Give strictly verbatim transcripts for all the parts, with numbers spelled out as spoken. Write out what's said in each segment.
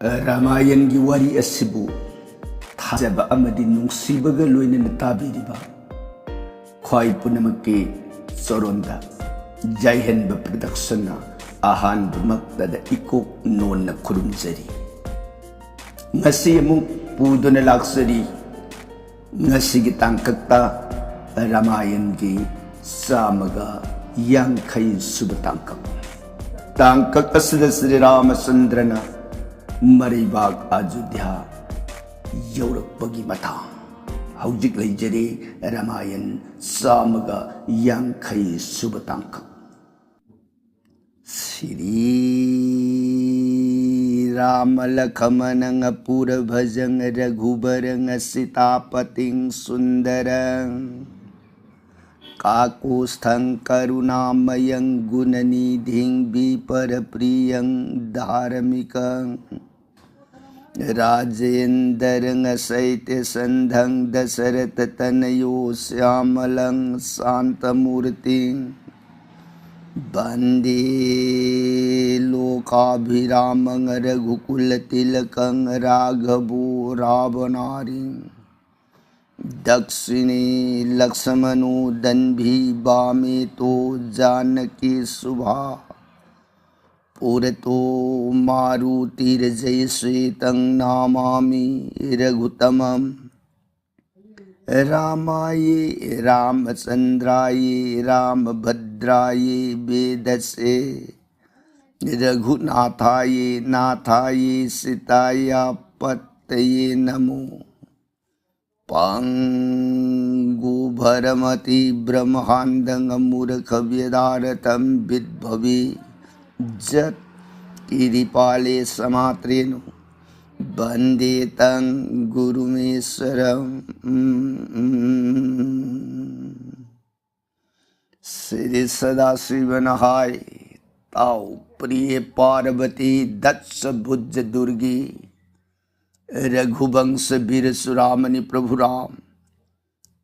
ꯔꯥꯃꯥꯌꯟꯒꯤ ꯋꯥꯔꯤ ꯑꯁꯤꯕꯨ ꯊꯥꯖꯕ ꯑꯃꯗꯤ ꯅꯨꯡꯁꯤꯕꯒ ꯂꯣꯏꯅꯅ ꯇꯥꯕꯤꯔꯤꯕ ꯈ꯭ꯋꯥꯏ ꯄꯨꯝꯅꯃꯛꯀꯤ ꯆꯔꯣꯟꯗ ꯖꯥꯏꯍꯟꯕ ꯄ꯭ꯔꯗꯛꯁꯟꯅ ꯑꯍꯥꯟꯕꯃꯛꯇꯗ ꯏꯀꯣꯛ ꯅꯣꯟꯅ ꯈꯨꯔꯨꯝꯖꯔꯤ꯫ ꯉꯁꯤ ꯑꯃꯨꯛ ꯄꯨꯗꯨꯅ ꯂꯥꯛꯆꯔꯤ ꯉꯁꯤꯒꯤ ꯇꯥꯡꯀꯛꯇ ꯔꯥꯃꯥꯌꯟꯒꯤ ꯆꯥꯝꯃꯒ ꯌꯥꯡꯈꯩ ꯁꯨꯕ ꯇꯥꯡꯀꯛ꯫ ꯇꯥꯡꯀꯛ ꯑꯁꯤꯗ ꯁ꯭ꯔꯤ ꯔꯥꯃꯆꯟꯗ꯭ꯔꯅ ꯃꯔꯩꯕꯥꯛ ꯑꯌꯣꯙ꯭ꯌꯥ ꯌꯧꯔꯛꯄꯒꯤ ꯃꯇꯥꯡ꯫ ꯍꯧꯖꯤꯛ ꯂꯩꯖꯔꯦ ꯔꯥꯃꯥꯌꯟ ꯆꯥꯝꯃꯒ ꯌꯥꯡꯈꯩ ꯁꯨꯕ ꯇꯥꯡꯀꯛ꯫ श्रीरामलक्ष्मणं अपूरभजं रघुवरं सीतापतिं सुन्दरं काकुत्स्थं करुणामयं गुणनिधिं विप्रप्रियं धार्मिकं राजेन्द्रं सैत्यसन्धं दशरथतनयो श्यामलं शान्तमूर्तिं वन्दे लोकाभिरामं रघुकुलतिलकं राघवो रावणारिं दक्षिणे लक्ष्मणो दन्वी वामे तु जानकी शुभा पुरतो मारुतिर्जयश्रीतं नमामि रघुत्तमम्। रामाय रामचन्द्राय रामभद्राय वेधसे रघुनाथाय नाथाय सीतायाः पतये नमः। पङ्गुभ्रमति ब्रह्माण्डं मूर्खव्यधारतं विद्भवि जत्कृपाले समात्रेणु वन्दे तं गुरुमीश्वरम्। श्री सदाशिवन हाय ताओ प्रिय पार्वती दक्ष भुज दुर्गी रघुवंश वीर सुरामणि प्रभु राम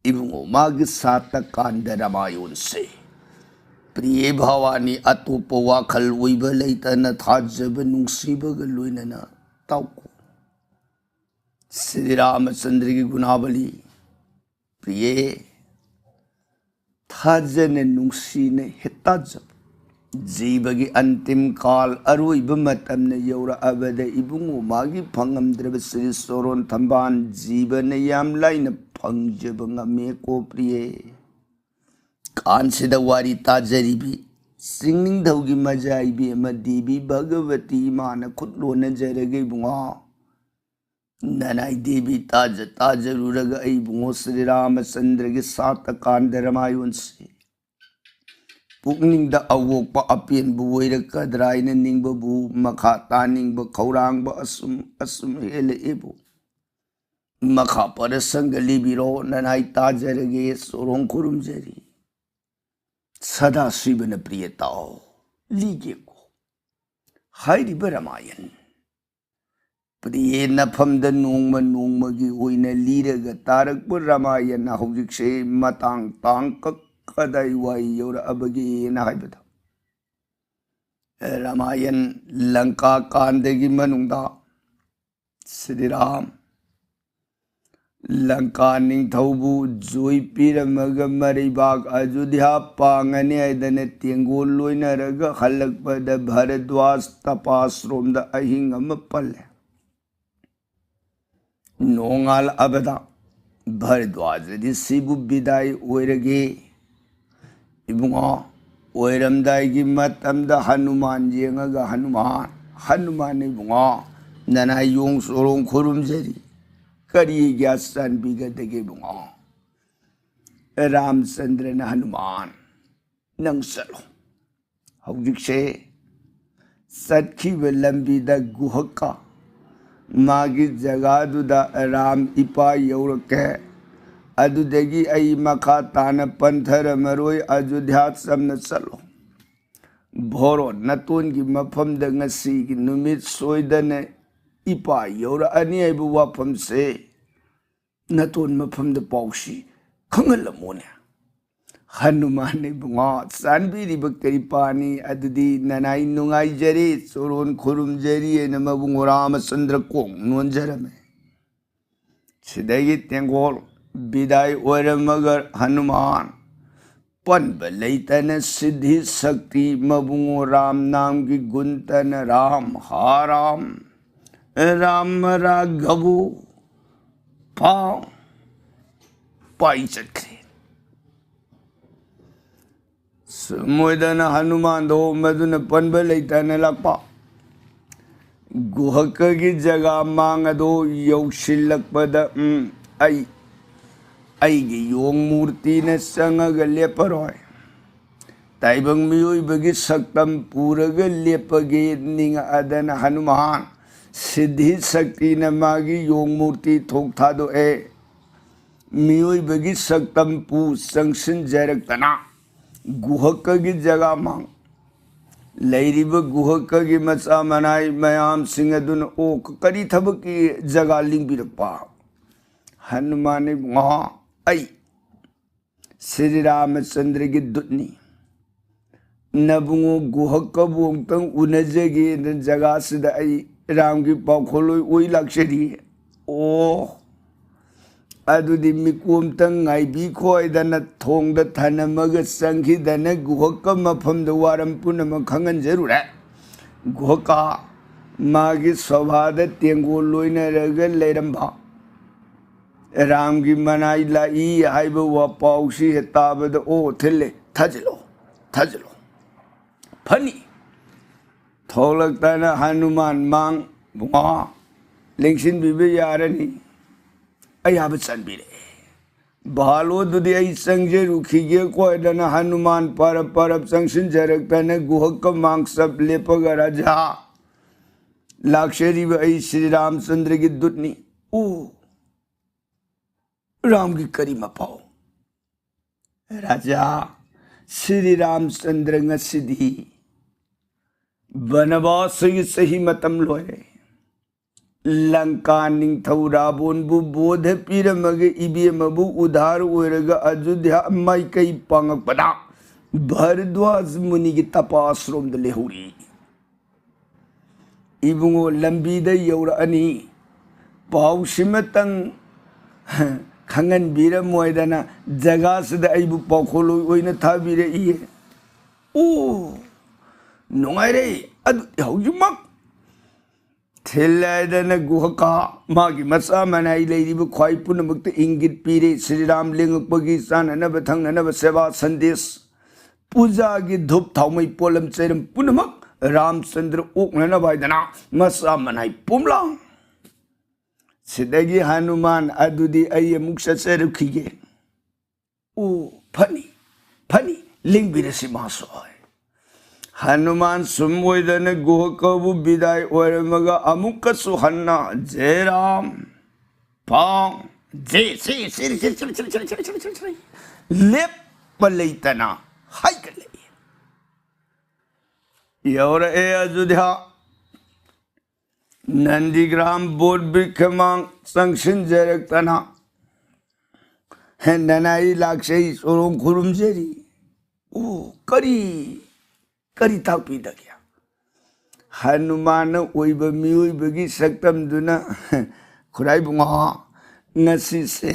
ꯏꯕꯨꯡꯉꯣ, ꯃꯥꯒꯤ ꯁꯥꯇ ꯀꯥꯟꯗ ꯔꯥꯃꯥꯌꯣꯟꯁꯦ ꯄ꯭ꯔꯤꯌꯦ ꯚꯋꯥꯅꯤ ꯑꯇꯣꯞꯄ ꯋꯥꯈꯜ ꯑꯣꯏꯕ ꯂꯩꯇꯅ ꯊꯥꯖꯕ ꯅꯨꯡꯁꯤꯕꯒ ꯂꯣꯏꯅꯅ ꯇꯥꯎꯀꯣ꯫ ꯁ꯭ꯔꯤ ꯔꯥꯃꯆꯟꯗ꯭ꯔꯒꯤ ꯒꯨꯅꯥꯕꯂꯤ꯫ ꯄ꯭ꯔꯤꯌꯦ, ꯊꯥꯖꯅ ꯅꯨꯡꯁꯤꯅ ꯍꯦꯛꯇꯥꯖꯕ ꯖꯤꯕꯒꯤ ꯑꯟꯇꯤꯝ ꯀꯥꯜ, ꯑꯔꯣꯏꯕ ꯃꯇꯝꯅ ꯌꯧꯔꯛꯑꯕꯗ ꯏꯕꯨꯡꯉꯣ ꯃꯥꯒꯤ ꯐꯪꯉꯝꯗ꯭ꯔꯕ ꯁ꯭ꯔꯤ ꯁꯣꯔꯣꯟ ꯊꯝꯕꯥꯜ ꯖꯤꯕꯅ ꯌꯥꯝ ꯂꯥꯏꯅ ꯐꯪꯖꯕ ꯉꯝꯃꯦꯀꯣ ꯄ꯭ꯔꯤꯌꯦ꯫ ꯀꯥꯟꯁꯤꯗ ꯋꯥꯔꯤ ꯇꯥꯖꯔꯤꯕꯤ ꯆꯤꯡꯅꯤꯡꯊꯧꯒꯤ ꯃꯖꯥ ꯏꯕꯦꯝꯃ ꯗꯦꯕꯤ ꯚꯒꯕꯇꯤ ꯏꯃꯥꯅ ꯈꯨꯠ ꯂꯣꯟꯅꯖꯔꯒꯦ ꯏꯕꯨꯡꯉꯣ꯫ ꯅꯅꯥꯏ ꯗꯦꯕꯤ ꯇꯥꯖ ꯇꯥꯖꯔꯨꯔꯒ ꯑꯩ ꯏꯕꯨꯡꯉꯣ ꯁ꯭ꯔꯤ ꯔꯥꯃꯆꯟꯗ꯭ꯔꯒꯤ ꯁꯥꯇ ꯀꯥꯟꯗ ꯔꯃꯥꯌꯣꯟꯁꯤ ꯄꯨꯛꯅꯤꯡꯗ ꯑꯋꯣꯛꯄ ꯑꯄꯦꯟꯕ ꯑꯣꯏꯔꯛꯀꯗ꯭ꯔꯥ ꯍꯥꯏꯅ ꯅꯤꯡꯕꯕꯨ ꯃꯈꯥ ꯇꯥꯅꯤꯡꯕ ꯈꯧꯔꯥꯡꯕ ꯑꯁꯨꯝ ꯑꯁꯨꯝ ꯍꯦꯜꯂꯛꯑꯦꯕꯨ꯫ ꯃꯈꯥ ꯄꯔꯁꯪꯒ ꯂꯤꯕꯤꯔꯣ, ꯅꯅꯥꯏ ꯇꯥꯖꯔꯒꯦ, ꯁꯣꯔꯣꯡ ꯈꯨꯔꯨꯝꯖꯔꯤ꯫ ꯁꯗꯥꯁꯤꯕꯅ ꯄ꯭ꯔꯤꯌ ꯇꯥꯎ, ꯂꯤꯒꯦꯀꯣ꯫ ꯍꯥꯏꯔꯤꯕ ꯔꯃꯥꯌꯟ ꯄ꯭ꯔꯤꯌꯦ ꯅꯐꯝꯗ ꯅꯣꯡꯃ ꯅꯣꯡꯃꯒꯤ ꯑꯣꯏꯅ ꯂꯤꯔꯒ ꯇꯥꯔꯛꯄ ꯔꯃꯥꯌꯟ ꯍꯧꯖꯤꯛꯁꯦ ꯃꯇꯥꯡ ꯇꯥꯡꯀꯛ ꯀꯗꯥꯏ ꯋꯥꯏ ꯌꯧꯔꯛꯑꯕꯒꯦꯅ ꯍꯥꯏꯕꯗ, ꯔꯃꯥꯌꯟ ꯂꯪꯀꯥ ꯀꯥꯟꯗꯒꯤ ꯃꯅꯨꯡꯗ ꯁ꯭ꯔꯤꯔꯥꯝ ꯂꯪꯀꯥ ꯅꯤꯡꯊꯧꯕꯨ ꯖꯣꯏ ꯄꯤꯔꯝꯃꯒ ꯃꯔꯩꯕꯥꯛ ꯑꯌꯨꯙ꯭ꯌꯥ ꯄꯥꯡꯉꯅꯤ ꯍꯥꯏꯗꯅ ꯇꯦꯡꯒꯣꯜ ꯂꯣꯏꯅꯔꯒ ꯍꯜꯂꯛꯄꯗ ꯚꯔꯗ꯭ꯋꯥꯖ ꯇꯄꯥꯁꯔꯣꯝꯗ ꯑꯍꯤꯡ ꯑꯃ ꯄꯜꯂꯦ꯫ ꯅꯣꯡꯉꯥꯜꯂꯛꯑꯕꯗ ꯚꯔꯗ꯭ꯋꯥꯖꯗꯤ ꯁꯤꯕꯨ ꯕꯤꯗꯥꯏ ꯑꯣꯏꯔꯒꯦ ꯏꯕꯨꯡꯉꯣ, ꯑꯣꯏꯔꯝꯗꯥꯏꯒꯤ ꯃꯇꯝꯗ ꯍꯅꯨꯃꯥꯟ ꯌꯦꯡꯉꯒ, "ꯍꯅꯨꯃꯥꯟ, ꯍꯅꯨꯃꯥꯟ ꯏꯕꯨꯡꯉꯣ, ꯅꯅꯥꯏ ꯌꯣꯡ ꯁꯣꯔꯣꯡ ꯈꯨꯔꯨꯝꯖꯔꯤ꯫ ꯀꯔꯤ ꯒ꯭ꯌꯥꯁ ꯆꯥꯟꯕꯤꯒꯗꯒꯦ ꯏꯕꯨꯡꯉꯣ?" ꯔꯥꯝꯆꯟꯗ꯭ꯔꯅ, "ꯍꯅꯨꯃꯥꯟ, ꯅꯪ ꯆꯠꯂꯣ꯫ ꯍꯧꯖꯤꯛꯁꯦ ꯆꯠꯈꯤꯕ ꯂꯝꯕꯤꯗ ꯒꯨꯍꯀ ꯃꯥꯒꯤ ꯖꯒꯥꯗꯨꯗ ꯔꯥꯝ ꯏꯄꯥ ꯌꯧꯔꯛꯀꯦ꯫ ꯑꯗꯨꯗꯒꯤ ꯑꯩ ꯃꯈꯥ ꯇꯥꯅ ꯄꯟꯊꯔꯝꯃꯔꯣꯏ꯫ ꯑꯌꯨꯙ꯭ꯌꯥ ꯆꯝꯅ ꯆꯠꯂꯣ꯫ ꯚꯣꯔꯣꯟ ꯅꯇꯣꯟꯒꯤ ꯃꯐꯝꯗ ꯉꯁꯤꯒꯤ ꯅꯨꯃꯤꯠ ꯁꯣꯏꯗꯅ ꯏꯄꯥ ꯌꯧꯔꯛꯑꯅꯤ ꯍꯥꯏꯕ ꯋꯥꯐꯝꯁꯦ ꯅꯇꯣꯟ ꯃꯐꯝꯗ ꯄꯥꯎꯁꯤ ꯈꯪꯍꯜꯂꯝꯃꯣꯅꯦ꯫ ꯍꯅꯨꯃꯥꯟ ꯏꯕꯨꯡꯉꯣ, ꯆꯥꯟꯕꯤꯔꯤꯕ ꯀ꯭ꯔꯤꯄꯥꯅꯤ ꯑꯗꯨꯗꯤ ꯅꯅꯥꯏ ꯅꯨꯡꯉꯥꯏꯖꯔꯤ, ꯆꯣꯔꯣꯟ ꯈꯨꯔꯨꯝꯖꯔꯤ ꯍꯥꯏꯅ ꯃꯕꯨꯡ ꯔꯥꯃꯆꯟꯗ꯭ꯔ ꯀꯣꯡ ꯅꯣꯟꯖꯔꯝꯃꯦ꯫ ꯁꯤꯗꯒꯤ ꯇꯦꯡꯒꯣꯜ ꯕꯤꯗꯥꯏ ꯑꯣꯏꯔꯝꯃꯒ ꯍꯅꯨꯃꯥꯟ ꯄꯟꯕ ꯂꯩꯇꯅ ꯁꯤꯗꯤ ꯁꯛꯇꯤ ꯃꯕꯨꯡꯉꯣ ꯔꯥꯝ ꯅꯥꯝꯒꯤ ꯒꯨꯟꯇꯅ ꯔꯥꯝ ꯍꯥ ꯔꯥꯝ ꯔꯥꯝ ꯔꯥꯘꯕꯨ ꯄꯥꯎ ꯄꯥꯏ ꯆꯠꯈ꯭ꯔꯦ꯫ ꯁꯨꯝ ꯑꯣꯏꯗꯅ ꯍꯅꯨꯃꯥꯟꯗꯣ ꯃꯗꯨꯅ ꯄꯟꯕ ꯂꯩꯇꯅ ꯂꯥꯛꯄ ꯒꯨꯍꯀꯒꯤ ꯖꯒꯥ ꯃꯥꯡ ꯑꯗꯣ ꯌꯧꯁꯤꯜꯂꯛꯄꯗ, ꯎꯝ, ꯑꯩ, ꯑꯩꯒꯤ ꯌꯣꯡ ꯃꯨꯔꯇꯤꯅ ꯆꯪꯉꯒ ꯂꯦꯞꯄꯔꯣꯏ꯫ ꯇꯥꯏꯕꯪ ꯃꯤꯑꯣꯏꯕꯒꯤ ꯁꯛꯇꯝ ꯄꯨꯔꯒ ꯂꯦꯞꯄꯒꯦ ꯅꯤꯡꯉꯛꯑꯗꯅ ꯍꯅꯨꯃꯥꯟ ꯁꯤꯗꯤ ꯁꯛꯇꯤꯅ ꯃꯥꯒꯤ ꯌꯣꯡ ꯃꯨꯔꯇꯤ ꯊꯣꯛ ꯊꯥꯗꯣꯛꯑꯦ꯫ ꯃꯤꯑꯣꯏꯕꯒꯤ ꯁꯛꯇꯝ ꯄꯨ ꯆꯪꯁꯤꯟꯖꯔꯛꯇꯅ ꯒꯨꯍꯀꯒꯤ ꯖꯒꯥ ꯃꯥꯡ ꯂꯩꯔꯤꯕ ꯒꯨꯍꯀꯒꯤ ꯃꯆꯥ ꯃꯅꯥꯏ ꯃꯌꯥꯝꯁꯤꯡ ꯑꯗꯨꯅ, "ꯑꯣ, ꯀꯔꯤ ꯊꯕꯛꯀꯤ ꯖꯒꯥ ꯂꯤꯡꯕꯤꯔꯛꯄ?" ꯍꯅꯨꯃꯥꯟ ꯏꯕꯨꯡꯉꯣ, ꯑꯩ ꯁ꯭ꯔꯤ ꯔꯥꯃꯆꯟꯗ꯭ꯔꯒꯤ ꯗꯨꯠꯅꯤ꯫ ꯅꯕꯨꯡꯉꯣ ꯒꯨꯍꯀꯕꯨ ꯑꯃꯨꯛꯇꯪ ꯎꯅꯖꯒꯦꯅ ꯖꯒꯥꯁꯤꯗ ꯑꯩ ꯔꯥꯝꯒꯤ ꯄꯥꯎꯈꯣꯜꯂꯣꯏ ꯑꯣꯏ ꯂꯥꯛꯆꯔꯤ꯫ ꯑꯣ, ꯑꯗꯨꯗꯤ ꯃꯤꯀꯨꯞ ꯑꯝꯇꯪ ꯉꯥꯏꯕꯤꯈꯣ ꯍꯥꯏꯗꯅ ꯊꯣꯡꯗ ꯊꯅꯝꯃꯒ ꯆꯪꯈꯤꯗꯅ ꯒꯨꯍꯀ ꯃꯐꯝꯗ ꯋꯥꯔꯝ ꯄꯨꯝꯅꯃꯛ ꯈꯪꯍꯟꯖꯔꯨꯔꯦ꯫ ꯒꯨꯍꯀ ꯃꯥꯒꯤ ꯁꯣꯚꯥꯗ ꯇꯦꯡꯒꯣꯜ ꯂꯣꯏꯅꯔꯒ ꯂꯩꯔꯝꯕ ꯔꯥꯝꯒꯤ ꯃꯅꯥꯏ ꯂꯥꯛꯏ ꯍꯥꯏꯕ ꯋꯥꯄꯥꯎꯁꯤ ꯍꯦꯛ ꯇꯥꯕꯗ, "ꯑꯣ, ꯊꯤꯜꯂꯦ, ꯊꯥꯖꯤꯜꯂꯣ, ꯊꯥꯖꯤꯜꯂꯣ, ꯐꯅꯤ"꯫ ꯊꯣꯛꯂꯛꯇꯅ ꯍꯅꯨꯃꯥꯟ ꯃꯥꯡ, "ꯕꯨꯡꯉꯣ, ꯂꯦꯡꯁꯤꯟꯕꯤꯕ ꯌꯥꯔꯅꯤ, ꯑꯌꯥꯕ ꯆꯥꯟꯕꯤꯔꯛꯑꯦ꯫ ꯚꯥꯂꯣꯗꯨꯗꯤ ꯑꯩ ꯆꯪꯖꯔꯨꯈꯤꯒꯦ" ꯀꯣꯏꯗꯅ ꯍꯅꯨꯃꯥꯟ ꯄꯔꯞ ꯄꯔꯞ ꯆꯪꯁꯤꯟꯖꯔꯛꯇꯅ ꯒꯨꯍꯀ ꯃꯥꯡ ꯆꯞ ꯂꯦꯞꯄꯒ, "ꯔꯥꯖꯥ, ꯂꯥꯛꯆꯔꯤꯕ ꯑꯩ ꯁ꯭ꯔꯤ ꯔꯥꯃꯆꯟꯗ꯭ꯔꯒꯤ ꯗꯨꯠꯅꯤ꯫ ꯑꯣ, ꯔꯥꯝꯒꯤ ꯀꯔꯤ ꯃꯄꯥꯎ?" "ꯔꯥꯖꯥ, ꯁ꯭ꯔꯤ ꯔꯥꯃꯆꯟꯗ꯭ꯔ ꯉꯁꯤꯗꯤ ꯕꯅꯕꯥꯁꯒꯤ ꯆꯍꯤ ꯃꯇꯝ ꯂꯣꯏꯔꯦ꯫ ꯂꯪꯀꯥ ꯅꯤꯡꯊꯧ ꯔꯥꯕꯣꯟꯕꯨ ꯕꯣꯙ ꯄꯤꯔꯝꯃꯒ ꯏꯕꯦꯝꯃꯕꯨ ꯎꯙꯥꯔ ꯑꯣꯏꯔꯒ ꯑꯌꯨꯙ꯭ꯌꯥ ꯃꯥꯏꯀꯩ ꯄꯥꯡꯉꯛꯄꯗ ꯚꯔꯗ꯭ꯋꯥꯖ ꯃꯨꯅꯤꯒꯤ ꯇꯄꯥꯁꯔꯣꯝꯗ ꯂꯩꯍꯧꯔꯤ꯫ ꯏꯕꯨꯡꯉꯣ, ꯂꯝꯕꯤꯗ ꯌꯧꯔꯛꯑꯅꯤ, ꯄꯥꯎꯁꯤꯃꯇꯪ ꯈꯪꯍꯟꯕꯤꯔꯝꯃꯣꯏꯗꯅ ꯖꯒꯥꯁꯤꯗ ꯑꯩꯕꯨ ꯄꯥꯎꯈꯣꯜꯂꯣꯏ ꯑꯣꯏꯅ ꯊꯥꯕꯤꯔꯛꯏ꯫ ꯑꯣ, ꯅꯨꯡꯉꯥꯏꯔꯦ꯫ ꯑꯗꯨꯗꯤ ꯍꯧꯖꯤꯛꯃꯛ ꯊꯤꯜꯂꯦ ꯍꯥꯏꯗꯅ ꯒꯨꯍꯀꯥ ꯃꯥꯒꯤ ꯃꯆꯥ ꯃꯅꯥꯏ ꯂꯩꯔꯤꯕ ꯈ꯭ꯋꯥꯏ ꯄꯨꯝꯅꯃꯛꯇ ꯏꯪꯒꯤꯠ ꯄꯤꯔꯦ꯫ ꯁ꯭ꯔꯤꯔꯥꯝ ꯂꯦꯡꯉꯛꯄꯒꯤ ꯆꯥꯅꯅꯕ ꯊꯛꯅꯅꯕ ꯁꯦꯕꯥ ꯁꯟꯗꯦꯁ, ꯄꯨꯖꯥꯒꯤ ꯙꯨꯞ ꯊꯥꯎꯃꯩ ꯄꯣꯠꯂꯝ ꯆꯩꯔꯝ ꯄꯨꯝꯅꯃꯛ ꯔꯥꯝꯆꯟꯗ꯭ꯔ ꯑꯣꯛꯅꯅꯕ ꯍꯥꯏꯗꯅ ꯃꯆꯥ ꯃꯅꯥꯏ ꯄꯨꯝꯂꯥꯡ꯫ ꯁꯤꯗꯒꯤ ꯍꯅꯨꯃꯥꯟ, ꯑꯗꯨꯗꯤ ꯑꯩ ꯑꯃꯨꯛ ꯆꯠꯆꯔꯨꯈꯤꯒꯦ꯫ ꯑꯣ, ꯐꯅꯤ, ꯐꯅꯤ, ꯂꯦꯡꯕꯤꯔꯁꯤ ꯃꯥꯁꯨ ꯍꯣꯏ꯫ ꯍꯅꯨꯃꯥꯟ ꯁꯨꯝ ꯑꯣꯏꯗꯅ ꯒꯨꯍꯀꯕꯨ ꯕꯤꯗꯥꯏ ꯑꯣꯏꯔꯝꯃꯒ ꯑꯃꯨꯛꯀꯁꯨ ꯍꯟꯅ ꯖꯦ ꯔꯥꯝ, ꯄꯥꯎ, ꯖꯦ ꯁꯤ, ꯁꯤ, ꯁꯤ, ꯁꯤ, ꯁꯤ, ꯁꯤ, ꯁꯤ, ꯁꯤ, ꯁꯤ, ꯁꯤ, ꯂꯦꯞꯄ ꯂꯩꯇꯅ ꯍꯥꯏꯒꯠꯂꯛꯏ꯫ ꯌꯧꯔꯛꯑꯦ ꯑꯌꯨꯙ꯭ꯌꯥ꯫ ꯅꯟꯗꯤꯒ꯭ꯔꯥꯝ ꯕꯣꯙ ꯕ꯭ꯔꯤꯛꯈꯃꯥꯡ ꯆꯪꯁꯤꯟꯖꯔꯛꯇꯅ ꯍꯦꯟꯗꯅ ꯑꯩ ꯂꯥꯛꯆꯩ, ꯆꯣꯔꯣꯡ ꯈꯨꯔꯨꯝꯖꯔꯤ꯫ ꯑꯣ, ꯀꯔꯤ, ꯀꯔꯤ ꯇꯥꯛꯄꯤꯗꯒꯦ? ꯍꯅꯨꯃꯥꯟꯅ ꯑꯣꯏꯕ ꯃꯤꯑꯣꯏꯕꯒꯤ ꯁꯛꯇꯝꯗꯨꯅ, "ꯈꯨꯔꯥꯏꯕꯨꯡꯉꯣ, ꯉꯁꯤꯁꯦ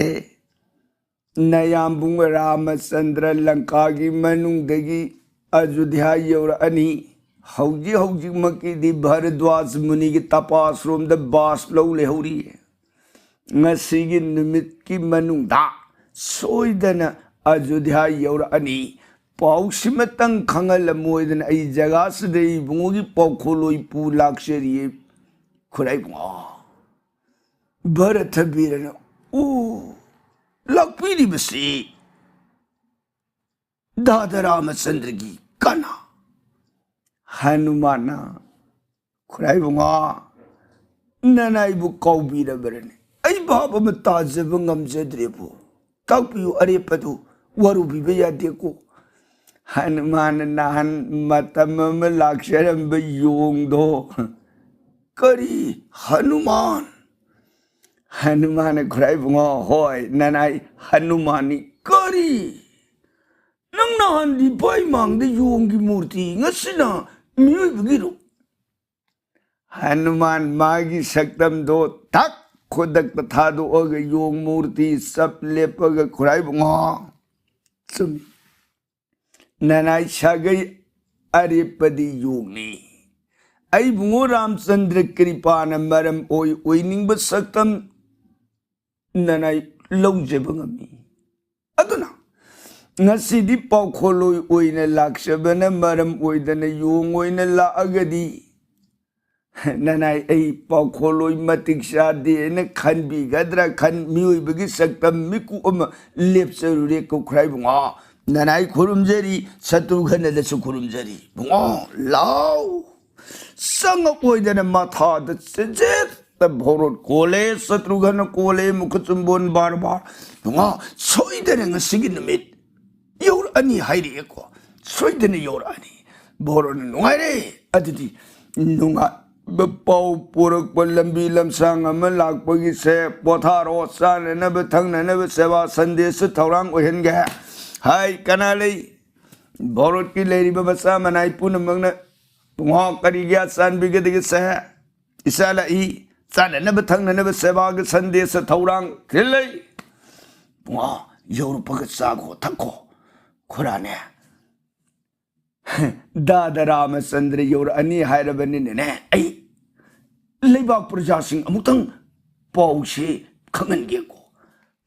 ꯅꯌꯥꯝꯕꯨꯡ ꯔꯥꯃꯆꯟꯗ꯭ꯔ ꯂꯪꯀꯥꯒꯤ ꯃꯅꯨꯡꯗꯒꯤ ꯑꯌꯨꯙ꯭ꯌꯥ ꯌꯧꯔꯛꯑꯅꯤ꯫ ꯍꯧꯖꯤꯛ ꯍꯧꯖꯤꯛꯃꯛꯀꯤꯗꯤ ꯚꯔꯗ꯭ꯋꯥꯖ ꯃꯨꯅꯤꯒꯤ ꯇꯄꯥꯁꯔꯣꯝꯗ ꯕꯥꯁ ꯂꯧ ꯂꯩꯍꯧꯔꯤ꯫ ꯉꯁꯤꯒꯤ ꯅꯨꯃꯤꯠꯀꯤ ꯃꯅꯨꯡꯗ ꯁꯣꯏꯗꯅ ꯑꯌꯨꯙ꯭ꯌꯥ ꯌꯧꯔꯛꯑꯅꯤ꯫ ꯄꯥꯎꯁꯤꯃꯇꯪ ꯈꯪꯍꯜꯂꯝꯃꯣꯏꯗꯅ ꯑꯩ ꯖꯒꯥꯁꯤꯗ ꯏꯕꯨꯡꯉꯣꯒꯤ ꯄꯥꯎꯈꯣꯜꯂꯣꯏ ꯄꯨ ꯂꯥꯛꯆꯔꯤꯌꯦ, ꯈꯨꯔꯥꯏꯕꯨꯡꯉꯣ꯫" ꯚꯔꯊꯕꯤꯔꯅ, "ꯑꯣ, ꯂꯥꯛꯄꯤꯔꯤꯕꯁꯤ ꯗꯥꯗꯥ ꯔꯥꯃꯆꯟꯗ꯭ꯔꯒꯤ ꯀꯅꯥ?" ꯍꯅꯨꯃꯥꯟꯅ, "ꯈꯨꯔꯥꯏꯕꯨꯡꯉꯣ, ꯅꯅꯥꯏꯕꯨ ꯀꯥꯎꯕꯤꯔꯕꯔꯅꯦ? ꯑꯩ ꯚꯥꯞ ꯑꯃ ꯇꯥꯖꯕ ꯉꯝꯖꯗ꯭ꯔꯦꯕꯨ꯫ ꯇꯥꯛꯄꯤꯌꯨ, ꯑꯔꯦꯞꯄꯗꯨ ꯋꯥꯔꯨꯕꯤꯕ ꯌꯥꯗꯦꯀꯣ꯫" ꯍꯅꯨꯃꯥꯟꯅ ꯅꯍꯥꯟ ꯃꯇꯝ ꯑꯃ ꯂꯥꯛꯆꯔꯝꯕ ꯌꯣꯡꯗꯣ "ꯀꯔꯤ ꯍꯅꯨꯃꯥꯟ?" ꯍꯅꯨꯃꯥꯟꯅ ꯈꯨꯔꯥꯏ ꯏꯕꯨꯡꯉꯣ, "ꯍꯣꯏ, ꯅꯅꯥꯏ ꯍꯅꯨꯃꯥꯟꯅꯤ꯫ ꯀꯔꯤ? ꯅꯪ ꯅꯍꯥꯟꯗꯤ ꯄꯥꯏꯃꯥꯡꯗ ꯌꯣꯡꯒꯤ ꯃꯨꯔꯇꯤ, ꯉꯁꯤꯅ ꯃꯤꯑꯣꯏꯕꯒꯤꯔꯣ?" ꯍꯅꯨꯃꯥꯟ ꯃꯥꯒꯤ ꯁꯛꯇꯝꯗꯣ ꯊꯛ ꯈꯨꯗꯛꯇ ꯊꯥꯗꯣꯛꯑꯒ ꯌꯣꯡ ꯃꯨꯔꯇꯤ ꯆꯞ ꯂꯦꯞꯄꯒ ꯈꯨꯔꯥꯏ ꯏꯕꯨꯡꯉꯣ, "ꯆꯨꯝꯃꯤ꯫ ꯅꯅꯥꯏ ꯁꯥꯒꯩ ꯑꯔꯦꯞꯄꯗꯤ ꯌꯣꯡꯅꯤ꯫ ꯑꯩ ꯏꯕꯨꯡꯉꯣ ꯔꯥꯝꯆꯟꯗ꯭ꯔ ꯀ꯭ꯔꯤꯄꯥꯅ ꯃꯔꯝ ꯑꯣꯏ ꯑꯣꯏꯅꯤꯡꯕ ꯁꯛꯇꯝ ꯅꯅꯥꯏ ꯂꯧꯖꯕ ꯉꯝꯃꯤ꯫ ꯑꯗꯨꯅ ꯉꯁꯤꯗꯤ ꯄꯥꯎꯈꯣꯜꯂꯣꯏ ꯑꯣꯏꯅ ꯂꯥꯛꯆꯕꯅ ꯃꯔꯝ ꯑꯣꯏꯗꯅ ꯌꯣꯡ ꯑꯣꯏꯅ ꯂꯥꯛꯑꯒꯗꯤ ꯅꯅꯥꯏ ꯑꯩ ꯄꯥꯎꯈꯣꯜꯂꯣꯏ ꯃꯇꯤꯛ ꯆꯥꯗꯦꯅ ꯈꯟꯕꯤꯒꯗ꯭ꯔꯥ ꯈꯟ ꯃꯤꯑꯣꯏꯕꯒꯤ ꯁꯛꯇꯝ ꯃꯤꯀꯨꯞ ꯑꯃ ꯂꯦꯞꯆꯔꯨꯔꯦ ꯀꯣ ꯈꯨꯔꯥꯏ ꯏꯕꯨꯡꯉꯣ꯫ ꯅꯅꯥꯏ ꯈꯨꯔꯨꯝꯖꯔꯤ, ꯁꯇ꯭ꯔꯨꯘ꯭ꯅꯗꯁꯨ ꯈꯨꯔꯨꯝꯖꯔꯤ꯫ ꯏꯕꯨꯡꯉꯣ, ꯂꯥꯎ!" ꯆꯪꯉꯛꯑꯣꯏꯗꯅ ꯃꯊꯥꯗ ꯆꯦꯖꯦꯠꯇ ꯚꯧꯔꯣꯠ ꯀꯣꯜꯂꯦ, ꯁꯇ꯭ꯔꯨꯘ꯭ꯅ ꯀꯣꯜꯂꯦ, ꯃꯨꯈꯆꯨꯝꯕꯣꯟ ꯕꯥꯔ ꯕꯥꯔ꯫ ꯏꯕꯨꯡꯉꯣ, ꯁꯣꯏꯗꯅ ꯉꯁꯤꯒꯤ ꯅꯨꯃꯤꯠ ꯌꯧꯔꯛꯑꯅꯤ ꯍꯥꯏꯔꯛꯑꯦꯀꯣ꯫ ꯁꯣꯏꯗꯅ ꯌꯧꯔꯛꯑꯅꯤ꯫ ꯚꯧꯔꯣꯠꯅ, "ꯅꯨꯡꯉꯥꯏꯔꯦ꯫ ꯑꯗꯨꯗꯤ ꯅꯨꯡꯉꯥꯏꯕ ꯄꯥꯎ ꯄꯨꯔꯛꯄ ꯂꯝꯕꯤ ꯂꯝꯁꯥꯡ ꯑꯃ ꯂꯥꯛꯄꯒꯤꯁꯦ ꯄꯣꯊꯥꯔꯣ, ꯆꯥꯅꯅꯕ ꯊꯛꯅꯅꯕ ꯁꯦꯕꯥ ꯁꯟꯗꯦꯁ ꯊꯧꯔꯥꯡ ꯑꯣꯏꯍꯟꯒꯦ ꯍꯥꯏ꯫ ꯀꯅꯥ ꯂꯩ?" ꯚꯧꯔꯣꯠꯀꯤ ꯂꯩꯔꯤꯕ ꯃꯆꯥ ꯃꯅꯥꯏ ꯄꯨꯝꯅꯃꯛꯅ, "ꯏꯕꯨꯡꯉꯣ, ꯀꯔꯤꯒꯤ ꯆꯥꯟꯕꯤꯒꯗꯒꯦꯁꯦ? ꯏꯆꯥ ꯂꯥꯛꯏ, ꯆꯥꯅꯅꯕ ꯊꯛꯅꯅꯕ ꯁꯦꯕꯥꯒꯤ ꯁꯟꯗꯦꯁ ꯊꯧꯔꯥꯡ ꯊꯤꯜꯂꯤ꯫ ꯏꯕꯨꯡꯉꯣ, ꯌꯧꯔꯛꯄꯒ ꯆꯥꯈꯣ, ꯊꯛꯈꯣ꯫ ꯈꯨꯔꯥꯅꯦ, ꯗꯥꯗꯥ ꯔꯥꯃꯆꯟꯗ꯭ꯔ ꯌꯧꯔꯛꯑꯅꯤ ꯍꯥꯏꯔꯕꯅꯤꯅꯅꯦ, ꯑꯩ ꯂꯩꯕꯥꯛ ꯄ꯭ꯔꯖꯥꯁꯤꯡ ꯑꯃꯨꯛꯇꯪ ꯄꯥꯎꯁꯤ ꯈꯪꯍꯟꯒꯦꯀꯣ꯫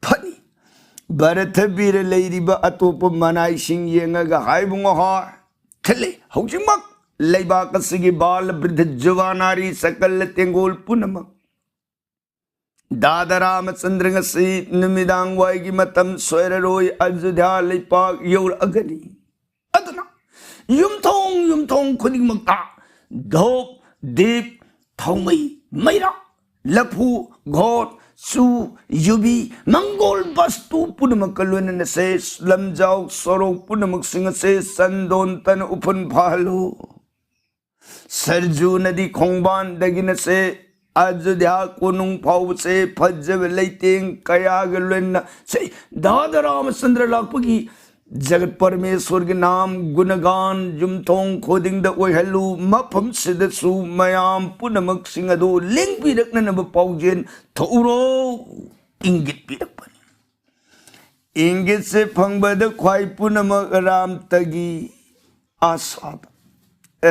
ꯐꯅꯤ꯫" ꯚꯔꯊꯕꯤꯔ ꯂꯩꯔꯤꯕ ꯑꯇꯣꯞꯄ ꯃꯅꯥꯏꯁꯤꯡ ꯌꯦꯡꯉꯒ, "ꯍꯥꯏ ꯏꯕꯨꯡꯉꯣ, ꯍꯣꯏ, ꯊꯤꯜꯂꯤ꯫ ꯍꯧꯖꯤꯛꯃꯛ ꯂꯩꯕꯥꯛ ꯑꯁꯤꯒꯤ ꯕꯥꯂ ꯕ꯭ꯔꯤꯙ ꯖꯨꯋꯥ ꯅꯥꯔꯤ ꯁꯀꯜ ꯇꯦꯡꯒꯣꯜ ꯄꯨꯝꯅꯃꯛ ꯗꯥꯗꯥ ꯔꯥꯃꯆꯟꯗ꯭ꯔ ꯉꯁꯤ ꯅꯨꯃꯤꯗꯥꯡ ꯋꯥꯏꯒꯤ ꯃꯇꯝ ꯁꯣꯏꯔꯔꯣꯏ ꯑꯌꯣꯙ꯭ꯌꯥ ꯂꯩꯄꯥꯛ ꯌꯧꯔꯛꯑꯒꯅꯤ꯫ ꯑꯗꯨꯅ ꯌꯨꯝꯊꯣꯡ ꯌꯨꯝꯊꯣꯡ ꯈꯨꯗꯤꯡꯃꯛꯇ ꯙꯣꯞ, ꯗꯤꯞ, ꯊꯥꯎꯃꯩ, ꯃꯩꯔꯥ, ꯂꯐꯨ, ꯒꯣꯠ, ꯆꯨ, ꯌꯨꯕꯤ, ꯃꯪꯒꯣꯜ ꯕꯁꯇꯨ ꯄꯨꯝꯅꯃꯛꯀ ꯂꯣꯏꯅꯅ ꯁꯦ ꯂꯝꯖꯥꯎ ꯁꯣꯔꯣꯛ ꯄꯨꯝꯅꯃꯛꯁꯤꯡ ꯑꯁꯦ ꯆꯟꯗꯣꯟ ꯇꯅ ꯎꯐꯨꯟ ꯐꯥꯍꯜꯂꯨ꯫ ꯁꯔꯖꯨꯅꯗꯤ ꯈꯣꯡꯕꯥꯟꯗꯒꯤꯅ ꯁꯦ ꯑꯌꯣꯙ꯭ꯌꯥ ꯀꯣꯅꯨꯡ ꯐꯥꯎꯕꯁꯦ ꯐꯖꯕ ꯂꯩꯇꯦꯡ ꯀꯌꯥꯒ ꯂꯣꯏꯅꯅ ꯁꯦ ꯗꯥꯗꯥ ꯔꯥꯃꯆꯟꯗ꯭ꯔ ꯂꯥꯛꯄꯒꯤ ꯖꯒꯠ ꯄꯔꯃꯦꯁꯣꯔꯒꯤ ꯅꯥꯝ ꯒꯨꯅꯒꯥꯟ ꯌꯨꯝꯊꯣꯡ ꯈꯨꯗꯤꯡꯗ ꯑꯣꯏꯍꯜꯂꯨ꯫ ꯃꯐꯝꯁꯤꯗꯁꯨ ꯃꯌꯥꯝ ꯄꯨꯝꯅꯃꯛꯁꯤꯡ ꯑꯗꯨ ꯂꯦꯡꯕꯤꯔꯛꯅꯅꯕ ꯄꯥꯎꯖꯦꯜ ꯊꯣꯛꯎꯔꯣ ꯏꯪꯒꯤꯠ ꯄꯤꯔꯛꯄꯅꯤ꯫ ꯏꯪꯒꯤꯠꯁꯦ ꯐꯪꯕꯗ ꯈ꯭ꯋꯥꯏ ꯄꯨꯝꯅꯃꯛ ꯔꯥꯝꯇꯒꯤ ꯑꯁꯥꯗ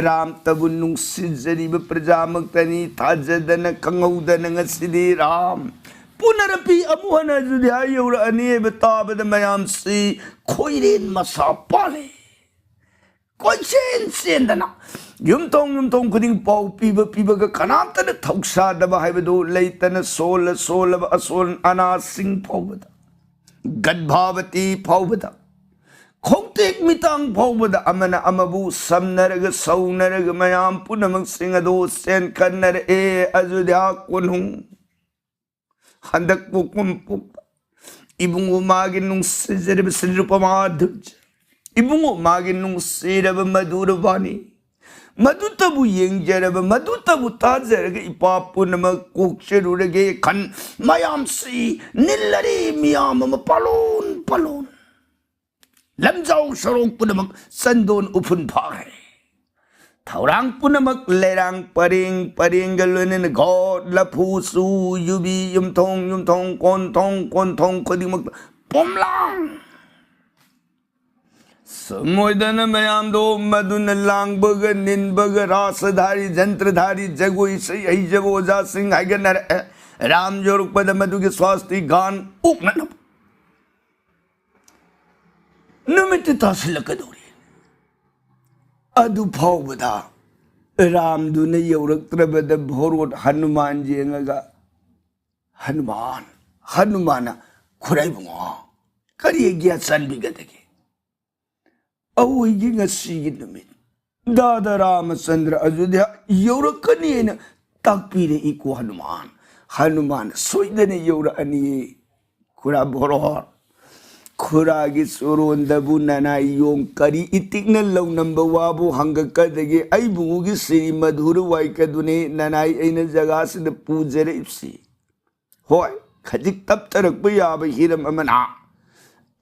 ꯔꯥꯝꯇꯕꯨ ꯅꯨꯡꯁꯤꯖꯔꯤꯕ ꯄ꯭ꯔꯖꯥꯃꯛꯇꯅꯤ꯫ ꯊꯥꯖꯗꯅ ꯈꯪꯍꯧꯗꯅ ꯉꯁꯤꯗꯤ ꯔꯥꯝ ꯄꯨꯅꯔꯄꯤ ꯑꯃꯨꯛ ꯍꯟꯅ ꯑꯌꯣꯙ꯭ꯌꯥ ꯌꯧꯔꯛꯑꯅꯤ ꯍꯥꯏꯕ ꯇꯥꯕꯗ ꯃꯌꯥꯝꯁꯤ ꯈꯣꯏꯔꯦꯟ ꯃꯁꯥ ꯄꯥꯜꯂꯦ꯫ ꯀꯣꯏꯆꯦꯟ ꯆꯦꯟꯗꯅ ꯌꯨꯝꯊꯣꯡ ꯌꯨꯝꯊꯣꯡ ꯈꯨꯗꯤꯡ ꯄꯥꯎ ꯄꯤꯕ ꯄꯤꯕꯒ ꯀꯅꯥꯝꯇꯅ ꯊꯧꯁꯥꯗꯕ ꯍꯥꯏꯕꯗꯨ ꯂꯩꯇꯅ ꯁꯣꯜꯂ ꯁꯣꯜꯂꯕ ꯑꯁꯣꯜ ꯑꯅꯥꯁꯤꯡ ꯐꯥꯎꯕꯗ, ꯒꯔꯚꯥꯕꯇꯤ ꯐꯥꯎꯕꯗ, ꯈꯣꯡꯇꯦꯛ ꯃꯤꯇꯥꯡ ꯐꯥꯎꯕꯗ ꯑꯃꯅ ꯑꯃꯕꯨ ꯁꯝꯅꯔꯒ ꯁꯧꯅꯔꯒ ꯃꯌꯥꯝ ꯄꯨꯝꯅꯃꯛꯁꯤꯡ ꯑꯗꯨ ꯆꯦꯟꯈꯠꯅꯔꯛꯑꯦ꯫ ꯑꯌꯣꯙ꯭ꯌꯥ ꯀꯣꯅꯨꯡ ꯍꯟꯗꯛ ꯄꯣꯛꯄ ꯄꯣꯛꯄ ꯏꯕꯨꯡꯉꯣ ꯃꯥꯒꯤ ꯅꯨꯡꯁꯤꯖꯔꯕ ꯁ꯭ꯔꯤ ꯔꯨꯄꯃꯥ ꯙ꯭ꯋꯖ, ꯏꯕꯨꯡꯉꯣ ꯃꯥꯒꯤ ꯅꯨꯡꯁꯤꯔꯕ ꯃꯙꯨꯔꯕꯥꯅꯤ, ꯃꯗꯨꯇꯕꯨ ꯌꯦꯡꯖꯔꯕ, ꯃꯗꯨꯇꯕꯨ ꯇꯥꯖꯔꯒ ꯏꯄꯥ ꯄꯨꯝꯅꯃꯛ ꯀꯣꯛꯆꯔꯨꯔꯒꯦ ꯈꯟ ꯃꯌꯥꯝꯁꯤ ꯅꯤꯜꯂꯔꯤ ꯃꯤꯌꯥꯝ ꯑꯃ ꯄꯥꯂꯣꯟ ꯄꯥꯂꯣꯟ꯫ ꯂꯝꯖꯥꯎ ꯁꯣꯔꯣꯛ ꯄꯨꯝꯅꯃꯛ ꯆꯟꯗꯣꯟ ꯎꯐꯨꯟ ꯐꯥꯈ꯭ꯔꯦ꯫ ꯊꯧꯔꯥꯡ ꯄꯨꯝꯅꯃꯛ ꯂꯩꯔꯥꯡ ꯄꯔꯦꯡ ꯄꯔꯦꯡꯒ ꯂꯣꯏꯅꯅ ꯒꯣꯠ, ꯂꯐꯨ, ꯆꯨ, ꯌꯨꯕꯤ, ꯌꯨꯝꯊꯣꯡ ꯌꯨꯝꯊꯣꯡ, ꯀꯣꯟꯊꯣꯡ ꯀꯣꯟꯊꯣꯡ ꯈꯨꯗꯤꯡꯃꯛꯇ ꯄꯣꯝꯂꯥꯡ꯫ ꯁꯨꯝ ꯑꯣꯏꯗꯅ ꯃꯌꯥꯝꯗꯣ ꯃꯗꯨꯅ ꯂꯥꯡꯕꯒ ꯅꯤꯟꯕꯒ ꯔꯥꯁ ꯊꯥꯔꯤ, ꯖꯟꯇ꯭ꯔ ꯊꯥꯔꯤ, ꯖꯒꯣꯏ ꯏꯁꯩ ꯍꯩꯖꯕ ꯑꯣꯖꯥꯁꯤꯡ ꯍꯥꯏꯒꯠꯅꯔꯛꯑꯦ꯫ ꯔꯥꯝ ꯌꯧꯔꯛꯄꯗ ꯃꯗꯨꯒꯤ ꯁ꯭ꯋꯥꯁꯇꯤ ꯒꯥꯟ ꯑꯣꯛꯅꯅꯕ꯫ ꯅꯨꯃꯤꯠꯇꯨ ꯇꯥꯁꯤꯜꯂꯛꯀꯗꯧꯔꯤ꯫ ꯑꯗꯨ ꯐꯥꯎꯕꯗ ꯔꯥꯝꯗꯨꯅ ꯌꯧꯔꯛꯇ꯭ꯔꯕꯗ ꯚꯣꯔꯣꯠ ꯍꯅꯨꯃꯥꯟ ꯌꯦꯡꯉꯒ, "ꯍꯅꯨꯃꯥꯟ, ꯍꯅꯨꯃꯥꯟ, ꯈꯨꯔꯥꯏꯕꯨꯡꯉꯣ, ꯀꯔꯤ ꯑꯒ꯭ꯌꯥ ꯆꯥꯟꯕꯤꯒꯗꯒꯦ? ꯑꯋꯣꯏꯒꯤ ꯉꯁꯤꯒꯤ ꯅꯨꯃꯤꯠ ꯗꯥꯗꯥ ꯔꯥꯃꯆꯟꯗ꯭ꯔ ꯑꯌꯣꯙ꯭ꯌꯥ ꯌꯧꯔꯛꯀꯅꯤ ꯍꯥꯏꯅ ꯇꯥꯛꯄꯤꯔꯛꯏꯀꯣ ꯍꯅꯨꯃꯥꯟ꯫ ꯍꯅꯨꯃꯥꯟ ꯁꯣꯏꯗꯅ ꯌꯧꯔꯛꯑꯅꯤ꯫ ꯈꯨꯔꯥ ꯚꯣꯔꯣꯠ, ꯈꯨꯔꯥꯒꯤ ꯆꯣꯔꯣꯟꯗꯕꯨ ꯅꯅꯥꯏ ꯌꯣꯡ ꯀꯔꯤ ꯏꯇꯤꯛꯅ ꯂꯧꯅꯝꯕ ꯋꯥꯕꯨ ꯍꯪꯉꯛꯀꯗꯒꯦ? ꯑꯩ ꯕꯨꯡꯉꯣꯒꯤ ꯁꯤꯔꯤ ꯃꯙꯨꯔ ꯋꯥꯏꯀꯗꯨꯅꯦ ꯅꯅꯥꯏ ꯑꯩꯅ ꯖꯒꯥꯁꯤꯗ ꯄꯨꯖꯔꯛꯏꯕꯁꯤ꯫ ꯍꯣꯏ, ꯈꯖꯤꯛ ꯇꯞꯊꯔꯛꯄ ꯌꯥꯕ ꯍꯤꯔꯝ ꯑꯃꯅ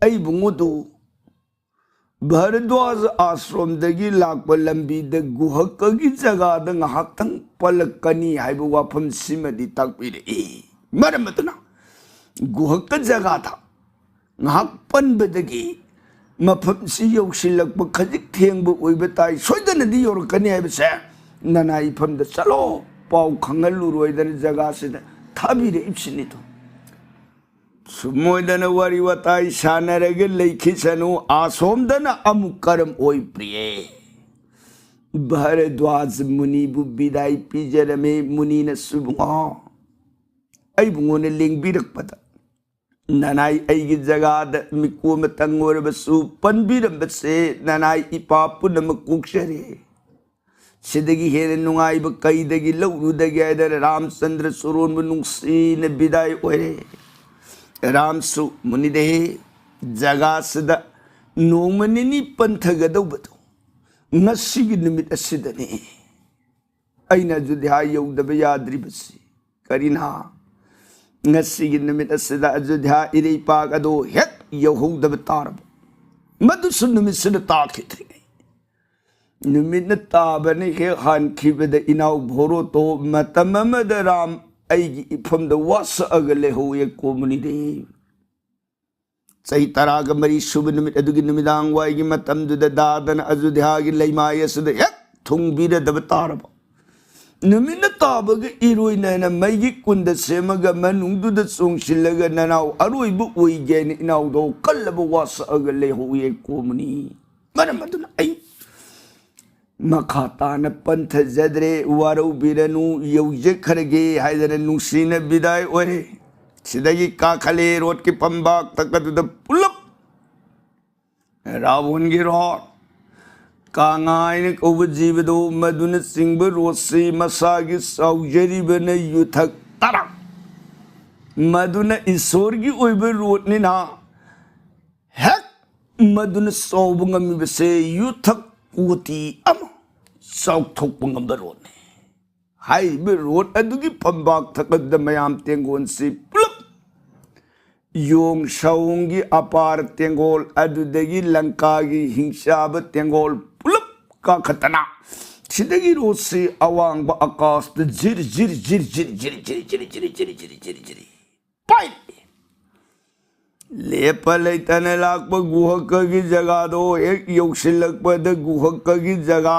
ꯑꯩ ꯕꯨꯡꯉꯣꯗꯨ ꯚꯥꯔꯗ꯭ꯋꯥꯖ ꯑꯥꯁ꯭ꯔꯣꯝꯗꯒꯤ ꯂꯥꯛꯄ ꯂꯝꯕꯤꯗ ꯒꯨꯍꯀꯒꯤ ꯖꯒꯥꯗ ꯉꯥꯏꯍꯥꯛꯇꯪ ꯄꯜꯂꯛꯀꯅꯤ ꯍꯥꯏꯕ ꯋꯥꯐꯝꯁꯤꯃꯗꯤ ꯇꯥꯛꯄꯤꯔꯛꯏ꯫ ꯃꯔꯝ ꯑꯗꯨꯅ ꯒꯨꯍꯀ ꯖꯒꯥꯗ ꯉꯥꯏꯍꯥꯛ ꯄꯟꯕꯗꯒꯤ ꯃꯐꯝꯁꯤ ꯌꯧꯁꯤꯜꯂꯛꯄ ꯈꯖꯤꯛ ꯊꯦꯡꯕ ꯑꯣꯏꯕ ꯇꯥꯏ꯫ ꯁꯣꯏꯗꯅꯗꯤ ꯌꯧꯔꯛꯀꯅꯤ ꯍꯥꯏꯕꯁꯦ ꯅꯅꯥꯏ ꯏꯐꯝꯗ ꯆꯠꯂꯣ, ꯄꯥꯎ ꯈꯪꯍꯜꯂꯨꯔꯣꯏꯗꯅ ꯖꯒꯥꯁꯤꯗ ꯊꯥꯕꯤꯔꯛꯏꯕꯁꯤꯅꯤꯗꯣ꯫ ꯁꯨꯝ ꯑꯣꯏꯗꯅ ꯋꯥꯔꯤ ꯋꯥꯇꯥꯏ ꯁꯥꯟꯅꯔꯒ ꯂꯩꯈꯤꯁꯅꯨ꯫ ꯑꯁꯣꯝꯗꯅ ꯑꯃꯨꯛ ꯀꯔꯝ ꯑꯣꯏ ꯄ꯭ꯔꯤꯌꯦ? ꯚꯥꯔꯗ꯭ꯋꯥꯖ ꯃꯨꯅꯤꯕꯨ ꯕꯤꯗꯥꯏ ꯄꯤꯖꯔꯝꯃꯤ꯫ ꯃꯨꯅꯤꯅ ꯁꯨꯕꯨꯡꯉꯣ, ꯑꯩ ꯕꯨꯡꯉꯣꯅ ꯂꯦꯡꯕꯤꯔꯛꯄꯗ ꯅꯅꯥꯏ ꯑꯩꯒꯤ ꯖꯒꯥꯗ ꯃꯤꯀꯣ ꯑꯃꯇꯪ ꯑꯣꯏꯔꯕꯁꯨ ꯄꯟꯕꯤꯔꯝꯕꯁꯦ ꯅꯅꯥꯏ ꯏꯄꯥ ꯄꯨꯝꯅꯃꯛ ꯀꯣꯛꯆꯔꯦ꯫ ꯁꯤꯗꯒꯤ ꯍꯦꯟꯅ ꯅꯨꯡꯉꯥꯏꯕ ꯀꯩꯗꯒꯤ ꯂꯧꯔꯨꯗꯒꯦ ꯍꯥꯏꯗꯅ ꯔꯥꯝꯆꯟꯗ꯭ꯔ ꯆꯣꯔꯣꯟꯕꯨ ꯅꯨꯡꯁꯤꯅ ꯕꯤꯗꯥꯏ ꯑꯣꯏꯔꯦ꯫ ꯔꯥꯝꯁꯨ ꯃꯨꯅꯤꯗꯦꯍꯦ, ꯖꯒꯥꯁꯤꯗ ꯅꯣꯡꯃ ꯅꯤꯅꯤ ꯄꯟꯊꯒꯗꯧꯕꯗꯣ ꯉꯁꯤꯒꯤ ꯅꯨꯃꯤꯠ ꯑꯁꯤꯗꯅꯤ꯫ ꯑꯩꯅ ꯑꯌꯨꯙ꯭ꯌꯥ ꯌꯧꯗꯕ ꯌꯥꯗ꯭ꯔꯤꯕꯁꯤ ꯀꯔꯤꯅ? ꯉꯁꯤꯒꯤ ꯅꯨꯃꯤꯠ ꯑꯁꯤꯗ ꯑꯌꯨꯙ꯭ꯌꯥ ꯏꯔꯩꯄꯥꯛ ꯑꯗꯨ ꯍꯦꯛ ꯌꯧꯍꯧꯗꯕ ꯇꯥꯔꯕ, ꯃꯗꯨꯁꯨ ꯅꯨꯃꯤꯠꯁꯤꯗ ꯇꯥꯈꯤꯗ꯭ꯔꯤꯉꯩ꯫ ꯅꯨꯃꯤꯠꯅ ꯇꯥꯕꯅ ꯍꯦꯛ ꯍꯥꯟꯈꯤꯕꯗ ꯏꯅꯥꯎ ꯚꯣꯔꯣꯇꯣ ꯃꯇꯝ ꯑꯃꯗ ꯔꯥꯝ ꯑꯩꯒꯤ ꯏꯐꯝꯗ ꯋꯥꯁꯛꯑꯒ ꯂꯩꯍꯧꯋꯦ ꯀꯣꯃꯨꯅꯤꯗꯤ꯫ ꯆꯍꯤ ꯇꯔꯥꯒ ꯃꯔꯤ ꯁꯨꯕ ꯅꯨꯃꯤꯠ ꯑꯗꯨꯒꯤ ꯅꯨꯃꯤꯗꯥꯡ ꯋꯥꯏꯒꯤ ꯃꯇꯝꯗꯨꯗ ꯗꯥꯗꯅ ꯑꯌꯨꯙ꯭ꯌꯥꯒꯤ ꯂꯩꯃꯥꯏ ꯑꯁꯤꯗ ꯍꯦꯛ ꯊꯨꯡꯕꯤꯔꯗꯕ ꯇꯥꯔꯕ꯫ ꯅꯨꯃꯤꯠꯅ ꯇꯥꯕꯒ ꯏꯔꯣꯏꯅꯅ ꯃꯩꯒꯤ ꯀꯨꯟꯗ ꯁꯦꯝꯃꯒ ꯃꯅꯨꯡꯗꯨꯗ ꯆꯣꯡꯁꯤꯜꯂꯒ ꯅꯅꯥꯎ ꯑꯔꯣꯏꯕ ꯑꯣꯏꯒꯦꯅ ꯏꯅꯥꯎꯗꯣ ꯀꯜꯂꯕ ꯋꯥꯁꯛꯑꯒ ꯂꯩꯍꯧꯋꯦ ꯀꯣꯃꯨꯅꯤ꯫ ꯃꯔꯝ ꯑꯗꯨꯅ ꯑꯩ ꯃꯈꯥ ꯇꯥꯅ ꯄꯟꯊꯖꯗ꯭ꯔꯦ, ꯋꯥꯔꯧꯕꯤꯔꯅꯨ, ꯌꯧꯖꯈ꯭ꯔꯒꯦ ꯍꯥꯏꯗꯅ ꯅꯨꯡꯁꯤꯅ ꯕꯤꯗꯥꯏ ꯑꯣꯏꯔꯦ꯫ ꯁꯤꯗꯒꯤ ꯀꯥꯈꯠꯂꯦ ꯔꯣꯠꯀꯤ ꯐꯝꯕꯥꯛ ꯇꯛ ꯑꯗꯨꯗ ꯄꯨꯂꯞ ꯔꯥꯕꯣꯟꯒꯤ ꯔꯣꯠ꯫ ꯀꯥꯡꯉꯥ ꯍꯥꯏꯅ ꯀꯧꯕ ꯖꯤꯕꯗꯣ ꯃꯗꯨꯅ ꯆꯤꯡꯕ ꯔꯣꯠꯁꯤ ꯃꯁꯥꯒꯤ ꯆꯥꯎꯖꯔꯤꯕꯅ ꯌꯨꯊꯛ ꯇꯔꯥ꯫ ꯃꯗꯨꯅ ꯏꯁꯣꯔꯒꯤ ꯑꯣꯏꯕ ꯔꯣꯠꯅꯤꯅ ꯃꯗꯨꯅ ꯆꯥꯎꯕ ꯉꯝꯃꯤꯕꯁꯦ ꯌꯨꯊꯛ ꯀꯣꯇꯤ ꯑꯃ ꯆꯥꯎꯊꯣꯛꯄ ꯉꯝꯕ ꯔꯣꯠꯅꯤ꯫ ꯍꯥꯏꯔꯤꯕ ꯔꯣꯠ ꯑꯗꯨꯒꯤ ꯐꯝꯕꯥꯛ ꯊꯛ ꯑꯗꯨꯗ ꯃꯌꯥꯝ ꯇꯦꯡꯒꯣꯜꯁꯤ ꯄꯨꯂꯞ ꯌꯣꯡ ꯁꯥꯎꯣꯡꯒꯤ ꯑꯄꯥꯔ ꯇꯦꯡꯒꯣꯜ ꯑꯗꯨꯗꯒꯤ ꯂꯪꯀꯥꯒꯤ ꯍꯤꯡꯆꯥꯕ ꯇꯦꯡꯒꯣꯜ ꯄꯨꯂꯞ ꯀꯥꯈꯠꯇꯅ ꯁꯤꯗꯒꯤ ꯔꯣꯠꯁꯤ ꯑꯋꯥꯡꯕ ꯑꯀꯥꯁꯇ ꯖꯤꯔ ꯖꯤꯔ ꯖꯤꯔ ꯖꯤꯔ ꯖꯤꯔ ꯖꯤꯔ ꯖꯤꯔ ꯖꯤꯔ ꯖꯤꯔ ꯖꯤꯔ ꯖꯤꯔ ꯖꯤꯔ ꯄꯥꯏ꯫ ꯂꯦꯞꯄ ꯂꯩꯇꯅ ꯂꯥꯛꯄ ꯒꯨꯍꯛꯀꯒꯤ ꯖꯒꯥꯗꯣ ꯍꯦꯛ ꯌꯧꯁꯤꯜꯂꯛꯄꯗ ꯒꯨꯍꯛꯀꯒꯤ ꯖꯒꯥ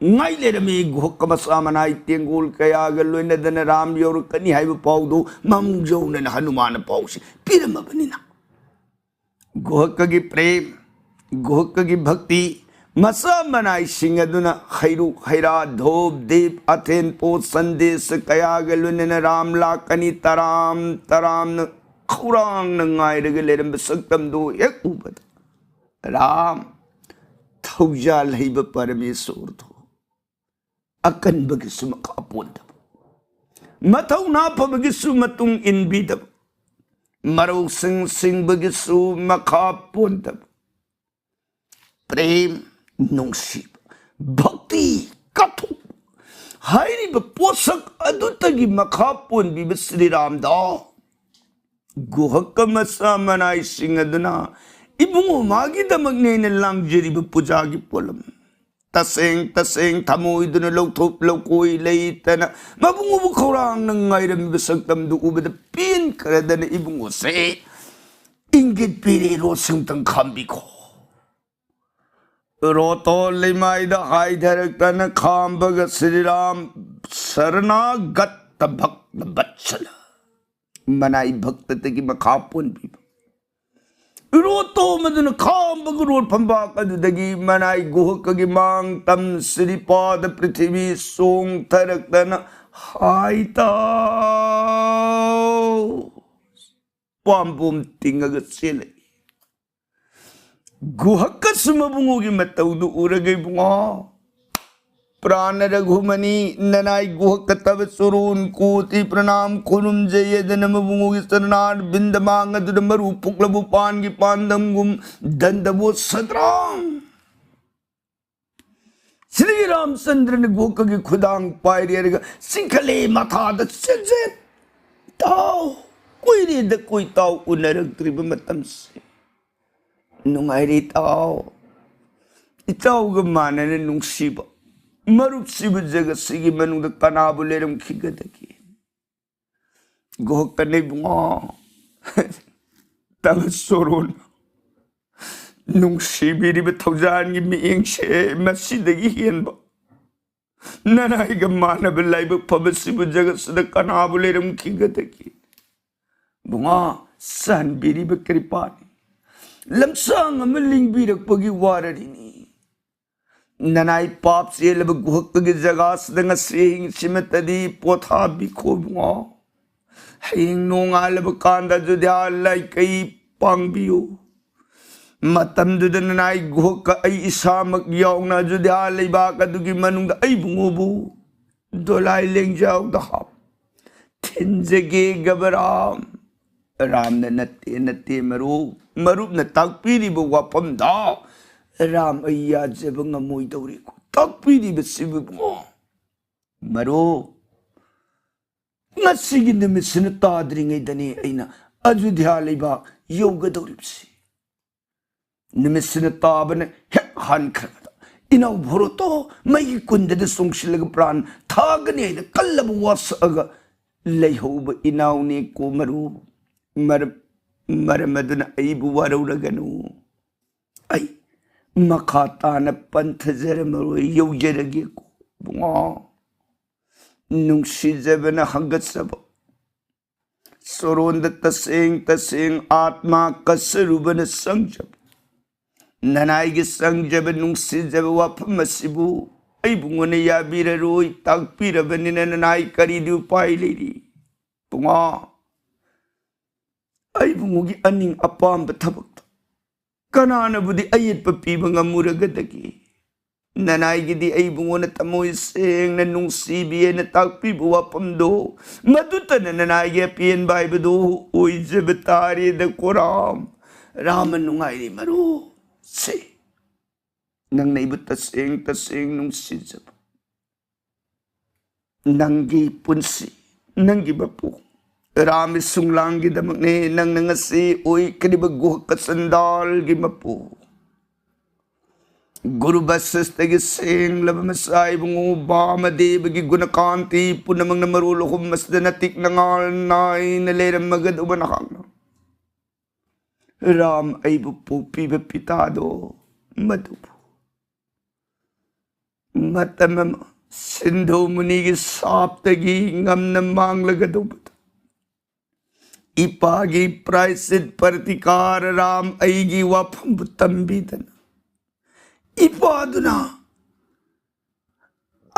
ꯉꯥꯏ ꯂꯩꯔꯝꯃꯤ꯫ ꯒꯨꯍꯛꯀ ꯃꯆꯥ ꯃꯅꯥꯏ ꯇꯦꯡꯒꯣꯜ ꯀꯌꯥꯒ ꯂꯣꯏꯅꯗꯅ ꯔꯥꯝ ꯌꯧꯔꯛꯀꯅꯤ ꯍꯥꯏꯕ ꯄꯥꯎꯗꯨ ꯃꯥꯡꯖꯧꯅꯅ ꯍꯅꯨꯃꯥꯟꯅ ꯄꯥꯎꯁꯤ ꯄꯤꯔꯝꯃꯕꯅꯤꯅ꯫ ꯒꯨꯍꯛꯀꯒꯤ ꯄ꯭ꯔꯦꯝ, ꯒꯨꯍꯛꯀꯒꯤ ꯚꯛꯇꯤ, ꯃꯆꯥ ꯃꯅꯥꯏꯁꯤꯡ ꯑꯗꯨꯅ ꯍꯩꯔꯨꯛ ꯍꯩꯔꯥ, ꯙꯣꯞ ꯗꯤꯞ, ꯑꯊꯦꯟ ꯄꯣꯠ ꯁꯟꯗꯦꯁ ꯀꯌꯥꯒ ꯂꯣꯏꯅꯅ ꯔꯥꯝ ꯂꯥꯛꯀꯅꯤ ꯇꯔꯥꯝ ꯇꯔꯥꯝꯅ ꯈꯧꯔꯥꯡꯅ ꯉꯥꯏꯔꯒ ꯂꯩꯔꯝꯕ ꯁꯛꯇꯝꯗꯨ ꯍꯦꯛ ꯎꯕꯗ ꯔꯥꯝ, ꯊꯧꯖꯥꯜ ꯍꯩꯕ ꯄꯔꯃꯦꯁꯣꯔꯗꯨ, ꯑꯀꯟꯕꯒꯤꯁꯨ ꯃꯈꯥ ꯄꯣꯟꯗꯕ, ꯃꯊꯧꯅꯥ ꯐꯕꯒꯤꯁꯨ ꯃꯇꯨꯡ ꯏꯟꯕꯤꯗꯕ, ꯃꯔꯧꯁꯤꯡ ꯁꯤꯡꯕꯒꯤꯁꯨ ꯃꯈꯥ ꯄꯣꯟꯗꯕ, ꯄ꯭ꯔꯦꯝ, ꯅꯨꯡꯁꯤꯕ, ꯚꯛꯇꯤ, ꯀꯠꯊꯣꯛꯄ ꯍꯥꯏꯔꯤꯕ ꯄꯣꯠꯁꯛ ꯑꯗꯨꯇꯒꯤ ꯃꯈꯥ ꯄꯣꯟꯕꯤꯕ ꯁ꯭ꯔꯤꯔꯥꯝꯗ ꯒꯨꯍꯛꯀ ꯃꯆꯥ ꯃꯅꯥꯏꯁꯤꯡ ꯑꯗꯨꯅ ꯏꯕꯨꯡꯉꯣ ꯃꯥꯒꯤꯗꯃꯛꯅꯦꯅ ꯂꯥꯡꯖꯔꯤꯕ ꯄꯨꯖꯥꯒꯤ ꯄꯣꯠꯂꯝ ꯇꯁꯦꯡ ꯇꯁꯦꯡ ꯊꯃꯣꯏꯗꯨꯅ ꯂꯧꯊꯣꯛ ꯂꯧꯀꯣꯏ ꯂꯩꯇꯅ ꯃꯕꯨꯡꯉꯣꯕꯨ ꯈꯧꯔꯥꯡꯅ ꯉꯥꯏꯔꯝꯃꯤꯕ ꯁꯛꯇꯝꯗꯨ ꯎꯕꯗ ꯄꯦꯟꯈ꯭ꯔꯗꯅ ꯏꯕꯨꯡꯉꯣꯁꯦ ꯏꯪꯒꯤꯠ ꯄꯤꯔꯦ, ꯔꯣꯠꯁꯤꯡꯇꯪ ꯈꯥꯝꯕꯤꯈꯣ꯫ ꯔꯣꯠꯇꯣ ꯂꯩꯃꯥꯏꯗ ꯍꯥꯏꯊꯔꯛꯇꯅ ꯈꯥꯝꯕꯒ ꯁ꯭ꯔꯤꯔꯥꯝ ꯁꯔꯅꯥꯒꯠꯇ ꯚꯛꯇ ꯚꯠꯁꯂ ꯃꯅꯥꯏ ꯚꯛꯇꯗꯒꯤ ꯃꯈꯥ ꯄꯣꯟꯕꯤꯕ ꯔꯣꯠꯇꯣ ꯃꯗꯨꯅ ꯈꯥꯝꯕꯒ ꯔꯣꯠ ꯐꯝꯕꯥꯛ ꯑꯗꯨꯗꯒꯤ ꯃꯅꯥꯏ ꯒꯨꯍꯛꯀꯒꯤ ꯃꯥꯡ ꯇꯝ ꯁ꯭ꯔꯤꯄꯥꯗ ꯄ꯭ꯔꯤꯊꯤꯕꯤ ꯆꯣꯡꯊꯔꯛꯇꯅ ꯍꯥꯏꯇꯥꯎ ꯄꯥꯝꯕꯣꯝ ꯇꯤꯡꯉꯒ ꯆꯦꯜꯂꯛꯏ꯫ ꯒꯨꯍꯛꯀꯁꯨ ꯃꯕꯨꯡꯉꯣꯒꯤ ꯃꯇꯧꯗꯨ ꯎꯔꯒ, "ꯏꯕꯨꯡꯉꯣ, ꯄ꯭ꯔꯥꯅ ꯔꯘꯨꯃꯅꯤ, ꯅꯅꯥꯏ ꯒꯨꯍꯛꯀ ꯇꯕ ꯆꯣꯔꯣꯟ ꯀꯣꯇꯤ ꯄ꯭ꯔꯅꯥꯝ ꯈꯨꯔꯨꯝꯖꯩ꯫ ꯑꯗꯨꯅ ꯃꯕꯨꯡꯉꯣꯒꯤ ꯆꯔꯅꯥꯔ ꯕꯤꯟꯗ ꯃꯥꯡ ꯑꯗꯨꯗ ꯃꯔꯨ ꯐꯨꯛꯂꯕ ꯄꯥꯟꯒꯤ ꯄꯥꯟꯗꯝꯒꯨꯝ ꯗꯟꯗꯕꯣ ꯁꯗ꯭ꯔꯥꯡ꯫ ꯁꯤꯗꯒꯤ ꯔꯥꯝꯆꯟꯗ꯭ꯔꯅ ꯒꯣꯀꯒꯤ ꯈꯨꯗꯥꯡ ꯄꯥꯏꯔꯦꯔꯒ ꯆꯤꯡꯈꯠꯂꯦ ꯃꯊꯥꯗ ꯆꯦꯠ ꯆꯦꯠ꯫ ꯏꯇꯥꯎ, ꯀꯨꯏꯔꯦꯗ ꯀꯣꯏꯇꯥꯎ ꯎꯅꯔꯛꯇ꯭ꯔꯤꯕ ꯃꯇꯝꯁꯦ꯫ ꯅꯨꯡꯉꯥꯏꯔꯦ ꯏꯇꯥꯎ꯫ ꯏꯇꯥꯎꯒ ꯃꯥꯟꯅꯅ ꯅꯨꯡꯁꯤꯕ ꯃꯔꯨꯞꯁꯤꯕꯨ ꯖꯒꯠꯁꯤꯒꯤ ꯃꯅꯨꯡꯗ ꯀꯅꯥꯕꯨ ꯂꯩꯔꯝꯈꯤꯒꯗꯒꯦ? ꯒꯣꯀꯅ ꯏꯕꯨꯡꯉꯣ, ꯇꯕ ꯁꯣꯔꯣꯟ, ꯅꯨꯡꯁꯤꯕꯤꯔꯤꯕ ꯊꯧꯖꯥꯟꯒꯤ ꯃꯤꯠꯌꯦꯡꯁꯦ ꯃꯁꯤꯗꯒꯤ ꯍꯦꯟꯕ ꯅꯅꯥꯏꯒ ꯃꯥꯟꯅꯕ ꯂꯥꯏꯕꯛ ꯐꯕꯁꯤꯕꯨ ꯖꯒꯠꯁꯤꯗ ꯀꯅꯥꯕꯨ ꯂꯩꯔꯝꯈꯤꯒꯗꯒꯦ? ꯕꯨꯡꯉꯣ, ꯆꯥꯟꯕꯤꯔꯤꯕ ꯀ꯭ꯔꯤꯄꯥꯅꯤ꯫ ꯂꯝꯁꯥꯡ ꯑꯃ ꯂꯤꯡꯕꯤꯔꯛꯄꯒꯤ ꯋꯥꯔꯔꯤꯅꯤ꯫ ꯅꯅꯥꯏ ꯄꯥꯞ ꯆꯦꯜꯂꯕ ꯒꯨꯍꯛꯇꯒꯤ ꯖꯒꯥꯁꯤꯗ ꯉꯁꯤ ꯑꯍꯤꯡꯁꯤꯃꯇꯗꯤ ꯄꯣꯊꯥꯕꯤꯈꯣ ꯏꯕꯨꯡꯉꯣ꯫ ꯍꯌꯦꯡ ꯅꯣꯡꯉꯥꯜꯂꯕ ꯀꯥꯟꯗ ꯑꯌꯨꯙ꯭ꯌꯥ ꯂꯥꯏꯀꯩ ꯄꯥꯡꯕꯤꯌꯨ꯫ ꯃꯇꯝꯗꯨꯗ ꯅꯅꯥꯏ ꯒꯨꯍꯛꯀ ꯑꯩ ꯏꯁꯥꯃꯛ ꯌꯥꯎꯅ ꯑꯌꯨꯙ꯭ꯌꯥ ꯂꯩꯕꯥꯛ ꯑꯗꯨꯒꯤ ꯃꯅꯨꯡꯗ ꯑꯩ ꯏꯕꯨꯡꯉꯣꯕꯨ ꯗꯣꯂꯥꯏ ꯂꯦꯡꯖꯥꯎꯗ ꯍꯥꯞ ꯊꯤꯟꯖꯒꯦ ꯒꯕꯔꯥꯝ꯫ ꯔꯥꯝꯅ ꯅꯠꯇꯦ, ꯅꯠꯇꯦ ꯃꯔꯨꯞ꯫ ꯃꯔꯨꯞꯅ ꯇꯥꯛꯄꯤꯔꯤꯕ ꯋꯥꯐꯝꯗ ꯔꯥꯝ ꯑꯩ ꯌꯥꯖꯕ ꯉꯝꯃꯣꯏꯗꯧꯔꯦꯀꯣ꯫ ꯇꯥꯛꯄꯤꯔꯤꯕꯁꯤꯕꯨ ꯏꯕꯨꯡꯉꯣ꯫ ꯃꯔꯨꯞ, ꯉꯁꯤꯒꯤ ꯅꯨꯃꯤꯠꯁꯤꯅ ꯇꯥꯗ꯭ꯔꯤꯉꯩꯗꯅꯤ ꯑꯩꯅ ꯑꯌꯨꯙ꯭ꯌꯥ ꯂꯩꯕꯥꯛ ꯌꯧꯒꯗꯧꯔꯤꯕꯁꯤ꯫ ꯅꯨꯃꯤꯠꯁꯤꯅ ꯇꯥꯕꯅ ꯍꯦꯛ ꯍꯥꯟꯈ꯭ꯔꯕꯗ ꯏꯅꯥꯎ ꯚꯣꯔꯣꯇꯣ ꯃꯩꯒꯤ ꯀꯨꯟꯗꯗ ꯆꯣꯡꯁꯤꯜꯂꯒ ꯄ꯭ꯔꯥꯟ ꯊꯥꯒꯅꯤ ꯍꯥꯏꯅ ꯀꯜꯂꯕ ꯋꯥ ꯁꯛꯑꯒ ꯂꯩꯍꯧꯕ ꯏꯅꯥꯎꯅꯤ ꯀꯣ ꯃꯔꯨꯞ꯫ ꯃꯔꯝ, ꯃꯔꯝ ꯑꯗꯨꯅ ꯑꯩꯕꯨ ꯋꯥꯔꯧꯔꯒꯅꯨ꯫ ꯑꯩ ꯃꯈꯥ ꯇꯥꯅ ꯄꯟꯊꯖꯔꯝꯃꯔꯣꯏ, ꯌꯧꯖꯔꯒꯦꯀꯣ ꯏꯕꯨꯡꯉꯣ꯫ ꯅꯨꯡꯁꯤꯖꯕꯅ ꯍꯪꯒꯠꯆꯕ, ꯆꯣꯔꯣꯟꯗ ꯇꯁꯦꯡ ꯇꯁꯦꯡ ꯑꯥꯠꯃꯥ ꯀꯠꯆꯔꯨꯕꯅ ꯆꯪꯖꯕ, ꯅꯅꯥꯏꯒꯤ ꯆꯪꯖꯕ ꯅꯨꯡꯁꯤꯖꯕ ꯋꯥꯐꯝ ꯑꯁꯤꯕꯨ ꯑꯩꯕꯨꯉꯣꯟꯗ ꯌꯥꯕꯤꯔꯔꯣꯏ, ꯇꯥꯛꯄꯤꯔꯕꯅꯤꯅ ꯅꯅꯥꯏ ꯀꯔꯤꯗꯤ ꯎꯄꯥꯏ ꯂꯩꯔꯤ? ꯏꯕꯨꯡꯉꯣ, ꯑꯩꯕꯨꯉꯣꯒꯤ ꯑꯅꯤꯡ ꯑꯄꯥꯝꯕ ꯊꯕꯛꯇ ꯀꯅꯥꯅꯕꯨꯗꯤ ꯑꯌꯦꯠꯄ ꯄꯤꯕ ꯉꯝꯃꯨꯔꯒꯗꯒꯦ? ꯅꯅꯥꯏꯒꯤꯗꯤ ꯑꯩꯕꯨ ꯉꯣꯟꯅ ꯊꯃꯣꯏ ꯁꯦꯡꯅ ꯅꯨꯡꯁꯤꯕꯤ ꯍꯥꯏꯅ ꯇꯥꯛꯄꯤꯕ ꯋꯥꯐꯝꯗꯣ, ꯃꯗꯨꯇꯅ ꯅꯅꯥꯏꯒꯤ ꯑꯄꯦꯟꯕ ꯍꯥꯏꯕꯗꯨ ꯑꯣꯏꯖꯕ ꯇꯥꯔꯦꯗ ꯀꯣꯔꯥꯝ꯫ ꯔꯥꯃ ꯅꯨꯡꯉꯥꯏꯔꯤ ꯃꯔꯨꯞꯁꯦ꯫ ꯅꯪꯅ ꯑꯩꯕꯨ ꯇꯁꯦꯡ ꯇꯁꯦꯡ ꯅꯨꯡꯁꯤꯖꯕ, ꯅꯪꯒꯤ ꯄꯨꯟꯁꯤ, ꯅꯪꯒꯤ ꯃꯄꯨ ꯔꯥꯝ ꯁꯨꯡꯂꯥꯡꯒꯤꯗꯃꯛꯅꯦ ꯅꯪꯅ ꯉꯁꯤ ꯑꯣꯏꯈ꯭ꯔꯤꯕ ꯒꯨꯍꯀ ꯆꯟꯗꯥꯜꯒꯤ ꯃꯄꯨ꯫ ꯒꯨꯔꯨ ꯕꯁꯤꯁꯇꯒꯤ ꯁꯦꯡꯂꯕ ꯃꯆꯥ ꯏꯕꯨꯡꯉꯣ ꯕꯥꯃꯗꯦꯕꯒꯤ ꯒꯨꯅꯀꯥꯟꯇꯤ ꯄꯨꯝꯅꯃꯛꯅ ꯃꯔꯣꯜ ꯑꯍꯨꯝ ꯑꯁꯤꯗ ꯅꯇꯤꯛ ꯅꯉꯥꯜ ꯅꯥꯏꯅ ꯂꯩꯔꯝꯃꯒꯗꯧꯕ ꯅꯍꯥꯛꯅ ꯔꯥꯝ ꯑꯩꯕꯨ ꯄꯣꯛꯄꯤꯕ ꯄꯤꯇꯥꯗꯣ, ꯃꯗꯨꯕꯨ ꯃꯇꯝ ꯑꯃ ꯁꯤꯟꯙꯨ ꯃꯨꯅꯤꯒꯤ ꯁꯥꯞꯇꯒꯤ ꯉꯝꯅ ꯃꯥꯡꯂꯒꯗꯧꯕꯗ ꯏꯄꯥꯒꯤ ꯄ꯭ꯔꯥꯏꯁꯤꯠ ꯄ꯭ꯔꯇꯤꯀꯥꯔ ꯔꯥꯝ ꯑꯩꯒꯤ ꯋꯥꯐꯝꯕꯨ ꯇꯝꯕꯤꯗꯅ ꯏꯄꯥꯗꯨꯅ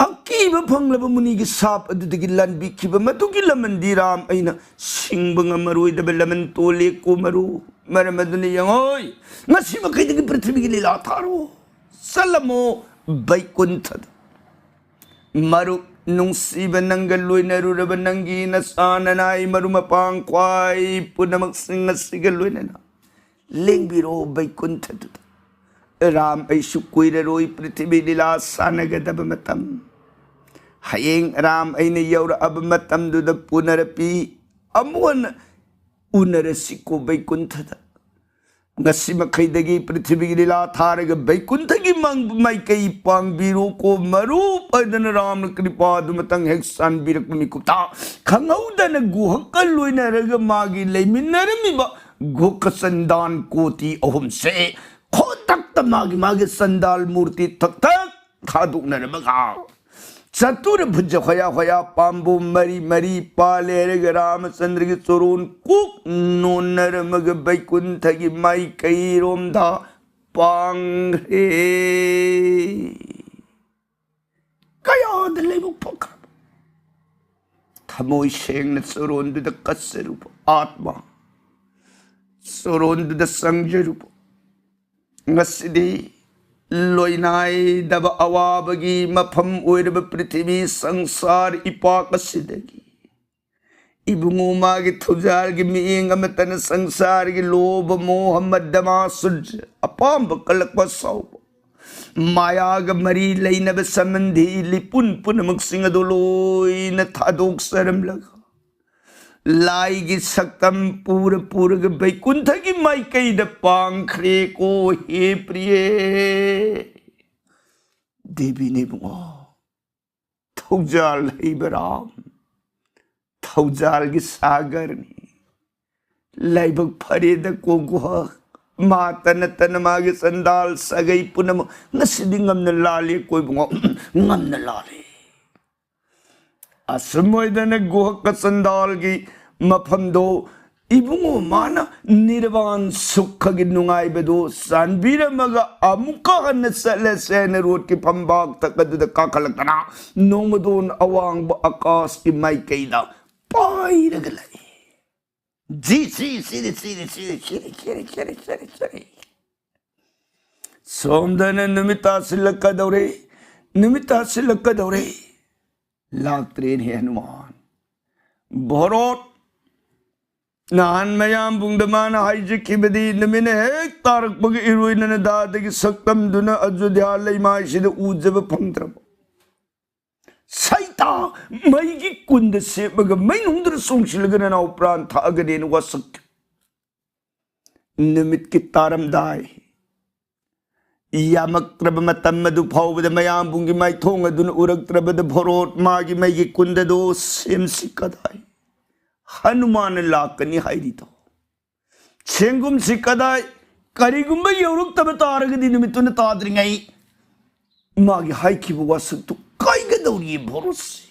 ꯑꯀꯤꯕ ꯐꯪꯂꯕ ꯃꯨꯅꯤꯒꯤ ꯁꯥꯞ ꯑꯗꯨꯗꯒꯤ ꯂꯥꯟꯕꯤꯈꯤꯕ ꯃꯗꯨꯒꯤ ꯂꯃꯟꯗꯤ ꯔꯥꯝ ꯑꯩꯅ ꯁꯤꯡꯕ ꯉꯝꯃꯔꯣꯏꯗꯕ ꯂꯃꯟ ꯇꯣꯜꯂꯦ ꯀꯣ ꯃꯔꯨ꯫ ꯃꯔꯝ ꯑꯗꯨꯅ ꯌꯦꯡꯉꯣꯏ, ꯉꯁꯤ ꯃꯈꯩꯗꯒꯤ ꯄ꯭ꯔꯤꯊꯤꯕꯤꯒꯤ ꯂꯤꯂꯥ ꯊꯥꯔꯣ, ꯆꯠꯂꯝꯃꯣ ꯕꯩꯀꯨꯟꯊꯗ꯫ ꯃꯔꯨꯞ ꯅꯨꯡꯁꯤꯕ, ꯅꯪꯒ ꯂꯣꯏꯅꯔꯨꯔꯕ ꯅꯪꯒꯤ ꯅꯆꯥ ꯅꯅꯥꯏ ꯃꯔꯨꯞ ꯃꯄꯥꯡ ꯈ꯭ꯋꯥꯏ ꯄꯨꯝꯅꯃꯛꯁꯤꯡ ꯑꯁꯤꯒ ꯂꯣꯏꯅꯅ ꯂꯦꯡꯕꯤꯔꯣ ꯕꯩꯀꯨꯟꯊꯗꯨꯗ꯫ ꯔꯥꯝ ꯑꯩꯁꯨ ꯀꯨꯏꯔꯔꯣꯏ ꯄ꯭ꯔꯤꯊꯤꯕꯤ ꯂꯤꯂꯥ ꯁꯥꯟꯅꯒꯗꯕ ꯃꯇꯝ꯫ ꯍꯌꯦꯡ ꯔꯥꯝ ꯑꯩꯅ ꯌꯧꯔꯛꯑꯕ ꯃꯇꯝꯗꯨꯗ ꯄꯨꯅꯔꯄꯤ ꯑꯃꯨꯛ ꯍꯟꯅ ꯎꯅꯔꯁꯤꯀꯣ ꯕꯩꯀꯨꯟꯊꯗ꯫ ꯉꯁꯤ ꯃꯈꯩꯗꯒꯤ ꯄ꯭ꯔꯤꯊꯤꯕꯤꯒꯤ ꯂꯤꯂꯥ ꯊꯥꯔꯒ ꯕꯩꯀꯨꯟꯊꯒꯤ ꯃꯪ-, ꯃꯥꯏꯀꯩ ꯄꯥꯡꯕꯤꯔꯣꯀꯣ ꯃꯔꯨꯞ ꯍꯥꯏꯗꯅ ꯔꯥꯝꯅ ꯀ꯭ꯔꯤꯄꯥꯗꯨ ꯃꯇꯪ ꯍꯦꯛ ꯆꯥꯟꯕꯤꯔꯛꯄ ꯃꯤꯀꯨꯞꯇ ꯈꯪꯍꯧꯗꯅ ꯒꯨꯍꯀ ꯂꯣꯏꯅꯔꯒ ꯃꯥꯒꯤ ꯂꯩꯃꯤꯟꯅꯔꯝꯃꯤꯕ ꯒꯨꯍꯀ ꯆꯟꯗꯥꯟ ꯀꯣꯇꯤ ꯑꯍꯨꯝꯁꯦ ꯈꯨꯗꯛꯇ ꯃꯥꯒꯤ ꯃꯥꯒꯤ ꯆꯟꯗꯥꯜ ꯃꯨꯔꯇꯤ ꯊꯛ ꯊꯛ ꯊꯥꯗꯣꯛꯅꯔꯝꯃꯒ ꯆꯇꯨꯔ ꯚꯨꯖ ꯍꯣꯌꯥ ꯍꯣꯌꯥ ꯄꯥꯝꯕꯣꯝ ꯃꯔꯤ ꯃꯔꯤ ꯄꯥꯜꯂꯦ ꯍꯥꯏꯔꯒ ꯔꯥꯃꯆꯟꯗ꯭ꯔꯒꯤ ꯆꯣꯔꯣꯟ ꯀꯣꯛ ꯅꯣꯟꯅꯔꯝꯃꯒ ꯕꯩꯀꯨꯟꯊꯒꯤ ꯃꯥꯏꯀꯩꯔꯣꯝꯗ ꯄꯥꯡꯈ꯭ꯔꯦ꯫ ꯀꯌꯥꯗ ꯂꯥꯏꯕꯛ ꯐꯈ꯭ꯔꯕ ꯊꯃꯣꯏ ꯁꯦꯡꯅ ꯆꯣꯔꯣꯟꯗꯨꯗ ꯀꯠꯆꯔꯨꯕ ꯑꯥꯠꯃ, ꯆꯣꯔꯣꯟꯗꯨꯗ ꯆꯪꯖꯔꯨꯕ꯫ ꯉꯁꯤꯗꯤ ꯂꯣꯏꯅꯥꯏꯗꯕ ꯑꯋꯥꯕꯒꯤ ꯃꯐꯝ ꯑꯣꯏꯔꯕ ꯄ꯭ꯔꯤꯊꯤꯕꯤ ꯁꯪꯁꯥꯔ ꯏꯄꯥꯛ ꯑꯁꯤꯗꯒꯤ ꯏꯕꯨꯡꯉꯣ ꯃꯥꯒꯤ ꯊꯧꯖꯥꯜꯒꯤ ꯃꯤꯠꯌꯦꯡ ꯑꯃꯠꯇꯅ ꯁꯪꯁꯥꯔꯒꯤ ꯂꯣꯚ, ꯃꯣꯍ, ꯃꯗ, ꯃꯥꯁꯨꯔ, ꯑꯄꯥꯝꯕ ꯀꯜꯂꯛꯄ, ꯁꯥꯎꯕ, ꯃꯥꯌꯥꯒ ꯃꯔꯤ ꯂꯩꯅꯕ ꯁꯝꯕꯟꯙꯤ ꯂꯤꯄꯨꯟ ꯄꯨꯝꯅꯃꯛꯁꯤꯡ ꯑꯗꯨ ꯂꯣꯏꯅ ꯊꯥꯗꯣꯛꯆꯔꯝꯂꯒ ꯂꯥꯏꯒꯤ ꯁꯛꯇꯝ ꯄꯨꯔ ꯄꯨꯔꯒ ꯕꯩꯀꯨꯟꯊꯒꯤ ꯃꯥꯏꯀꯩꯗ ꯄꯥꯡꯈ꯭ꯔꯦꯀꯣ ꯍꯦ ꯄ꯭ꯔꯤꯌꯦ꯫ ꯗꯦꯕꯤꯅꯦ ꯏꯕꯨꯡꯉꯣ, ꯊꯧꯖꯥꯜ ꯍꯩꯕ ꯔꯥꯝ, ꯊꯧꯖꯥꯜꯒꯤ ꯁꯥꯒꯔꯅꯤ꯫ ꯂꯥꯏꯕꯛ ꯐꯔꯦꯗ ꯀꯣ ꯒꯨꯍ, ꯃꯥꯇ ꯅꯠꯇꯅ ꯃꯥꯒꯤ ꯆꯟꯗꯥꯜ ꯁꯥꯒꯩ ꯄꯨꯝꯅꯃꯛ ꯉꯁꯤꯗꯤ ꯉꯝꯅ ꯂꯥꯜꯂꯦ ꯀꯣ ꯏꯕꯨꯡꯉꯣ, ꯉꯝꯅ ꯂꯥꯜꯂꯦ꯫ ꯑꯁꯨꯝ ꯑꯣꯏꯗꯅ ꯒꯨꯍꯀ ꯆꯟꯗꯥꯜꯒꯤ ꯃꯐꯝꯗꯣ ꯏꯕꯨꯡꯉꯣ ꯃꯥꯅ ꯅꯤꯔꯕꯥꯟ ꯁꯨꯈꯒꯤ ꯅꯨꯡꯉꯥꯏꯕꯗꯣ ꯆꯥꯟꯕꯤꯔꯝꯃꯒ ꯑꯃꯨꯛꯀ ꯍꯟꯅ ꯆꯠꯂꯁꯦꯅ ꯔꯣꯠꯀꯤ ꯐꯝꯕꯥꯛ ꯊꯛ ꯑꯗꯨꯗ ꯀꯥꯈꯠꯂꯛꯇꯅ ꯅꯣꯡꯃꯗꯣꯟ ꯑꯋꯥꯡꯕ ꯑꯀꯥꯁꯀꯤ ꯃꯥꯏꯀꯩꯗ ꯄꯥꯏꯔꯒ ꯂꯥꯛꯏ꯫ ꯖꯤ, ꯖꯤ, ꯖꯤ, ꯖꯤ꯫ ꯁꯣꯝꯗꯅ ꯅꯨꯃꯤꯠ ꯇꯥꯁꯤꯜꯂꯛꯀꯗꯧꯔꯦ, ꯅꯨꯃꯤꯠ ꯇꯥꯁꯤꯜꯂꯛꯀꯗꯧꯔꯦ꯫ ꯂꯥꯛꯇ꯭ꯔꯦꯅꯦ ꯍꯅꯨꯃꯥꯟ꯫ ꯚꯣꯔꯣꯠ ꯅꯍꯥꯟ ꯃꯌꯥꯝꯕꯨꯡꯗ ꯃꯥꯅ ꯍꯥꯏꯖꯈꯤꯕꯗꯤ ꯅꯨꯃꯤꯠꯅ ꯍꯦꯛ ꯇꯥꯔꯛꯄꯒ ꯏꯔꯣꯏꯅꯅ ꯗꯥꯗꯒꯤ ꯁꯛꯇꯝꯗꯨꯅ ꯑꯖꯣꯙ꯭ꯌꯥ ꯂꯩꯃꯥꯏꯁꯤꯗ ꯎꯖꯕ ꯐꯪꯗ꯭ꯔꯕ꯫ ꯁꯩꯇꯥ ꯃꯩꯒꯤ ꯀꯨꯟꯗ ꯁꯦꯞꯄꯒ ꯃꯩꯅꯨꯡꯗꯨꯗ ꯆꯣꯡꯁꯤꯜꯂꯒ ꯅꯅꯥꯎ ꯄ꯭ꯔꯥꯟ ꯊꯥꯛꯑꯒꯅꯦꯅ ꯋꯥꯁꯛꯈꯤ꯫ ꯅꯨꯃꯤꯠꯀꯤ ꯇꯥꯔꯝꯗꯥꯏ ꯌꯥꯝꯃꯛꯇ꯭ꯔꯕ ꯃꯇꯝ ꯑꯗꯨ ꯐꯥꯎꯕꯗ ꯃꯌꯥꯝꯕꯨꯡꯒꯤ ꯃꯥꯏꯊꯣꯡ ꯑꯗꯨꯅ ꯎꯔꯛꯇ꯭ꯔꯕꯗ ꯚꯣꯔꯣꯠ ꯃꯥꯒꯤ ꯃꯩꯒꯤ ꯀꯨꯟꯗꯗꯣ ꯁꯦꯝꯁꯤ ꯀꯗꯥꯏ ꯍꯅꯨꯃꯥꯟꯅ ꯂꯥꯛꯀꯅꯤ ꯍꯥꯏꯔꯤꯗꯣ? ꯁꯦꯡꯒꯨꯝꯁꯤ ꯀꯗꯥꯏ? ꯀꯔꯤꯒꯨꯝꯕ ꯌꯧꯔꯛꯇꯕ ꯇꯥꯔꯒꯗꯤ ꯅꯨꯃꯤꯠꯇꯨꯅ ꯇꯥꯗ꯭ꯔꯤꯉꯩ ꯃꯥꯒꯤ ꯍꯥꯏꯈꯤꯕ ꯋꯥꯁꯛꯇꯨ ꯀꯥꯏꯒꯗꯧꯔꯤꯌꯦ ꯚꯣꯔꯣꯠꯁꯤ꯫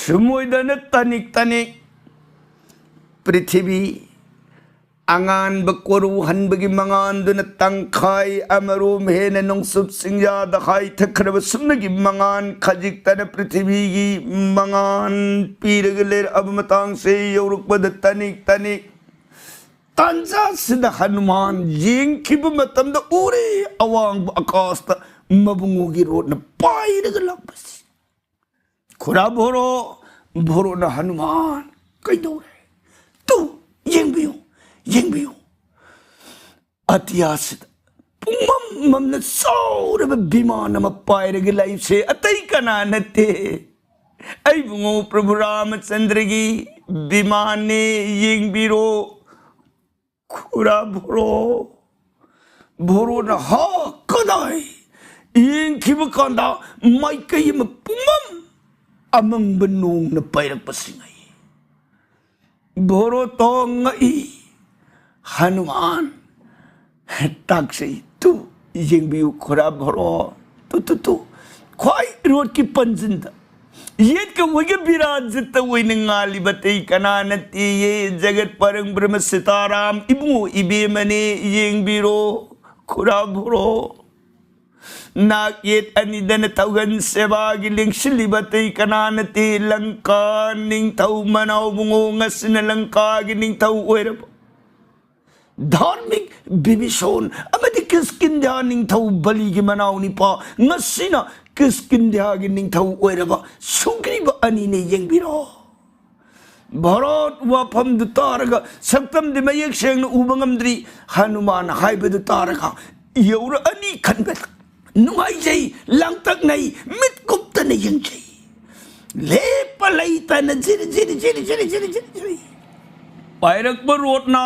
ꯁꯨꯝ ꯑꯣꯏꯗꯅ ꯇꯅꯤꯛ ꯇꯅꯤꯛ ꯄ꯭ꯔꯤꯊꯤꯕꯤ ꯑꯉꯥꯟꯕ ꯀꯣꯔꯨ ꯍꯟꯕꯒꯤ ꯃꯉꯥꯟꯗꯨꯅ ꯇꯪꯈꯥꯏ ꯑꯃꯔꯣꯝ ꯍꯦꯟꯅ ꯅꯣꯡꯆꯨꯞ ꯆꯤꯡꯌꯥꯗ ꯍꯥꯏꯊꯈ꯭ꯔꯕ ꯁꯨꯞꯅꯒꯤ ꯃꯉꯥꯟ ꯈꯖꯤꯛꯇꯅ ꯄ꯭ꯔꯤꯊꯤꯕꯤꯒꯤ ꯃꯉꯥꯟ ꯄꯤꯔꯒ ꯂꯩꯔꯛꯑꯕ ꯃꯇꯥꯡꯁꯦ ꯌꯧꯔꯛꯄꯗ ꯇꯅꯤꯛ ꯇꯅꯤꯛ ꯇꯥꯟꯖꯥꯁꯤꯗ ꯍꯅꯨꯃꯥꯟ ꯌꯦꯡꯈꯤꯕ ꯃꯇꯝꯗ ꯎꯔꯦ, ꯑꯋꯥꯡꯕ ꯑꯀꯥꯁꯇ ꯃꯕꯨꯡꯉꯣꯒꯤ ꯔꯣꯠꯅ ꯄꯥꯏꯔꯒ ꯂꯥꯛꯄꯁꯤ꯫ "ꯈꯨꯔꯥ ꯚꯣꯔꯣ!" ꯚꯣꯔꯣꯅ ꯍꯅꯨꯃꯥꯟ, "ꯀꯩꯗꯧꯔꯦ?" "ꯇꯨ, ꯌꯦꯡꯕꯤꯌꯨ, ꯌꯦꯡꯕꯤꯌꯨ, ꯑꯇꯤꯌꯥꯁꯤꯗ ꯄꯨꯡꯃꯝ ꯃꯝꯅ ꯆꯥꯎꯔꯕ ꯕꯤꯃꯥꯟ ꯑꯃ ꯄꯥꯏꯔꯒ ꯂꯩꯁꯦ ꯑꯇꯩ ꯀꯅꯥ ꯅꯠꯇꯦ, ꯑꯩꯕꯨꯡꯉꯣ ꯄ꯭ꯔꯚꯨ ꯔꯥꯃꯆꯟꯗ꯭ꯔꯒꯤ ꯕꯤꯃꯥꯟꯅꯦ, ꯌꯦꯡꯕꯤꯔꯣ, ꯈꯨꯔꯥ ꯚꯣꯔꯣ!" ꯚꯣꯔꯣꯅ, "ꯍꯥ, ꯀꯗꯥꯏ?" ꯌꯦꯡꯈꯤꯕ ꯀꯥꯟꯗ ꯃꯥꯏꯀꯩ ꯑꯃ ꯄꯨꯝꯃꯝ ꯑꯃꯪꯕ ꯅꯣꯡꯅ ꯄꯥꯏꯔꯛꯄꯁꯤꯡ ꯑꯩ꯫ ꯚꯣꯔꯣ ꯇꯣꯡꯉꯛꯏ꯫ ꯍꯅꯨꯃꯥꯟ ꯇꯥꯛꯆꯩ꯫ "ꯇꯨ, ꯌꯦꯡꯕꯤꯌꯨ ꯈꯨꯔꯥ ꯚꯣꯔꯣ꯫ ꯇꯨ, ꯇꯨ, ꯇꯨ, ꯈ꯭ꯋꯥꯏ ꯔꯣꯠꯀꯤ ꯄꯟꯖꯤꯟꯗ ꯌꯦꯠꯀ ꯑꯣꯏꯒ ꯕꯤꯔꯥꯖꯤꯠꯇ ꯑꯣꯏꯅ ꯉꯥꯜꯂꯤꯕ ꯑꯇꯩ ꯀꯅꯥ ꯅꯠꯇꯦꯌꯦ, ꯖꯒꯠ ꯄꯔꯪ ꯕ꯭ꯔꯍ꯭ꯃ ꯁꯤꯇꯥꯔꯥꯝ ꯏꯕꯨꯡꯉꯣ ꯏꯕꯦꯝꯃꯅꯦ, ꯌꯦꯡꯕꯤꯔꯣ ꯈꯨꯔꯥ ꯚꯣꯔꯣ꯫ ꯅꯥꯛ ꯌꯦꯠ ꯑꯅꯤꯗꯅ ꯇꯧꯒꯟ ꯁꯦꯕꯥꯒꯤ ꯂꯦꯡꯁꯤꯜꯂꯤꯕ ꯑꯇꯩ ꯀꯅꯥ ꯅꯠꯇꯦ, ꯂꯪꯀꯥ ꯅꯤꯡꯊꯧ ꯃꯅꯥꯎꯕꯨꯡꯉꯣ, ꯉꯁꯤꯅ ꯂꯪꯀꯥꯒꯤ ꯅꯤꯡꯊꯧ ꯑꯣꯏꯔꯕ ꯙꯥꯔꯃꯤꯛ ꯕꯤꯕꯤꯁꯣꯟ ꯑꯃꯗꯤ ꯀꯤꯁꯀꯤꯟꯙ꯭ꯌꯥ ꯅꯤꯡꯊꯧ ꯕꯂꯤꯒꯤ ꯃꯅꯥꯎ ꯅꯤꯄꯥ, ꯉꯁꯤꯅ ꯀꯤꯁꯀꯤꯟꯙ꯭ꯌꯥꯒꯤ ꯅꯤꯡꯊꯧ ꯑꯣꯏꯔꯕ ꯁꯨꯒ꯭ꯔꯤꯕ ꯑꯅꯤꯅꯦ, ꯌꯦꯡꯕꯤꯔꯣ꯫" ꯚꯥꯔꯠ ꯋꯥꯐꯝꯗꯨ ꯇꯥꯔꯒ, ꯁꯛꯇꯝꯗꯤ ꯃꯌꯦꯛ ꯁꯦꯡꯅ ꯎꯕ ꯉꯝꯗ꯭ꯔꯤ, ꯍꯅꯨꯃꯥꯟ ꯍꯥꯏꯕꯗꯨ ꯇꯥꯔꯒ ꯌꯧꯔꯛꯑꯅꯤ ꯈꯟꯕꯗ ꯅꯨꯡꯉꯥꯏꯖꯩ, ꯂꯥꯡꯇꯛꯅꯩ, ꯃꯤꯠ ꯀꯨꯞꯇꯅ ꯌꯦꯡꯖꯩ꯫ ꯂꯦꯞꯄ ꯂꯩꯇꯅ ꯖꯤꯔꯤ ꯖꯤꯔꯤ ꯖꯤꯔꯤ ꯖꯤꯔꯤ ꯖꯤꯔꯤ ꯖꯤꯔꯤ ꯖꯤꯔꯤ꯫ ꯄꯥꯏꯔꯛꯄ ꯔꯣꯠꯅ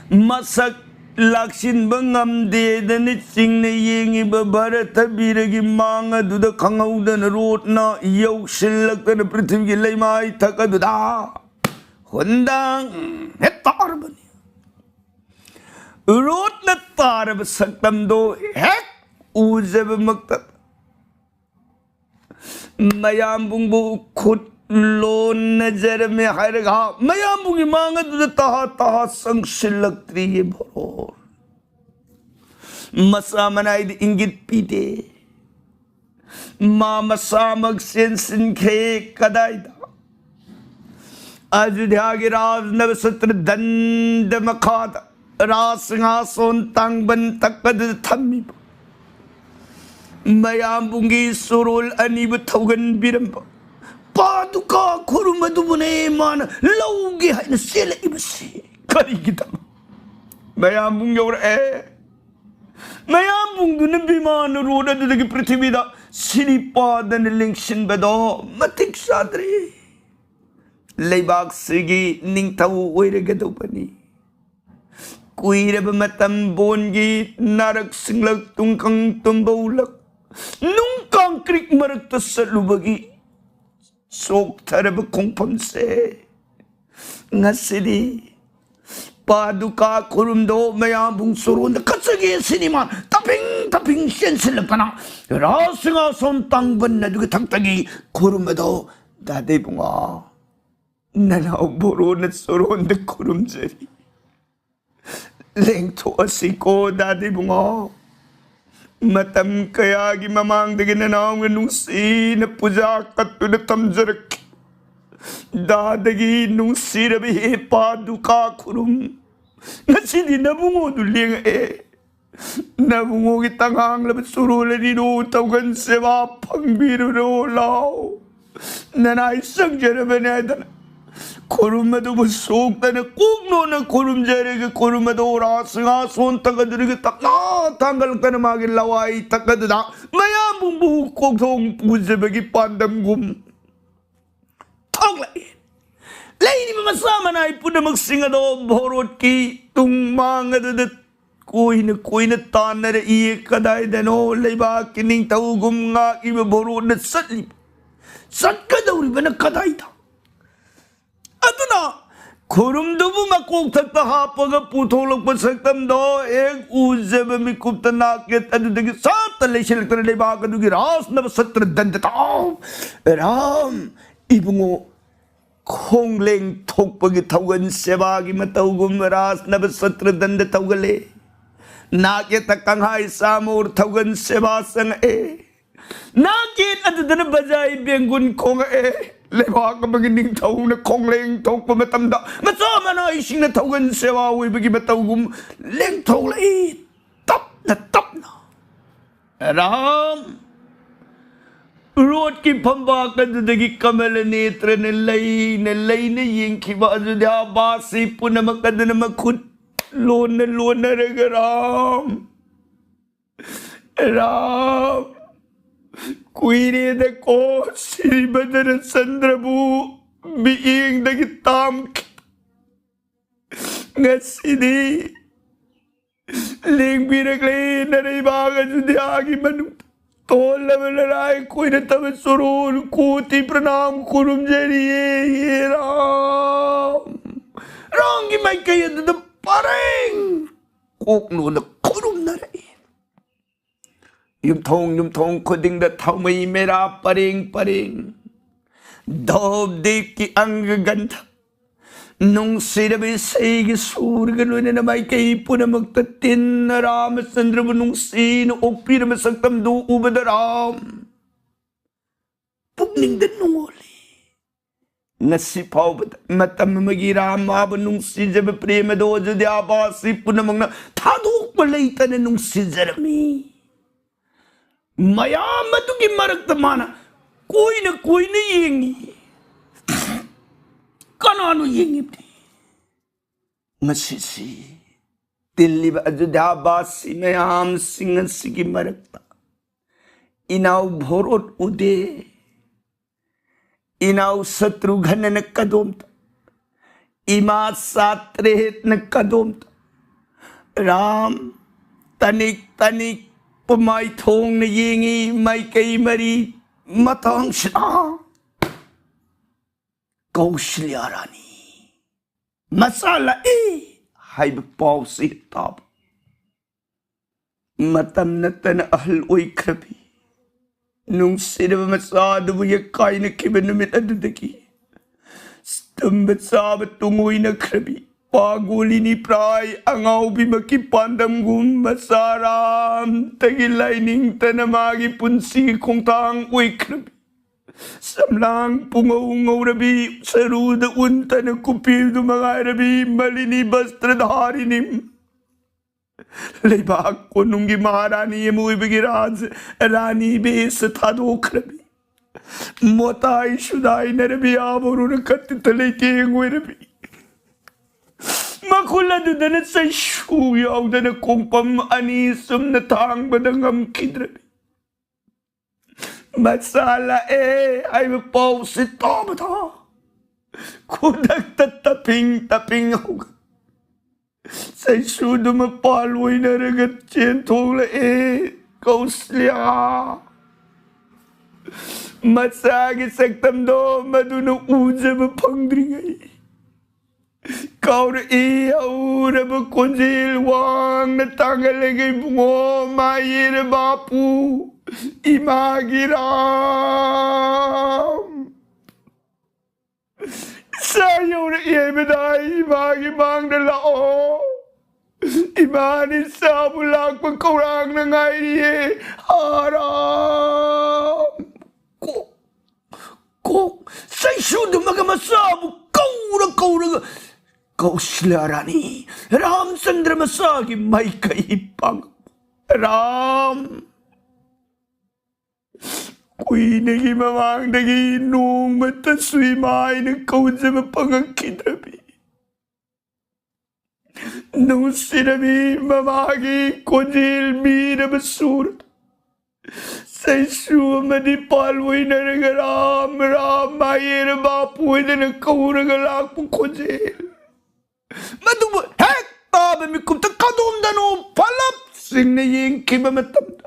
ꯃꯁꯛ ꯂꯥꯛꯁꯤꯟꯕ ꯉꯝꯗꯦꯗꯅ ꯆꯤꯡꯅ ꯌꯦꯡꯉꯤꯕ ꯚꯥꯔꯠ ꯕꯤꯔꯒꯤ ꯃꯥꯡ ꯑꯗꯨꯗ ꯈꯪꯍꯧꯗꯅ ꯔꯣꯠꯅ ꯌꯧꯁꯤꯜꯂꯛꯇꯅ ꯄ꯭ꯔꯤꯊꯤꯕꯤꯒꯤ ꯂꯩꯃꯥꯏ ꯊꯛ ꯑꯗꯨꯗ ꯍꯨꯟꯗꯥꯡ ꯍꯦꯛ ꯇꯥꯔꯕꯅꯤ꯫ ꯔꯣꯠꯅ ꯇꯥꯔꯕ ꯁꯛꯇꯝꯗꯣ ꯍꯦꯛ ꯎꯖꯕꯃꯛꯇ ꯃꯌꯥꯝꯕꯨꯡꯕꯨ ꯈꯨꯠ ꯂꯣꯟꯅꯖꯔꯝꯃꯦ ꯍꯥꯏꯔꯒ ꯃꯌꯥꯝꯕꯨꯡꯒꯤ ꯃꯥꯡ ꯑꯗꯨꯗ ꯇꯍꯥ ꯇꯍꯥ ꯆꯪꯁꯤꯜꯂꯛꯇ꯭ꯔꯤꯌꯦ ꯚꯣꯔꯣ꯫ ꯃꯁꯥ ꯃꯅꯥꯏꯗ ꯏꯪꯒꯤꯠ ꯄꯤꯗꯦ꯫ ꯃꯥ ꯃꯁꯥꯃꯛ ꯆꯦꯟꯁꯤꯟꯈ꯭ꯔꯦ꯫ ꯀꯗꯥꯏꯗ? ꯑꯌꯨꯙ꯭ꯌꯥꯒꯤ ꯔꯥꯖꯅꯕ ꯁꯇ꯭ꯔꯗꯟꯗ ꯃꯈꯥꯗ ꯔꯥꯁ ꯁꯤꯡꯍꯥꯁꯣꯟ ꯇꯥꯡꯕꯟ ꯇꯛꯄꯗꯨꯗ ꯊꯝꯃꯤꯕ ꯃꯌꯥꯝꯕꯨꯡꯒꯤ ꯆꯣꯔꯣꯜ ꯑꯅꯤꯕꯨ ꯊꯧꯒꯟꯕꯤꯔꯝꯕ ꯄꯥꯗꯨꯀꯥ ꯈꯨꯔꯨꯝ ꯑꯗꯨꯕꯨꯅꯦ ꯃꯥꯅ ꯂꯧꯒꯦ ꯍꯥꯏꯅ ꯆꯦꯜꯂꯛꯏꯕꯁꯤ꯫ ꯀꯔꯤꯒꯤꯗꯃꯛ? ꯃꯌꯥꯝꯕꯨꯡ ꯌꯧꯔꯛꯑꯦ꯫ ꯃꯌꯥꯝꯕꯨꯡꯗꯨꯅ ꯕꯤꯃꯥꯟ ꯔꯣꯗ ꯑꯗꯨꯗꯒꯤ ꯄ꯭ꯔꯤꯊꯤꯕꯤꯗ ꯁꯤꯔꯤꯄꯥꯗꯅ ꯂꯦꯡꯁꯤꯟꯕꯗꯣ ꯃꯇꯤꯛ ꯆꯥꯗ꯭ꯔꯦ꯫ ꯂꯩꯕꯥꯛꯁꯤꯒꯤ ꯅꯤꯡꯊꯧ ꯑꯣꯏꯔꯒꯗꯧꯕꯅꯤ꯫ ꯀꯨꯏꯔꯕ ꯃꯇꯝ ꯕꯣꯟꯒꯤ ꯅꯥꯔꯛ ꯁꯤꯡꯂꯛ ꯇꯨꯡꯀꯪ ꯇꯨꯝꯕꯧꯂꯛ ꯅꯨꯡ ꯀꯥꯡꯀ꯭ꯔꯤꯛ ꯃꯔꯛꯇ ꯆꯠꯂꯨꯕꯒꯤ ꯆꯣꯛꯊꯔꯕ ꯈꯣꯡꯐꯝꯁꯦ ꯉꯁꯤꯗꯤ ꯄꯥꯗꯨꯀꯥ ꯈꯨꯔꯨꯝꯗꯣ ꯃꯌꯥꯝꯕꯨꯡ ꯆꯣꯔꯣꯟꯗ ꯀꯠꯆꯒꯦ ꯁꯤꯅꯤ ꯃꯥ ꯇꯞꯐꯤꯡ ꯇꯞꯐꯤꯡ ꯆꯦꯟꯁꯤꯜꯂꯛꯄꯅ ꯔꯥꯖ ꯁꯤꯡꯍꯥꯁꯣꯟ ꯇꯥꯡꯕꯟ ꯑꯗꯨꯒꯤ ꯊꯛꯇꯒꯤ ꯈꯨꯔꯨꯝꯕꯗꯣ ꯗꯥꯗꯤꯕꯨꯡꯉꯣ ꯅꯅꯥꯎ ꯕꯣꯔꯣꯅ ꯆꯣꯔꯣꯟꯗ ꯈꯨꯔꯨꯝꯖꯔꯤ꯫ ꯂꯦꯡꯊꯣꯛꯑꯁꯤꯀꯣ ꯗꯥꯗꯤꯕꯨꯡꯉꯣ꯫ ꯃꯇꯝ ꯀꯌꯥꯒꯤ ꯃꯃꯥꯡꯗꯒꯤ ꯅꯅꯥꯎꯅ ꯅꯨꯡꯁꯤꯅ ꯄꯨꯖꯥ ꯀꯠꯇꯨꯅ ꯊꯝꯖꯔꯛꯈꯤ꯫ ꯗꯥꯗꯒꯤ ꯅꯨꯡꯁꯤꯔꯕ ꯍꯦ ꯄꯥꯗꯨꯀꯥ ꯈꯨꯔꯨꯝ꯫ ꯉꯁꯤꯗꯤ ꯅꯕꯨꯡꯉꯣꯗꯨ ꯂꯦꯡꯉꯛꯑꯦ꯫ ꯅꯕꯨꯡꯉꯣꯒꯤ ꯇꯉꯥꯡꯂꯕ ꯆꯨꯔꯣꯜ ꯑꯅꯤꯗꯨ ꯊꯧꯒꯟ ꯁꯦꯕꯥ ꯐꯪꯕꯤꯔꯨꯔꯣ ꯂꯥꯎ꯫ ꯅꯅꯥꯏ ꯆꯪꯖꯔꯕꯅꯦ ꯍꯥꯏꯗꯅ ꯈꯨꯔꯨꯝ ꯑꯗꯨꯕꯨ ꯁꯣꯛꯇꯅ ꯀꯣꯛꯅꯣꯅ ꯈꯨꯔꯨꯝꯖꯔꯒ ꯈꯨꯔꯨꯝ ꯑꯗꯨ ꯔꯥꯁ ꯁꯤꯡꯍꯥꯁꯣꯟ ꯊꯛ ꯑꯗꯨꯗꯒꯤ ꯇꯞꯅ ꯊꯥꯡꯒꯠꯂꯛꯇꯅ ꯃꯥꯒꯤ ꯂꯋꯥꯏ ꯊꯛ ꯑꯗꯨꯗ ꯃꯌꯥꯝꯕꯨꯡꯕꯨ ꯀꯣꯛꯊꯣꯡ ꯄꯨꯖꯕꯒꯤ ꯄꯥꯟꯗꯝꯒꯨꯝ ꯊꯣꯛꯂꯛꯏ꯫ ꯂꯩꯔꯤꯕ ꯃꯆꯥ ꯃꯅꯥꯏ ꯄꯨꯝꯅꯃꯛꯁꯤꯡ ꯑꯗꯣ ꯚꯣꯔꯣꯠꯀꯤ ꯇꯨꯡ ꯃꯥꯡ ꯑꯗꯨꯗ ꯀꯣꯏꯅ ꯀꯣꯏꯅ ꯇꯥꯟꯅꯔꯛꯏ꯫ ꯀꯗꯥꯏꯗꯅꯣ ꯂꯩꯕꯥꯛꯀꯤ ꯅꯤꯡꯊꯧꯒꯨꯝ ꯉꯥꯛꯏꯕ ꯚꯣꯔꯣꯠꯅ ꯆꯠꯂꯤꯕ, ꯆꯠꯀꯗꯧꯔꯤꯕꯅ ꯀꯗꯥꯏꯗ? ꯑꯗꯨꯅ ꯈꯨꯔꯨꯝꯗꯨꯕꯨ ꯃꯀꯣꯛꯊꯛꯇ ꯍꯥꯞꯄꯒ ꯄꯨꯊꯣꯛꯂꯛꯄ ꯁꯛꯇꯝꯗꯣ ꯍꯦꯛ ꯎꯖꯕ ꯃꯤꯀꯨꯞꯇ ꯅꯥꯛ ꯌꯦꯠ ꯑꯗꯨꯗꯒꯤ ꯁꯠꯇ ꯂꯩꯁꯤꯜꯂꯛꯇꯅ ꯂꯩꯕꯥꯛ ꯑꯗꯨꯒꯤ ꯔꯥꯖꯅꯕ ꯁꯇ꯭ꯔ ꯗꯟꯗ ꯇꯥꯎ꯫ ꯔꯥꯝ ꯏꯕꯨꯡꯉꯣ ꯈꯣꯡꯂꯦꯡ ꯊꯣꯛꯄꯒꯤ ꯊꯧꯒꯜ ꯁꯦꯕꯥꯒꯤ ꯃꯇꯧꯒꯨꯝ ꯔꯥꯖꯅꯕ ꯁꯇ꯭ꯔ ꯗꯟꯗ ꯊꯧꯒꯜꯂꯦ꯫ ꯅꯥꯛ ꯌꯦꯠꯇ ꯀꯪꯍꯥꯏ ꯆꯥꯃꯣꯔ ꯊꯧꯒꯜ ꯁꯦꯕꯥ ꯆꯪꯉꯛꯑꯦ꯫ ꯅꯥꯀꯦꯠ ꯑꯗꯨꯗꯅ ꯕꯖꯥꯏ ꯕꯦꯡꯒꯨꯟ ꯈꯣꯡꯉꯛꯑꯦ꯫ ꯂꯩꯕꯥꯛ ꯑꯃꯒꯤ ꯅꯤꯡꯊꯧꯅ ꯈꯣꯡꯂꯦꯡ ꯊꯣꯛꯄ ꯃꯇꯝꯗ, ꯃꯆꯥ ꯃꯅꯥꯏꯁꯤꯡꯅ ꯊꯧꯒꯟ ꯁꯦꯋꯥ ꯑꯣꯏꯕꯒꯤ ꯃꯇꯧꯒꯨꯝ ꯂꯦꯡꯊꯣꯛꯂꯛꯏ, ꯇꯞꯅ ꯇꯞꯅ꯫ ꯔꯥꯝ, ꯔꯣꯠꯀꯤ ꯐꯝꯕꯥꯛ ꯑꯗꯨꯗꯒꯤ ꯀꯃꯂ ꯅꯦꯇ꯭ꯔꯅ ꯂꯩꯅ ꯂꯩꯅ ꯌꯦꯡꯈꯤꯕ ꯑꯌꯨꯙ꯭ꯌꯥꯕꯥꯁꯤ ꯄꯨꯝꯅꯃꯛ ꯑꯗꯨꯅ ꯃꯈꯨꯠ ꯂꯣꯟꯅ ꯂꯣꯟꯅꯔꯒ, "ꯔꯥꯝ, ꯔꯥꯝ, ꯀꯨꯏꯔꯦꯗꯀꯣ ꯁ꯭ꯔꯤ ꯚꯗ꯭ꯔꯆꯟꯗ꯭ꯔꯕꯨ ꯃꯤꯠꯌꯦꯡꯗꯒꯤ ꯇꯥꯝꯈꯤ꯫ ꯉꯁꯤꯗꯤ ꯂꯦꯡꯕꯤꯔꯛꯂꯦ ꯅꯔꯩꯕꯥꯛ ꯑꯌꯨꯙ꯭ꯌꯥꯒꯤ ꯃꯅꯨꯡꯗ꯫ ꯇꯣꯜꯂꯕ ꯂꯔꯥꯏ ꯀꯣꯏꯅ ꯇꯕ ꯆꯣꯔꯣꯟ ꯀꯣꯇꯤ ꯄ꯭ꯔꯅꯥꯝ ꯈꯨꯔꯨꯝꯖꯔꯤꯌꯦ, ꯍꯦ ꯔꯥꯝ!" ꯔꯥꯝꯒꯤ ꯃꯥꯏꯀꯩ ꯑꯗꯨꯗ ꯄꯔꯦꯡ ꯀꯣꯛꯂꯣꯟꯅ ꯈꯨꯔꯨꯝꯅꯔꯛꯏ꯫ ꯌꯨꯝꯊꯣꯡ ꯌꯨꯝꯊꯣꯡ ꯈꯨꯗꯤꯡꯗ ꯊꯥꯎꯃꯩ ꯃꯦꯔꯥ ꯄꯔꯦꯡ ꯄꯔꯦꯡ, ꯙꯣꯞ ꯗꯤꯞꯀꯤ ꯑꯪꯒ ꯒꯟꯙ, ꯅꯨꯡꯁꯤꯔꯕ ꯏꯁꯩꯒꯤ ꯁꯨꯔꯒ ꯂꯣꯏꯅꯅ ꯃꯥꯏꯀꯩ ꯄꯨꯝꯅꯃꯛꯇ ꯇꯤꯟꯅ ꯔꯥꯃꯆꯟꯗ꯭ꯔꯕꯨ ꯅꯨꯡꯁꯤꯅ ꯑꯣꯛꯄꯤꯔꯕ ꯁꯛꯇꯝꯗꯨ ꯎꯕꯗ ꯔꯥꯝ ꯄꯨꯛꯅꯤꯡꯗ ꯅꯨꯡꯉꯣꯜꯂꯤ꯫ ꯉꯁꯤ ꯐꯥꯎꯕꯗ ꯃꯇꯝ ꯑꯃꯒꯤ ꯔꯥꯃꯥꯕꯨ ꯅꯨꯡꯁꯤꯖꯕ ꯄ꯭ꯔꯦꯃꯗꯣ ꯑꯌꯨꯙ꯭ꯌꯥꯕꯥꯁꯤ ꯄꯨꯝꯅꯃꯛꯅ ꯊꯥꯗꯣꯛꯄ ꯂꯩꯇꯅ ꯅꯨꯡꯁꯤꯖꯔꯝꯃꯤ꯫ ꯃꯌꯥꯝ ꯑꯗꯨꯒꯤ ꯃꯔꯛꯇ ꯃꯥꯅ ꯀꯣꯏꯅ ꯀꯣꯏꯅ ꯌꯦꯡꯉꯤ꯫ ꯀꯅꯥꯅꯣ ꯌꯦꯡꯉꯤꯕꯗꯤ? ꯉꯁꯤꯁꯤ ꯇꯤꯜꯂꯤꯕ ꯑꯌꯨꯙ꯭ꯌꯥꯕꯥꯁꯤ ꯃꯌꯥꯝꯁꯤꯡ ꯑꯁꯤꯒꯤ ꯃꯔꯛꯇ ꯏꯅꯥꯎ ꯚꯣꯔꯣꯠ ꯎꯗꯦ, ꯏꯅꯥꯎ ꯁꯇ꯭ꯔꯨꯘ꯭ꯅꯅ ꯀꯗꯣꯝꯗ, ꯏꯃꯥ ꯁꯥꯇ꯭ꯔꯦꯠꯅ ꯀꯗꯣꯝꯗ, ꯔꯥꯝ ꯇꯅꯤꯛ ꯇꯅꯤꯛ ꯄꯃꯥꯏ ꯊꯣꯡꯅ ꯌꯦꯡꯉꯤ, ꯃꯥꯏꯀꯩ ꯃꯔꯤ꯫ ꯃꯇꯥꯡꯁꯤꯗ ꯀꯧꯁꯜꯌꯥ ꯔꯥꯅꯤ ꯃꯆꯥ ꯂꯥꯛꯏ ꯍꯥꯏꯕ ꯄꯥꯎꯁꯤ ꯇꯥꯕ꯫ ꯃꯇꯝ ꯅꯠꯇꯅ ꯑꯍꯜ ꯑꯣꯏꯈ꯭ꯔꯕꯤ ꯅꯨꯡꯁꯤꯔꯕ ꯃꯆꯥ ꯑꯗꯨꯕꯨ ꯌꯦꯛꯀꯥꯏꯅꯈꯤꯕ ꯅꯨꯃꯤꯠ ꯑꯗꯨꯗꯒꯤ ꯇꯨꯝꯕ ꯆꯥꯕ ꯇꯨꯡꯑꯣꯏꯅꯈ꯭ꯔꯕꯤ ꯄꯥꯒꯣꯂꯤꯅꯤ ꯄ꯭ꯔꯥꯏ ꯑꯉꯥꯎꯕꯤꯃꯛꯀꯤ ꯄꯥꯟꯗꯝꯒꯨꯝ ꯃꯆꯥ ꯔꯥꯝꯇꯒꯤ ꯂꯥꯏꯅꯤꯡꯇꯅ ꯃꯥꯒꯤ ꯄꯨꯟꯁꯤꯒꯤ ꯈꯣꯡꯊꯥꯡ ꯑꯣꯏꯈ꯭ꯔꯕꯤ꯫ ꯁꯝꯂꯥꯡ ꯄꯨꯡꯉꯧ ꯉꯧꯔꯕꯤ, ꯁꯔꯨꯗ ꯎꯟꯇꯅ ꯀꯨꯞꯄꯤꯕꯗꯨ ꯃꯉꯥꯏꯔꯕꯤ ꯃꯂꯤꯅꯤ ꯕꯁꯇ꯭ꯔꯙꯥꯔꯤꯅꯤ꯫ ꯂꯩꯕꯥꯛ ꯀꯣꯅꯨꯡꯒꯤ ꯃꯍꯥꯔꯥꯅꯤ ꯑꯃ ꯑꯣꯏꯕꯒꯤ ꯔꯥꯖ ꯔꯥꯅꯤ ꯕꯦꯁ ꯊꯥꯗꯣꯛꯈ꯭ꯔꯕꯤ꯫ ꯃꯣꯇꯥꯏ ꯁꯨꯗꯥꯏꯅꯔꯕꯤ, ꯑꯥ ꯃꯔꯨꯅ ꯀꯠꯇꯤꯇ ꯂꯩꯇꯦꯡ ꯑꯣꯏꯔꯕꯤ꯫ ꯃꯈꯨꯜ ꯑꯗꯨꯗꯅ ꯆꯩꯁꯨ ꯌꯥꯎꯗꯅ ꯀꯣꯡꯄꯝ ꯑꯅꯤ ꯆꯨꯝꯅ ꯊꯥꯡꯕꯗ ꯉꯝꯈꯤꯗ꯭ꯔꯕꯤ꯫ ꯃꯆꯥ ꯂꯥꯛꯑꯦ ꯍꯥꯏꯕ ꯄꯥꯎꯁꯤ ꯇꯥꯕꯗ ꯈꯨꯗꯛꯇ ꯇꯞꯄꯤꯡ ꯇꯞꯄꯤꯡ ꯍꯧꯒꯠ ꯆꯩꯁꯨꯗꯨ ꯃꯄꯥꯜ ꯑꯣꯏꯅꯔꯒ ꯆꯦꯟꯊꯣꯛꯂꯛꯑꯦ ꯀꯧꯁꯂ꯭ꯌꯥ꯫ ꯃꯆꯥꯒꯤ ꯁꯛꯇꯝꯗꯣ ꯃꯗꯨꯅ ꯎꯖꯕ ꯐꯪꯗ꯭ꯔꯤꯉꯩ ꯀꯥꯎꯔꯛꯏ ꯍꯧꯔꯕ ꯈꯣꯟꯖꯦꯜ ꯋꯥꯡꯅ ꯇꯥꯡꯒꯜꯂꯒ, "ꯏꯕꯨꯡꯉꯣ ꯃꯥꯌꯦꯔ ꯕꯥꯄꯨ, ꯏꯃꯥꯒꯤ ꯔꯥꯝ, ꯏꯆꯥ ꯌꯧꯔꯛꯑꯦ ꯍꯥꯏꯕꯗ ꯏꯃꯥꯒꯤ ꯃꯥꯡꯗ ꯂꯥꯛꯑꯣ꯫ ꯏꯃꯥꯅ ꯏꯆꯥꯕꯨ ꯂꯥꯛꯄ ꯈꯧꯔꯥꯡꯅ ꯉꯥꯏꯔꯤꯌꯦ꯫ ꯑꯥꯔꯥꯝ!" ꯀꯣꯛ ꯀꯣꯛ ꯆꯩꯁꯨꯗꯨꯃꯒ ꯃꯆꯥꯕꯨ ꯀꯧꯔ ꯀꯧꯔꯒ ꯀꯧꯁꯂ꯭ꯌꯥ ꯔꯥꯅꯤ ꯔꯥꯝꯆꯟꯗ꯭ꯔ ꯃꯆꯥꯒꯤ ꯃꯥꯏꯀꯩ ꯄꯥꯡ ꯔꯥꯝ꯫ ꯀꯨꯏꯅꯒꯤ ꯃꯃꯥꯡꯗꯒꯤ ꯅꯣꯡꯃꯇꯁꯨ ꯏꯃꯥ ꯍꯥꯏꯅ ꯀꯧꯖꯕ ꯐꯪꯉꯛꯈꯤꯗ꯭ꯔꯕꯤ꯫ ꯅꯨꯡꯁꯤꯔꯕꯤ ꯃꯃꯥꯒꯤ ꯈꯣꯟꯖꯦꯜ ꯃꯤꯔꯕ ꯁꯨꯔ ꯆꯩꯁꯨ ꯑꯃꯗꯤ ꯄꯥꯜ ꯑꯣꯏꯅꯔꯒ ꯔꯥꯝ ꯔꯥꯝ ꯃꯥꯌꯦꯔ ꯕꯥꯄꯨ ꯑꯣꯏꯗꯅ ꯀꯧꯔꯒ ꯂꯥꯛꯄ ꯈꯣꯟꯖꯦꯜ ꯃꯗꯨꯕꯨ ꯍꯦꯛ ꯇꯥꯕ ꯃꯤꯀꯨꯞꯇ ꯀꯗꯣꯝꯗꯅꯣ ꯐꯂꯞ ꯁꯤꯡꯅ ꯌꯦꯡꯈꯤꯕ ꯃꯇꯝꯗ,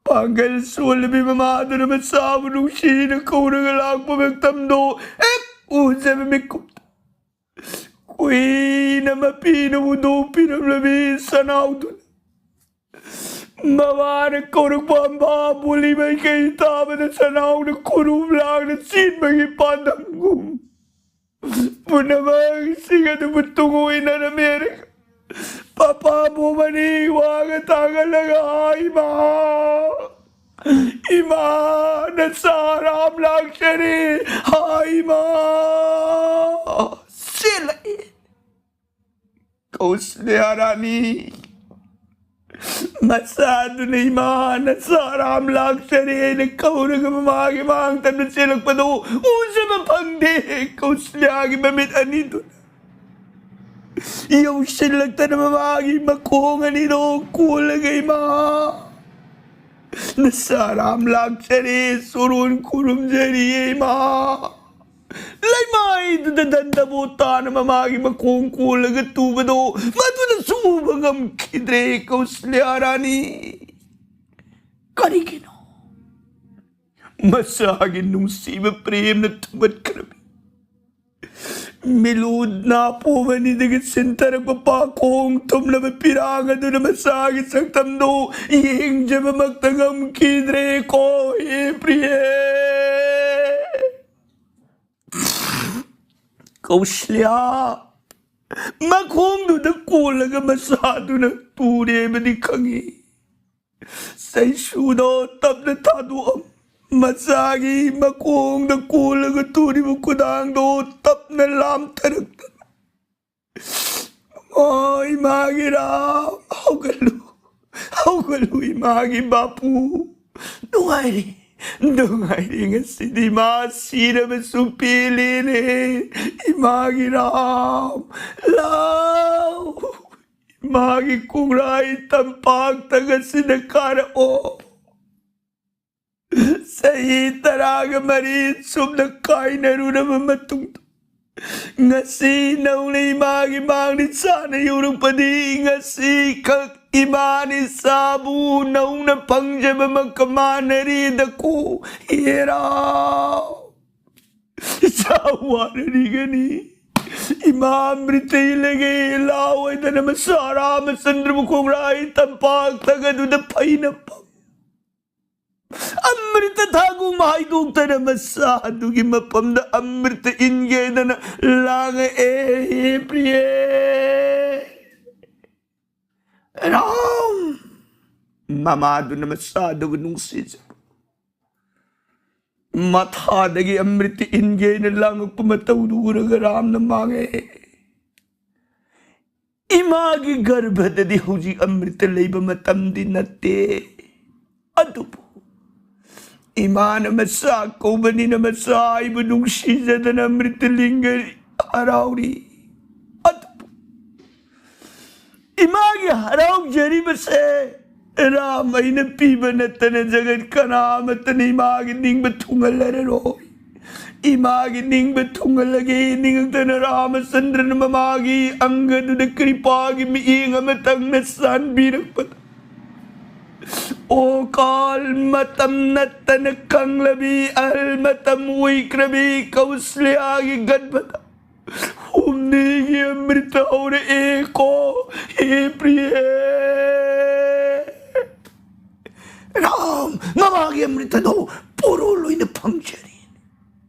ꯄꯥꯡꯒꯜ ꯁꯣꯜꯂꯕꯤ ꯃꯃꯥꯗꯨꯅ ꯃꯆꯥꯕꯨ ꯅꯨꯡꯁꯤꯅ ꯀꯧꯔꯒ ꯂꯥꯛꯄ ꯃꯇꯝꯗꯣ ꯍꯦꯛ ꯎꯖꯕ ꯃꯤꯀꯨꯞꯇ, ꯀꯨꯏꯅ ꯃꯄꯤꯅ ꯍꯨꯟꯗꯣꯛꯄꯤꯔꯝꯂꯕꯤ ꯁꯅꯥꯎꯗꯨꯅ ꯃꯃꯥꯅ ꯀꯧꯔꯛꯄ ꯑꯝꯕꯥ ꯕꯣꯂꯤ ꯃꯥꯏꯀꯩ ꯇꯥꯕꯗ ꯁꯅꯥꯎꯅ ꯈꯨꯔꯨꯝ ꯂꯥꯡꯅ ꯆꯦꯟꯕꯒꯤ ꯄꯥꯟꯗꯝꯒꯨꯝ, ꯄꯨꯝꯅꯃꯛꯁꯤꯡ ꯑꯗꯨꯕꯨ ꯇꯨꯡꯑꯣꯏꯅꯔꯝꯃꯦ꯫ ꯄꯄꯥ ꯃꯣꯃꯅꯤ ꯋꯥꯒ ꯇꯥꯒꯠꯂꯒ, "ꯏꯃꯥ, ꯏꯃꯥ, ꯅꯆꯥ ꯔꯥꯝ ꯂꯥꯛꯆꯔꯦ, ꯍꯥꯏ ꯏꯃꯥ!" ꯆꯦꯜꯂꯛꯏ꯫ ꯀꯧꯁꯂ꯭ꯌꯥ ꯔꯥꯅꯤ ꯃꯆꯥꯗꯨꯅ, "ꯏꯃꯥ, ꯅꯆꯥ ꯔꯥꯝ ꯂꯥꯛꯆꯔꯦ" ꯍꯥꯏꯅ ꯀꯧꯔꯒ ꯃꯃꯥꯒꯤ ꯃꯥꯡ ꯇꯝꯅ ꯆꯦꯜꯂꯛꯄꯗꯨ ꯎꯖꯕ ꯐꯪꯗꯦ꯫ ꯀꯧꯁꯂ꯭ꯌꯥꯒꯤ ꯃꯃꯤꯠ ꯑꯅꯤꯗꯨꯅ ꯌꯧꯁꯤꯜꯂꯛꯇꯅ ꯃꯃꯥꯒꯤ ꯃꯈꯣꯡ ꯑꯅꯤꯗꯣ ꯀꯣꯜꯂꯒ, "ꯏꯃꯥ, ꯅꯆꯥ ꯔꯥꯝ ꯂꯥꯛꯆꯔꯦ, ꯁꯣꯔꯣꯟ ꯈꯨꯔꯨꯝꯖꯔꯤꯌꯦ ꯏꯃꯥ!" ꯂꯩꯃꯥꯏꯗꯨꯗ ꯗꯟꯗꯕꯣ ꯇꯥꯅ ꯃꯃꯥꯒꯤ ꯃꯈꯣꯡ ꯀꯣꯜꯂꯒ ꯇꯨꯕꯗꯣ ꯃꯗꯨꯅꯁꯨ ꯎꯕ ꯉꯝꯈꯤꯗ꯭ꯔꯦ ꯀꯧꯁꯂ꯭ꯌꯥ ꯔꯥꯅꯤ꯫ ꯀꯔꯤꯒꯤꯅꯣ? ꯃꯆꯥꯒꯤ ꯅꯨꯡꯁꯤꯕ ꯄ꯭ꯔꯦꯝꯅ ꯊꯨꯝꯒꯠꯈ꯭ꯔꯕꯤ ꯃꯤꯂꯨ ꯅꯥꯄꯣꯝ ꯑꯅꯤꯗꯒꯤ ꯁꯤꯟꯊꯔꯛꯄ ꯄꯥꯈꯣꯡ ꯊꯨꯝꯂꯕ ꯄꯤꯔꯥꯡ ꯑꯗꯨꯅ ꯃꯆꯥꯒꯤ ꯁꯛꯇꯝꯗꯨ ꯌꯦꯡꯖꯕꯃꯛꯇ ꯉꯝꯈꯤꯗ꯭ꯔꯦ ꯀꯣ, ꯍꯦ ꯄ꯭ꯔꯤꯌꯦ꯫ ꯀꯧꯁꯂ꯭ꯌꯥ ꯃꯈꯣꯡꯗꯨꯗ ꯀꯣꯜꯂꯒ ꯃꯆꯥꯗꯨꯅ ꯇꯨꯔꯦꯕꯗꯤ ꯈꯪꯉꯤ꯫ ꯆꯩꯁꯨꯗꯣ ꯇꯞꯅ ꯊꯥꯗꯣꯛꯑꯝ꯫ ꯃꯆꯥꯒꯤ ꯃꯈꯣꯡꯗ ꯀꯣꯜꯂꯒ ꯇꯨꯔꯤꯕ ꯈꯨꯗꯥꯡꯗꯣ ꯇꯞꯅ ꯂꯥꯝꯊꯔꯛꯇꯅ, "ꯑꯣ, ꯏꯃꯥꯒꯤ ꯔꯥꯝ, ꯍꯧꯒꯠꯂꯨ, ꯍꯧꯒꯠꯂꯨ, ꯏꯃꯥꯒꯤ ꯕꯥꯄꯨ꯫ ꯅꯨꯡꯉꯥꯏꯔꯦ, ꯅꯨꯡꯉꯥꯏꯔꯦ, ꯉꯁꯤꯗꯤ ꯃꯥ ꯁꯤꯔꯕꯁꯨ ꯄꯦꯜꯂꯦꯅꯦ꯫ ꯏꯃꯥꯒꯤ ꯔꯥꯝ, ꯂꯥꯎ, ꯏꯃꯥꯒꯤ ꯈꯣꯡꯔꯥꯏ ꯇꯝꯄꯥꯛꯇ ꯉꯁꯤꯗ ꯀꯥꯔꯛꯑꯣ"꯫ ꯆꯍꯤ ꯇꯔꯥꯒ ꯃꯔꯤ ꯆꯨꯞꯅ ꯀꯥꯏꯅꯔꯨꯔꯕ ꯃꯇꯨꯡꯗ, ꯉꯁꯤ ꯅꯧꯅ ꯏꯃꯥꯒꯤ ꯃꯥꯡꯗ ꯆꯥꯅ ꯌꯧꯔꯛꯄꯗꯤ, ꯉꯁꯤꯈꯛ ꯏꯃꯥꯅ ꯏꯆꯥꯕꯨ ꯅꯧꯅ ꯐꯪꯖꯕꯃꯛꯀ ꯃꯥꯟꯅꯔꯦꯗꯀꯣ, ꯍꯦꯔꯥ꯫ ꯏꯆꯥ ꯋꯥꯔꯅꯤꯒꯅꯤ꯫ ꯏꯃꯥ ꯑꯃ꯭ꯔꯤꯇ ꯏꯜꯂꯒꯦ ꯂꯥꯎ ꯍꯥꯏꯗꯅ ꯃꯆꯥ ꯔꯥꯃꯆꯟꯗ꯭ꯔꯕꯨ ꯈꯣꯡꯔꯥꯏ ꯇꯝꯄꯥꯛ ꯊꯛ ꯑꯗꯨꯗ ꯐꯩꯅ ꯐꯝ꯫ ꯑꯃ꯭ꯔꯤꯇ ꯊꯥꯒꯨꯝ ꯍꯥꯏꯗꯣꯛꯇꯅ ꯃꯆꯥꯗꯨꯒꯤ ꯃꯐꯝꯗ ꯑꯃ꯭ꯔꯤꯇ ꯏꯟꯒꯦꯗꯅ ꯂꯥꯡꯉꯛꯑꯦ, ꯍꯦ ꯄ꯭ꯔꯤꯌꯦ꯫ ꯔꯥꯝ! ꯃꯃꯥꯗꯨꯅ ꯃꯆꯥꯗꯨꯕꯨ ꯅꯨꯡꯁꯤꯖꯕ, ꯃꯊꯥꯗꯒꯤ ꯑꯃ꯭ꯔꯤꯇ ꯏꯟꯒꯦꯅ ꯂꯥꯡꯉꯛꯄ ꯃꯇꯧꯗꯨ ꯎꯔꯒ ꯔꯥꯝꯅ ꯃꯥꯡꯉꯦ꯫ ꯏꯃꯥꯒꯤ ꯒꯔꯚꯗꯗꯤ ꯍꯧꯖꯤꯛ ꯑꯃ꯭ꯔꯤꯇ ꯂꯩꯕ ꯃꯇꯝꯗꯤ ꯅꯠꯇꯦ꯫ ꯑꯗꯨꯕꯨ ꯏꯃꯥꯅ ꯃꯆꯥ ꯀꯧꯕꯅꯤꯅ ꯃꯆꯥ ꯑꯩꯕꯨ ꯅꯨꯡꯁꯤꯖꯗꯅ ꯑꯃ꯭ꯔꯤꯇ ꯂꯤꯡꯒ ꯍꯔꯥꯎꯔꯤ꯫ ꯑꯗꯨꯕꯨ ꯏꯃꯥꯒꯤ ꯍꯔꯥꯎꯖꯔꯤꯕꯁꯦ ꯔꯥꯝ ꯑꯩꯅ ꯄꯤꯕ ꯅꯠꯇꯅ ꯖꯒꯠ ꯀꯅꯥ ꯑꯃꯠꯇꯅ ꯏꯃꯥꯒꯤ ꯅꯤꯡꯕ ꯊꯨꯡꯍꯜꯂꯔꯔꯣꯏ꯫ ꯏꯃꯥꯒꯤ ꯅꯤꯡꯕ ꯊꯨꯡꯍꯜꯂꯒꯦ ꯅꯤꯡꯉꯛꯇꯅ ꯔꯥꯃꯆꯟꯗ꯭ꯔꯅ ꯃꯃꯥꯒꯤ ꯑꯪꯒꯗꯨꯗ ꯀ꯭ꯔꯤꯄꯥꯒꯤ ꯃꯤꯠꯌꯦꯡ ꯑꯃꯇꯪꯅ ꯆꯥꯟꯕꯤꯔꯛꯄꯗ, ꯑꯣ ꯀꯥꯜ, ꯃꯇꯝ ꯅꯠꯇꯅ ꯈꯪꯂꯕꯤ, ꯑꯍꯜ ꯃꯇꯝ ꯑꯣꯏꯈ꯭ꯔꯕꯤ ꯀꯧꯁꯂ꯭ꯌꯥꯒꯤ ꯒꯔꯚꯗ ꯍꯨꯝꯅꯤꯒꯤ ꯑꯃ꯭ꯔꯤꯇ ꯍꯧꯔꯛꯑꯦꯀꯣ, ꯍꯦ ꯄ꯭ꯔꯤꯌꯦ꯫ ꯔꯥꯝ, ꯃꯃꯥꯒꯤ ꯑꯃ꯭ꯔꯤꯇꯗꯣ ꯄꯣꯔꯣ ꯂꯣꯏꯅ ꯐꯪꯖꯔꯤ꯫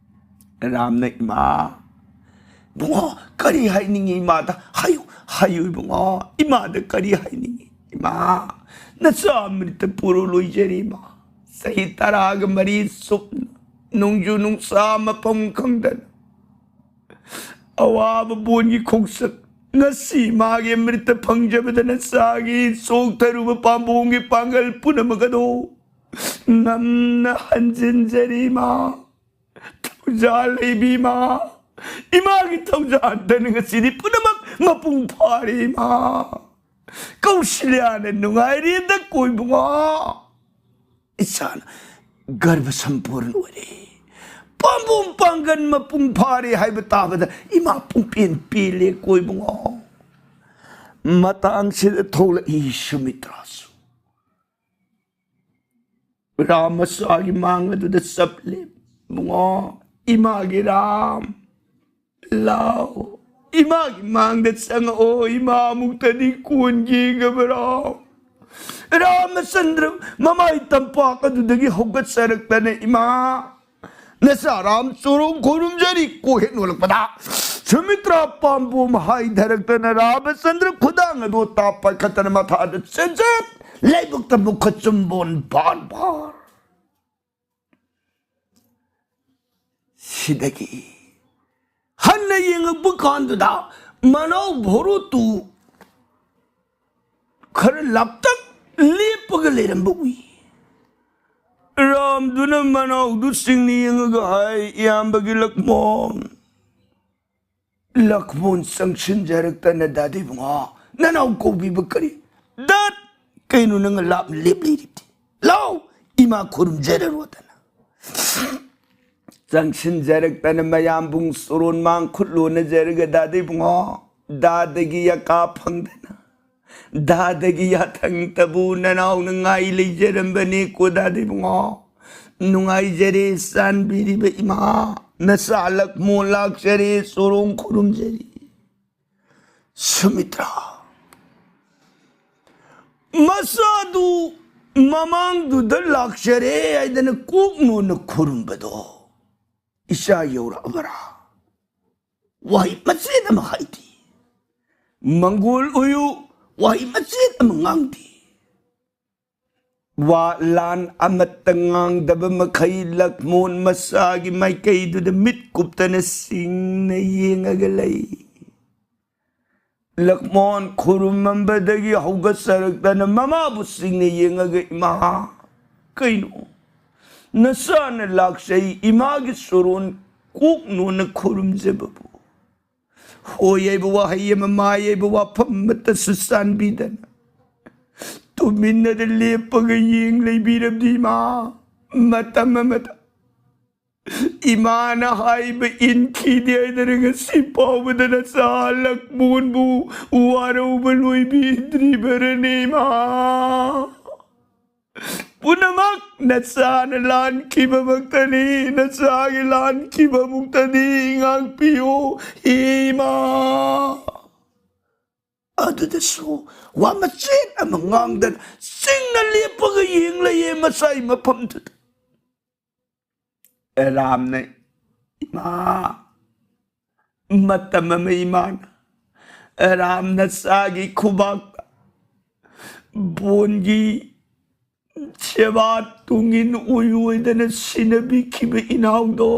ꯔꯥꯝꯅ, ꯏꯃꯥ, ꯏꯕꯨꯡꯉꯣ, ꯀꯔꯤ ꯍꯥꯏꯅꯤꯡꯉꯤ ꯏꯃꯥꯗ? ꯍꯥꯏꯌꯨ, ꯍꯥꯏꯌꯨ ꯏꯕꯨꯡꯉꯣ, ꯏꯃꯥꯗ ꯀꯔꯤ ꯍꯥꯏꯅꯤꯡꯉꯤ? ꯏꯃꯥ, ꯅꯆꯥ ꯑꯃ꯭ꯔꯤꯇ ꯄꯣꯔꯣ ꯂꯣꯏꯖꯔꯤ ꯏꯃꯥ꯫ ꯆꯍꯤ ꯇꯔꯥꯒ ꯃꯔꯤ ꯆꯨꯞꯅ ꯅꯣꯡꯖꯨ ꯅꯨꯡꯁꯥ ꯃꯐꯝ ꯈꯪꯗꯅ ꯑꯋꯥꯕ ꯕꯣꯟꯒꯤ ꯈꯣꯡꯆꯠ, ꯉꯁꯤ ꯃꯥꯒꯤ ꯑꯃ꯭ꯔꯤꯇ ꯐꯪꯖꯕꯗ ꯅꯆꯥꯒꯤ ꯆꯣꯛꯊꯔꯨꯕ ꯄꯥꯝꯕꯣꯝꯒꯤ ꯄꯥꯡꯒꯜ ꯄꯨꯝꯅꯃꯛ ꯑꯗꯣ ꯉꯝꯅ ꯍꯟꯖꯤꯟꯖꯔꯤ ꯏꯃꯥ꯫ ꯊꯧꯖꯥꯜ ꯂꯩꯕꯤ ꯏꯃꯥ, ꯏꯃꯥꯒꯤ ꯊꯧꯖꯥꯜꯗꯅ ꯉꯁꯤꯗꯤ ꯄꯨꯝꯅꯃꯛ ꯃꯄꯨꯡ ꯐꯥꯔꯦ ꯏꯃꯥ꯫ ꯀꯧꯁꯂ꯭ꯌꯥꯅ ꯅꯨꯡꯉꯥꯏꯔꯦꯗ ꯀꯣꯏꯕꯨꯡꯉꯣ꯫ ꯏꯆꯥꯅ ꯒꯔꯚ ꯁꯝꯄꯨꯔꯟ ꯑꯣꯏꯔꯦ, ꯄꯥꯝꯕꯣꯝ ꯄꯥꯡꯒꯟ ꯃꯄꯨꯡ ꯐꯥꯔꯦ ꯍꯥꯏꯕ ꯇꯥꯕꯗ ꯏꯃꯥ ꯄꯨꯡꯄꯦꯟ ꯄꯦꯜꯂꯦ ꯀꯣꯏꯕꯨꯡꯉꯣ꯫ ꯃꯇꯥꯡꯁꯤꯗ ꯊꯣꯛꯂꯛꯏ ꯁꯨꯃꯤꯇ꯭ꯔꯥꯁꯨ꯫ ꯔꯥꯝ ꯃꯆꯥꯒꯤ ꯃꯥꯡ ꯑꯗꯨꯗ ꯆꯞꯂꯦ꯫ ꯏꯕꯨꯡꯉꯣ, ꯏꯃꯥꯒꯤ ꯔꯥꯝ, ꯂꯥꯎ, ꯏꯃꯥꯒꯤ ꯃꯥꯡꯗ ꯆꯪꯉꯛꯑꯣ, ꯏꯃꯥ ꯑꯃꯨꯛꯇꯗꯤ ꯀꯣꯟꯒꯦ ꯒꯕꯔꯥꯎ꯫ ꯔꯥꯃꯆꯟꯗ꯭ꯔ ꯃꯃꯥꯏ ꯇꯝꯄꯥꯛ ꯑꯗꯨꯗꯒꯤ ꯍꯧꯒꯠꯆꯔꯛꯇꯅ, "ꯏꯃꯥ, ꯅꯆꯥ ꯔꯥꯝ ꯆꯨꯔꯣꯡ ꯈꯨꯔꯨꯝꯖꯔꯤ" ꯀꯣ ꯍꯦꯛ ꯅꯣꯜꯂꯛꯄꯗ, ꯁꯨꯃꯤꯇ꯭ꯔꯥ ꯄꯥꯝꯕꯣꯝ ꯍꯥꯏꯊꯔꯛꯇꯅ ꯔꯥꯃꯆꯟꯗ꯭ꯔ ꯈꯨꯗꯥꯡ ꯑꯗꯨ ꯇꯥ ꯄꯥꯏꯈꯠꯇꯅ ꯃꯊꯥꯗ ꯆꯦꯟꯆꯦꯠ, ꯂꯩꯕꯛꯇ ꯃꯈꯨꯠ ꯆꯨꯝꯕꯣꯟ ꯚꯥꯟ ꯚꯥꯟ꯫ ꯁꯤꯗꯒꯤ ꯍꯟꯅ ꯌꯦꯡꯉꯛꯄ ꯀꯥꯟꯗꯨꯗ ꯃꯅꯥꯎ ꯚꯣꯔꯣꯇꯨ ꯈꯔ ꯂꯥꯞꯇꯛ ꯂꯦꯞꯄꯒ ꯂꯩꯔꯝꯕ ꯎꯏ꯫ ꯔꯥꯝꯗꯨꯅ ꯃꯅꯥꯎꯗꯨ ꯆꯤꯡꯅ ꯌꯦꯡꯉꯒ ꯍꯥꯏ, "ꯏꯌꯥꯝꯕꯒꯤ ꯂꯛꯃꯣꯟ, ꯂꯛꯃꯣꯟ ꯆꯪꯁꯤꯟꯖꯔꯛꯇꯅ ꯗꯥꯗꯤ ꯏꯕꯨꯡꯉꯣ, ꯅꯅꯥꯎ ꯀꯧꯕꯤꯕ ꯀꯔꯤ? ꯗꯠ! ꯀꯩꯅꯣ ꯅꯪ ꯂꯥꯞꯅ ꯂꯦꯞ ꯂꯩꯔꯤꯕꯗꯤ? ꯂꯥꯎ, ꯏꯃꯥ ꯈꯨꯔꯨꯝꯖꯔꯔꯣꯗꯅ꯫" ꯆꯪꯁꯤꯟꯖꯔꯛꯇꯅ ꯃꯌꯥꯝꯕꯨꯡ ꯁꯣꯔꯣꯟ ꯃꯥꯡ ꯈꯨꯠ ꯂꯣꯟꯅꯖꯔꯒ ꯗꯥꯗꯤ ꯏꯕꯨꯡꯉꯣ, ꯗꯥꯗꯒꯤ ꯌꯥꯀꯥ ꯐꯪꯗꯅ, ꯗꯥꯗꯒꯤ ꯌꯥꯊꯪꯇꯕꯨ ꯅꯅꯥꯎꯅ ꯉꯥꯏ ꯂꯩꯖꯔꯝꯕꯅꯦ ꯀꯣ ꯗꯥꯗꯤ ꯏꯕꯨꯡꯉꯣ꯫ ꯅꯨꯡꯉꯥꯏꯖꯔꯦ ꯆꯥꯟꯕꯤꯔꯤꯕ ꯏꯃꯥ, ꯅꯆꯥ ꯂꯛꯃꯣꯟ ꯂꯥꯛꯆꯔꯦ, ꯆꯣꯔꯣꯡ ꯈꯨꯔꯨꯝꯖꯔꯤ꯫ ꯁꯨꯃꯤꯇ꯭ꯔꯥ, ꯃꯆꯥꯗꯨ ꯃꯃꯥꯡꯗꯨꯗ ꯂꯥꯛꯆꯔꯦ ꯍꯥꯏꯗꯅ ꯀꯣꯛ ꯅꯣꯟꯅ ꯈꯨꯔꯨꯝꯕꯗꯣ ꯏꯆꯥ ꯌꯧꯔꯛꯑꯕ꯭ꯔꯥ? ꯋꯥꯍꯩ ꯃꯆꯦꯠ ꯑꯃ ꯍꯥꯏꯗꯦ꯫ ꯃꯪꯒꯣꯜ ꯑꯣꯏꯌꯨ, ꯋꯥꯍꯩ ꯃꯆꯦꯠ ꯑꯃ ꯉꯥꯡꯗꯦ꯫ ꯋꯥ ꯂꯥꯟ ꯑꯃꯠꯇ ꯉꯥꯡꯗꯕ ꯃꯈꯩ ꯂꯛꯃꯣꯟ ꯃꯆꯥꯒꯤ ꯃꯥꯏꯀꯩꯗꯨꯗ ꯃꯤꯠ ꯀꯨꯞꯇꯅ ꯁꯤꯡꯅ ꯌꯦꯡꯉꯒ ꯂꯩ꯫ ꯂꯛꯃꯣꯟ ꯈꯨꯔꯨꯝꯃꯝꯕꯗꯒꯤ ꯍꯧꯒꯠꯆꯔꯛꯇꯅ ꯃꯃꯥꯕꯨ ꯁꯤꯡꯅ ꯌꯦꯡꯉꯒ, "ꯏꯃꯥ, ꯀꯩꯅꯣ? ꯅꯆꯥꯅ ꯂꯥꯛꯆꯩ, ꯏꯃꯥꯒꯤ ꯁꯣꯔꯣꯟ ꯀꯣꯛ ꯅꯣꯟꯅ ꯈꯨꯔꯨꯝꯖꯕꯕꯨ ꯍꯣꯏ ꯍꯥꯏꯕ ꯋꯥꯍꯩ ꯑꯃ, ꯃꯥꯏ ꯍꯥꯏꯕ ꯋꯥꯐꯝ ꯑꯃꯠꯇꯁꯨ ꯆꯥꯟꯕꯤꯗꯅ ꯇꯨꯃꯤꯟꯅꯗ ꯂꯦꯞꯄꯒ ꯌꯦꯡ ꯂꯩꯕꯤꯔꯕꯗꯤ ꯏꯃꯥ, ꯃꯇꯝ ꯑꯃꯗ ꯏꯃꯥꯅ ꯍꯥꯏꯕ ꯏꯟꯈꯤꯗꯦ ꯍꯥꯏꯗꯅ ꯉꯁꯤ ꯐꯥꯎꯕꯗ ꯅꯆꯥ ꯂꯛꯃꯣꯟꯕꯨ ꯋꯥꯔꯧꯕ ꯂꯣꯏꯕꯤꯗ꯭ꯔꯤꯕꯔꯅꯦ ꯏꯃꯥ?" ꯄꯨꯝꯅꯃꯛ ꯅꯆꯥꯅ ꯂꯥꯟꯈꯤꯕꯃꯛꯇꯅꯤ, ꯅꯆꯥꯒꯤ ꯂꯥꯟꯈꯤꯕꯃꯨꯛꯇꯅꯤ꯫ ꯉꯥꯛꯄꯤꯌꯨ, ꯏꯃꯥ꯫ ꯑꯗꯨꯗꯁꯨ ꯋꯥ ꯃꯆꯦꯠ ꯑꯃ ꯉꯥꯡꯗꯅ ꯆꯤꯡꯅ ꯂꯦꯞꯄꯒ ꯌꯦꯡ ꯂꯩꯌꯦ ꯃꯆꯥꯏ ꯃꯐꯝꯗꯨꯗ꯫ ꯔꯥꯝꯅ, "ꯏꯃꯥ," ꯃꯇꯝ ꯑꯃ ꯏꯃꯥꯅ ꯔꯥꯝꯅ ꯆꯥꯒꯤ ꯈꯨꯕꯥꯛꯇ ꯕꯣꯟꯒꯤ ꯁꯦꯕꯥ ꯇꯨꯡꯏꯟ ꯑꯣꯏ ꯑꯣꯏꯗꯅ ꯁꯤꯟꯅꯕꯤꯈꯤꯕ ꯏꯅꯥꯎꯗꯣ,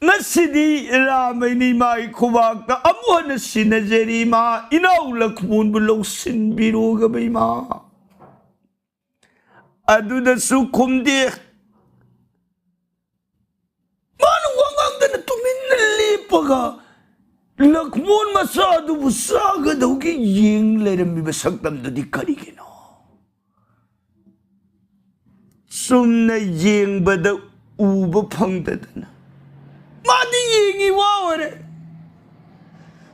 ꯉꯁꯤꯗꯤ ꯔꯥꯃꯩꯅ ꯏꯃꯥꯒꯤ ꯈꯨꯕꯥꯛꯇ ꯑꯃꯨꯛ ꯍꯟꯅ ꯁꯤꯟꯅꯖꯔꯤ꯫ ꯏꯃꯥ, ꯏꯅꯥꯎ ꯂꯛꯃꯣꯟꯕꯨ ꯂꯧꯁꯤꯟꯕꯤꯔꯣꯒꯕ ꯏꯃꯥ꯫ ꯑꯗꯨꯗꯁꯨ ꯈꯨꯝꯗꯦ꯫ ꯃꯥꯅ ꯋꯥ ꯉꯥꯡꯗꯅ ꯇꯨꯃꯤꯟꯅ ꯂꯦꯞꯄꯒ ꯂꯛꯃꯣꯟ ꯃꯆꯥ ꯑꯗꯨꯕꯨ ꯆꯥꯒꯗꯧꯒꯤ ꯌꯦꯡ ꯂꯩꯔꯝꯃꯤꯕ ꯁꯛꯇꯝꯗꯨꯗꯤ ꯀꯔꯤꯒꯤꯅꯣ? ꯆꯨꯝꯅ ꯌꯦꯡꯕꯗ ꯎꯕ ꯐꯪꯗꯗꯅ ꯃꯥꯗꯤ ꯌꯦꯡꯉꯤ ꯋꯥ ꯑꯣꯏꯔꯦ꯫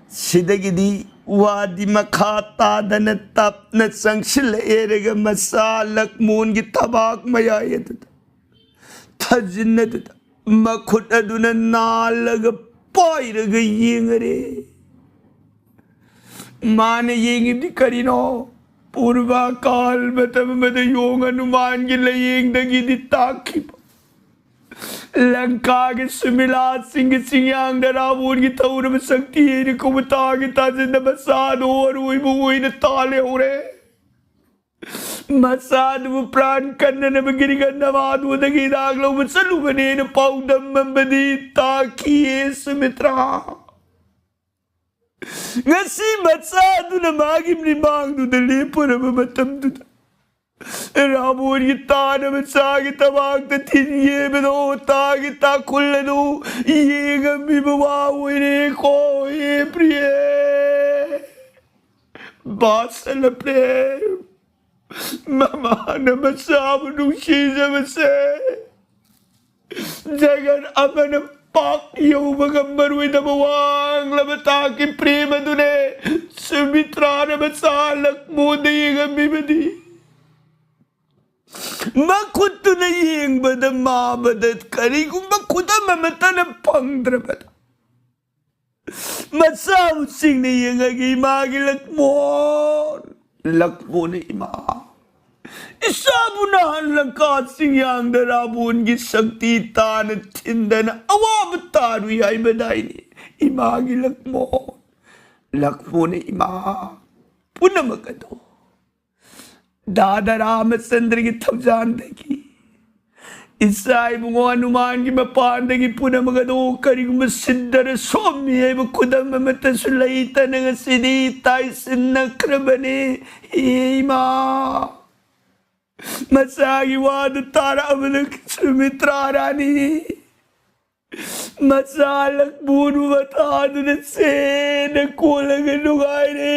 ꯁꯤꯗꯒꯤꯗꯤ ꯋꯥꯗꯤ ꯃꯈꯥ ꯇꯥꯗꯅ ꯇꯞꯅ ꯆꯪꯁꯤꯜꯂꯛꯑꯦꯔꯒ ꯃꯆꯥ ꯂꯛꯃꯣꯟꯒꯤ ꯊꯕꯥꯛ ꯃꯌꯥꯏ ꯑꯗꯨꯗ ꯊꯥꯖꯤꯟꯅꯗꯨꯗ ꯃꯈꯨꯠ ꯑꯗꯨꯅ ꯅꯥꯜꯂꯒ ꯄꯥꯏꯔꯒ ꯌꯦꯡꯉꯔꯦ꯫ ꯃꯥꯅ ꯌꯦꯡꯉꯤꯕꯗꯤ ꯀꯔꯤꯅꯣ? ꯄꯨꯔꯕ ꯀꯥꯜ ꯃꯇꯝ ꯑꯃꯗ ꯌꯣꯡ ꯍꯅꯨꯃꯥꯟꯒꯤ ꯂꯥꯌꯦꯡꯗꯒꯤꯗꯤ ꯇꯥꯛꯈꯤꯕ ꯂꯪꯀꯥꯒꯤ ꯁꯨꯃꯤꯂꯥꯁꯤꯡꯒꯤ ꯆꯤꯡꯌꯥꯡꯗ ꯔꯥꯕꯣꯟꯒꯤ ꯊꯧꯔꯕ ꯁꯛꯇꯤ ꯍꯩꯅ ꯀꯧꯕ ꯇꯥꯒꯤ ꯇꯥꯁꯤꯟꯗ ꯃꯆꯥꯗꯣ ꯑꯔꯣꯏꯕ ꯑꯣꯏꯅ ꯇꯥ ꯂꯩꯍꯧꯔꯦ꯫ ꯃꯆꯥꯗꯨꯕꯨ ꯄ꯭ꯔꯥꯟ ꯀꯟꯅꯅꯕ ꯒꯤꯔꯤꯒꯟ ꯅꯃꯥꯗꯨꯗꯒꯤ ꯍꯤꯗꯥꯛ ꯂꯧꯕ ꯆꯠꯂꯨꯕꯅꯦꯅ ꯄꯥꯎꯗꯝ ꯑꯃꯗꯤ ꯇꯥꯈꯤꯌꯦ ꯁꯨꯃꯤꯇ꯭ꯔꯥ꯫ ꯉꯁꯤ ꯃꯆꯥꯗꯨꯅ ꯃꯥꯒꯤ ꯃꯤꯃꯥꯡꯗꯨꯗ ꯂꯦꯞꯄꯨꯔꯕ ꯃꯇꯝꯗꯨꯗ ꯔꯥꯕꯣꯟꯒꯤ ꯇꯥꯅ ꯃꯆꯥꯒꯤ ꯊꯕꯥꯛꯇ ꯊꯤꯟꯒꯦꯕꯗꯣ ꯇꯥꯒꯤ ꯇꯥꯈꯨꯜ ꯑꯗꯨ ꯌꯦꯡꯉꯝꯃꯤꯕ ꯋꯥ ꯑꯣꯏꯔꯦꯀꯣ꯫ ꯍꯦ ꯄ꯭ꯔꯤꯌꯦ, ꯕꯥꯁꯂ ꯄ꯭ꯔꯦꯝ, ꯃꯃꯥꯅ ꯃꯆꯥꯕꯨ ꯅꯨꯡꯁꯤꯖꯕꯁꯦ ꯖꯒꯠ ꯑꯃꯅ ꯄꯥꯛ ꯌꯧꯕ ꯉꯝꯃꯔꯣꯏꯗꯕ ꯋꯥꯡꯂꯕ ꯊꯥꯛꯀꯤ ꯄ꯭ꯔꯦꯝ ꯑꯗꯨꯅꯦ ꯁꯨꯃꯤꯇ꯭ꯔꯥꯅ ꯃꯆꯥ ꯂꯛꯃꯣꯟꯗ ꯌꯦꯡꯉꯝꯃꯤꯕꯗꯤ꯫ ꯃꯈꯨꯠꯇꯨꯅ ꯌꯦꯡꯕꯗ ꯃꯥꯕꯗ ꯀꯔꯤꯒꯨꯝꯕ ꯈꯨꯗꯝ ꯑꯃꯠꯇꯅ ꯐꯪꯗ꯭ꯔꯕꯗ ꯃꯆꯥꯕꯨ ꯆꯤꯡꯅ ꯌꯦꯡꯉꯒ ꯏꯃꯥꯒꯤ ꯂꯛꯃꯣꯟ, ꯂꯛꯃꯣꯟꯅ ꯏꯃꯥ, ꯏꯆꯥꯕꯨ ꯅꯍꯥꯟ ꯂꯪꯀꯥ ꯆꯤꯡꯌꯥꯡꯗ ꯔꯥꯕꯣꯟꯒꯤ ꯁꯛꯇꯤ ꯇꯥꯅ ꯊꯤꯟꯗꯅ ꯑꯋꯥꯕ ꯇꯥꯔꯨꯏ ꯍꯥꯏꯕꯗꯥꯏꯅꯦ꯫ ꯏꯃꯥꯒꯤ ꯂꯛꯃꯣꯟ, ꯂꯛꯃꯣꯟꯅ ꯏꯃꯥ, ꯄꯨꯝꯅꯃꯛ ꯑꯗꯣ ꯗꯥꯗꯥ ꯔꯥꯃꯆꯟꯗ꯭ꯔꯒꯤ ꯊꯧꯖꯥꯟꯗꯒꯤ, ꯏꯆꯥ ꯏꯕꯨꯡꯉꯣ ꯍꯅꯨꯃꯥꯟꯒꯤ ꯃꯄꯥꯟꯗꯒꯤ ꯄꯨꯝꯅꯃꯛ ꯑꯗꯣ ꯀꯔꯤꯒꯨꯝꯕ ꯁꯤꯟꯗꯔ ꯁꯣꯝꯃꯤ ꯍꯥꯏꯕ ꯈꯨꯗꯝ ꯑꯃꯠꯇꯁꯨ ꯂꯩꯇꯅ ꯉꯁꯤꯗꯤ ꯇꯥꯏꯁꯤꯟꯅꯈ꯭ꯔꯕꯅꯤ꯫ ꯏꯃꯥ, ꯃꯆꯥꯒꯤ ꯋꯥꯗꯨ ꯇꯥꯔꯛꯑꯕꯗ ꯁꯨꯃꯤꯇ꯭ꯔꯥ ꯔꯥꯅꯤ ꯃꯆꯥ ꯂꯛꯃꯣꯟꯕꯨ ꯃꯊꯥꯗꯨꯅ ꯆꯦꯟꯅ ꯀꯣꯜꯂꯒ ꯅꯨꯡꯉꯥꯏꯔꯦ꯫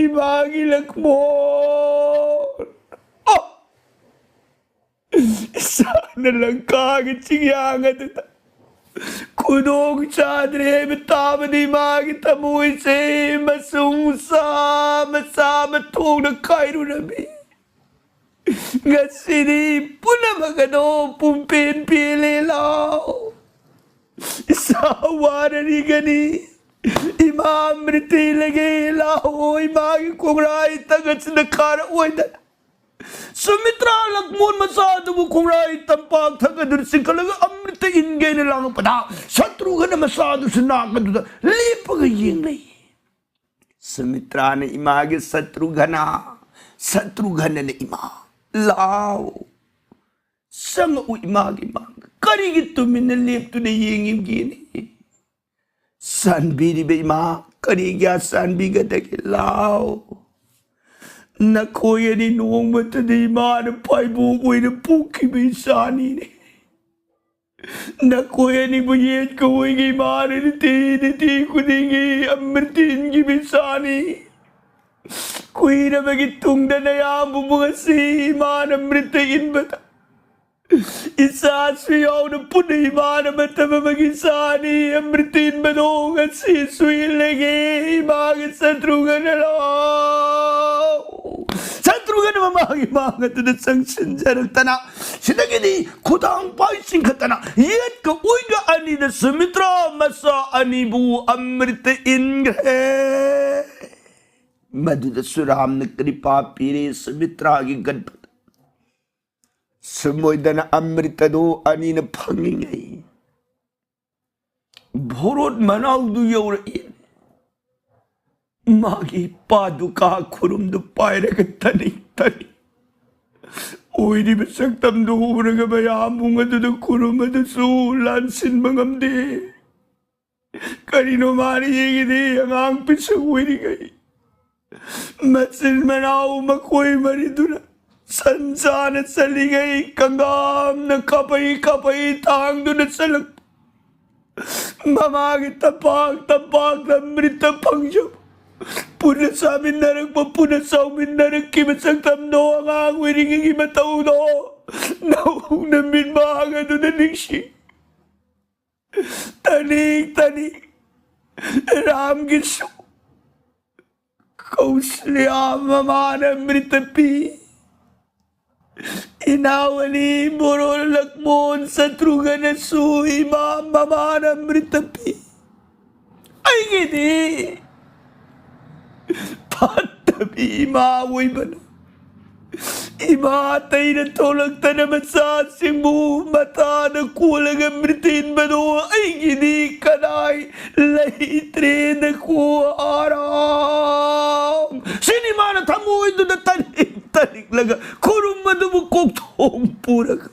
ꯏꯃꯥꯒꯤ ꯂꯛꯃꯣꯟ꯫ ꯑꯣ! ꯏꯆꯥꯅ ꯂꯪꯀꯥꯒꯤ ꯆꯤꯡꯌꯥꯡ ꯑꯗꯨꯗ ꯈꯨꯗꯣꯡ ꯆꯥꯗ꯭ꯔꯦ ꯍꯥꯏꯕ ꯇꯥꯕꯗ ꯏꯃꯥꯒꯤ ꯊꯃꯣꯏꯁꯦ ꯃꯆꯨꯝ ꯆꯥ ꯃꯆꯥ ꯑꯃ ꯊꯣꯡꯅ ꯀꯥꯏꯔꯨꯔꯝꯃꯤ꯫ ꯉꯁꯤꯗꯤ ꯄꯨꯝꯅꯃꯛ ꯑꯗꯣ ꯄꯨꯡꯄꯦꯟ ꯄꯦꯜꯂꯦ꯫ ꯂꯥꯎ, ꯏꯆꯥ ꯋꯥꯔꯅꯤꯒꯅꯤ, ꯏꯃꯥ ꯑꯃ꯭ꯔꯤꯇꯤ ꯂꯩꯒꯦ꯫ ꯂꯥꯛꯑꯣ, ꯏꯃꯥꯒꯤ ꯈꯣꯡꯔꯥꯏ ꯇꯪ ꯑꯁꯤꯗ ꯈꯥꯔꯛꯑꯣꯏꯗꯅ꯫ ꯁꯨꯃꯤꯇ꯭ꯔꯥ ꯂꯛꯃꯣꯟ ꯃꯆꯥꯗꯨꯕꯨ ꯈꯣꯡꯔꯥꯏ ꯇꯝꯄꯥꯛ ꯊꯛ ꯑꯗꯨꯗ ꯆꯤꯡꯈꯠꯂꯒ ꯑꯃ꯭ꯔꯤꯇ ꯏꯟꯒꯦꯅ ꯂꯥꯡꯂꯛꯄꯗ, ꯁꯇ꯭ꯔꯨꯘꯅ ꯃꯆꯥꯗꯨꯁꯨ ꯅꯥꯛ ꯑꯗꯨꯗ ꯂꯦꯞꯄꯒ ꯌꯦꯡꯂꯩ꯫ ꯁꯨꯃꯤꯇ꯭ꯔꯥꯅ ꯏꯃꯥꯒꯤ ꯁꯇ꯭ꯔꯨꯘꯅ, ꯁꯇ꯭ꯔꯨꯘꯅꯅ ꯏꯃꯥ, ꯂꯥꯎ, ꯆꯪꯉꯛꯎ ꯏꯃꯥꯒꯤ ꯃꯥꯡꯗ꯫ ꯀꯔꯤꯒꯤ ꯇꯨꯃꯤꯟꯅ ꯂꯦꯞꯇꯨꯅ ꯌꯦꯡꯉꯤꯕꯒꯦꯅꯦ? ꯆꯥꯟꯕꯤꯔꯤꯕ ꯏꯃꯥ, ꯀꯔꯤꯒꯤ ꯆꯥꯟꯕꯤꯒꯗꯒꯦ? ꯂꯥꯎ, ꯅꯈꯣꯏ ꯑꯅꯤ ꯅꯣꯡꯃꯇꯗꯤ ꯏꯃꯥꯅ ꯐꯥꯏꯕꯣꯛ ꯑꯣꯏꯅ ꯄꯣꯛꯈꯤꯕ ꯏꯆꯥꯅꯤꯅꯦ꯫ ꯅꯈꯣꯏ ꯑꯅꯤꯕꯨ ꯌꯦꯠꯀ ꯑꯣꯏꯒ ꯏꯃꯥꯅ ꯅꯤꯇꯤ ꯅꯤꯇꯤ ꯈꯨꯗꯤꯡꯒꯤ ꯑꯃ꯭ꯔꯤꯇ ꯏꯟꯈꯤꯕ ꯏꯆꯥꯅꯤ꯫ ꯀꯨꯏꯔꯕꯒꯤ ꯇꯨꯡꯗ ꯅꯌꯥꯝꯕꯕꯨ ꯉꯁꯤ ꯏꯃꯥꯅ ꯑꯃ꯭ꯔꯤꯇ ꯏꯟꯕꯗ ꯏꯆꯥꯁꯨ ꯌꯥꯎꯅ ꯄꯨꯟꯅ ꯏꯃꯥꯅ ꯃꯇꯝ ꯑꯃꯒꯤ ꯏꯆꯥꯅꯤ ꯑꯃ꯭ꯔꯤꯇ ꯏꯟꯕꯗꯣ ꯉꯁꯤꯁꯨ ꯏꯜꯂꯒꯦ꯫ ꯏꯃꯥꯒꯤ ꯁꯇ꯭ꯔꯨꯘꯅ꯫ ꯂꯥꯎ, ꯁꯇ꯭ꯔꯨ ꯁꯇ꯭ꯔꯨꯒꯅ ꯃꯃꯥꯒꯤ ꯃꯥꯡ ꯑꯗꯨꯗ ꯆꯪꯁꯤꯟꯖꯔꯛꯇꯅ, ꯁꯤꯗꯒꯤꯗꯤ ꯈꯨꯗꯥꯡ ꯄꯥꯏ ꯆꯤꯡꯈꯠꯇꯅ ꯌꯦꯠꯀ ꯑꯣꯏꯒ ꯑꯅꯤꯗ ꯁꯨꯃꯤꯇ꯭ꯔꯥ ꯃꯆꯥ ꯑꯅꯤꯕꯨ ꯑꯃ꯭ꯔꯤꯇ ꯏꯟꯈ꯭ꯔꯦ꯫ ꯃꯗꯨꯗꯁꯨ ꯔꯥꯝꯅ ꯀ꯭ꯔꯤꯄꯥ ꯄꯤꯔꯦ ꯁꯨꯃꯤꯇ꯭ꯔꯥꯒꯤ ꯒꯔꯚꯗ꯫ ꯁꯨꯝ ꯑꯣꯏꯗꯅ ꯑꯃ꯭ꯔꯤꯇꯗꯨ ꯑꯅꯤꯅ ꯐꯪꯉꯤꯉꯩ ꯚꯣꯔꯣꯠ ꯃꯅꯥꯎꯗꯨ ꯌꯧꯔꯛꯏ꯫ ꯃꯥꯒꯤ ꯄꯥꯗꯨꯀꯥ ꯈꯨꯔꯨꯝꯗꯨ ꯄꯥꯏꯔꯒ ꯇꯅꯤꯛ ꯇꯅꯤꯛ ꯑꯣꯏꯔꯤꯕ ꯁꯛꯇꯝꯗꯨ ꯎꯔꯒ ꯃꯌꯥꯝ ꯄꯨꯡ ꯑꯗꯨꯗ ꯈꯨꯔꯨꯝ ꯑꯗꯨꯁꯨ ꯂꯥꯟꯁꯤꯟꯕ ꯉꯝꯗꯦ꯫ ꯀꯔꯤꯅꯣ ꯃꯥꯅ ꯌꯦꯡꯉꯤꯗꯤ? ꯑꯉꯥꯡ ꯄꯤꯁꯛ ꯑꯣꯏꯔꯤꯉꯩ ꯃꯆꯤꯟ ꯃꯅꯥꯎ ꯃꯈꯣꯏ ꯃꯔꯤꯗꯨꯅ ꯁꯟ ꯆꯥꯅ ꯆꯠꯂꯤꯉꯩ ꯀꯪꯒꯥꯝꯅ ꯀꯥꯄꯩ ꯀꯥꯄꯩ ꯊꯥꯡꯗꯨꯅ ꯆꯠꯂꯛꯄ꯫ ꯃꯃꯥꯒꯤ ꯇꯝꯄꯥꯛ ꯇꯝꯄꯥꯛꯇ ꯃ꯭ꯔꯤꯠꯇ ꯐꯪꯖꯕ, ꯄꯨꯟꯅ ꯆꯥꯃꯤꯟꯅꯔꯛꯄ, ꯄꯨꯟꯅ ꯆꯥꯎꯃꯤꯟꯅꯔꯛꯈꯤꯕ ꯁꯛꯇꯝꯗꯣ, ꯑꯉꯥꯡ ꯑꯣꯏꯔꯤꯉꯩꯒꯤ ꯃꯇꯧꯗꯣ ꯅꯧꯅ ꯃꯤꯠꯃꯥꯡ ꯑꯗꯨꯗ ꯅꯤꯡꯁꯤ꯫ ꯇꯅꯤꯛ ꯇꯅꯤꯛ ꯔꯥꯝꯒꯤꯁꯨ ꯀꯧꯁꯂꯤꯌꯥ ꯃꯃꯥꯅ ꯃ꯭ꯔꯤꯇ ꯄꯤ꯫ ꯏꯅꯥꯎ ꯑꯅꯤ ꯕꯣꯔꯣ ꯂꯛꯃꯣꯟ ꯁꯇ꯭ꯔꯨꯒꯅꯁꯨ ꯏꯃꯥ ꯃꯃꯥꯅ ꯃ꯭ꯔꯤꯇ ꯄꯤ꯫ ꯑꯩꯒꯤꯗꯤ ꯐꯠꯇꯕꯤ ꯏꯃꯥ ꯑꯣꯏꯕꯅ ꯏꯃꯥ ꯇꯩꯅ ꯊꯣꯛꯂꯛꯇꯅ ꯃꯆꯥꯁꯤꯡꯕꯨ ꯃꯇꯥꯗ ꯀꯣꯜꯂꯒ ꯃ꯭ꯔꯤꯇ ꯏꯟꯕꯗꯣ ꯑꯩꯒꯤꯗꯤ ꯀꯗꯥꯏ ꯂꯩꯇ꯭ꯔꯦꯗꯀꯣ ꯑꯥꯔꯥꯝ꯫ ꯁꯤꯅꯤ ꯃꯥꯅ ꯊꯃꯣꯏꯗꯨꯗ ꯇꯅꯤꯛ ꯇꯅꯤꯛꯂꯒ ꯈꯨꯔꯨꯝ ꯑꯗꯨꯕꯨ ꯀꯣꯛꯊꯣꯡ ꯄꯨꯔꯒ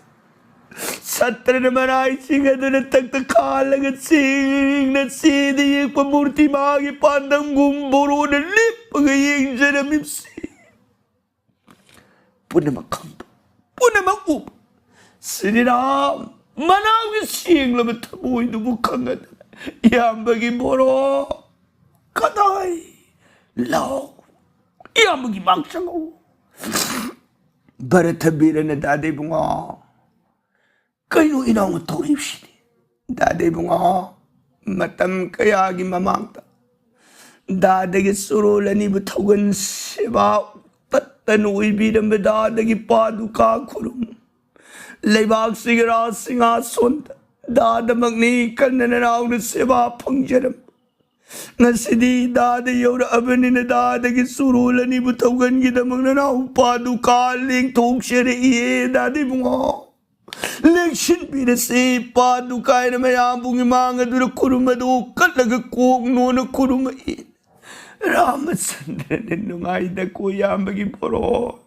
ꯁꯇ꯭ꯔꯅ ꯃꯔꯥꯏꯁꯤꯡ ꯑꯗꯨꯅ ꯇꯛꯇ ꯈꯥꯜꯂꯒ ꯆꯤꯡꯅ ꯆꯦꯗ ꯌꯦꯛꯄ ꯃꯨꯔꯇꯤ ꯃꯥꯒꯤ ꯄꯥꯟꯗꯝꯒꯨꯝ ꯕꯣꯔꯣꯅ ꯂꯦꯞꯄꯒ ꯌꯦꯡꯖꯔꯝꯃꯤꯕꯁꯤ ꯄꯨꯝꯅꯃꯛ ꯈꯪꯕ, ꯄꯨꯝꯅꯃꯛ ꯎꯕ ꯁ꯭ꯔꯤꯔꯥꯝ ꯃꯅꯥꯎꯒꯤ ꯁꯦꯡꯂꯕ ꯊꯃꯣꯏꯗꯨꯕꯨ ꯈꯪꯍꯟꯗꯅ ꯏꯌꯥꯝꯕꯒꯤ ꯕꯣꯔꯣ ꯀꯗꯥꯏ? ꯂꯥꯎ, ꯏꯌꯥꯝꯕꯒꯤ ꯃꯥꯡ ꯆꯪꯉꯛꯎ꯫ ꯚꯔꯊꯕꯤꯔꯅ ꯗꯥꯗꯥ ꯏꯕꯨꯡꯉꯣ, ꯀꯩꯅꯣ ꯏꯅꯥꯎꯅ ꯇꯧꯔꯤꯕꯁꯤꯗꯤ? ꯗꯥꯗꯥ ꯏꯕꯨꯡꯉꯣ, ꯃꯇꯝ ꯀꯌꯥꯒꯤ ꯃꯃꯥꯡꯗ ꯗꯥꯗꯥꯒꯤ ꯆꯨꯔꯣꯜ ꯑꯅꯤꯕꯨ ꯊꯧꯒꯟ ꯁꯦꯕꯥ ꯇꯠꯇꯅ ꯑꯣꯏꯕꯤꯔꯝꯕ ꯗꯥꯗꯒꯤ ꯄꯥꯗꯨꯀꯥ ꯈꯨꯔꯨꯝ꯫ ꯂꯩꯕꯥꯛꯁꯤꯒꯤ ꯔꯥꯖ ꯁꯤꯡꯍꯥꯁꯣꯟꯗ ꯗꯥꯗꯃꯛꯅꯤ ꯀꯟꯅ ꯅꯅꯥꯎꯅ ꯁꯦꯕꯥ ꯐꯪꯖꯔꯝꯕ꯫ ꯉꯁꯤꯗꯤ ꯗꯥꯗ ꯌꯧꯔꯛꯑꯕꯅꯤꯅ ꯗꯥꯗꯒꯤ ꯆꯨꯔꯣꯜ ꯑꯅꯤꯕꯨ ꯊꯧꯒꯟꯒꯤꯗꯃꯛ ꯅꯅꯥꯎ ꯄꯥꯗꯨꯀꯥ ꯂꯦꯡꯊꯣꯛꯆꯔꯛꯏꯌꯦ ꯗꯥꯗ ꯏꯕꯨꯡꯉꯣ꯫ ꯂꯦꯡꯁꯤꯟꯕꯤꯔꯁꯤ ꯄꯥꯗꯨꯀꯥ ꯍꯥꯏꯅ ꯃꯌꯥꯝꯕꯨ ꯏꯃꯥꯡ ꯑꯗꯨꯗ ꯈꯨꯔꯨꯝ ꯑꯗꯨ ꯀꯠꯂꯒ ꯀꯣꯛ ꯅꯣꯟꯅ ꯈꯨꯔꯨꯝꯃꯛꯏ꯫ ꯔꯥꯃꯆꯟꯗ꯭ꯔꯅ ꯅꯨꯡꯉꯥꯏꯗꯀꯣ ꯏꯌꯥꯝꯕꯒꯤ ꯕꯣꯔꯣ꯫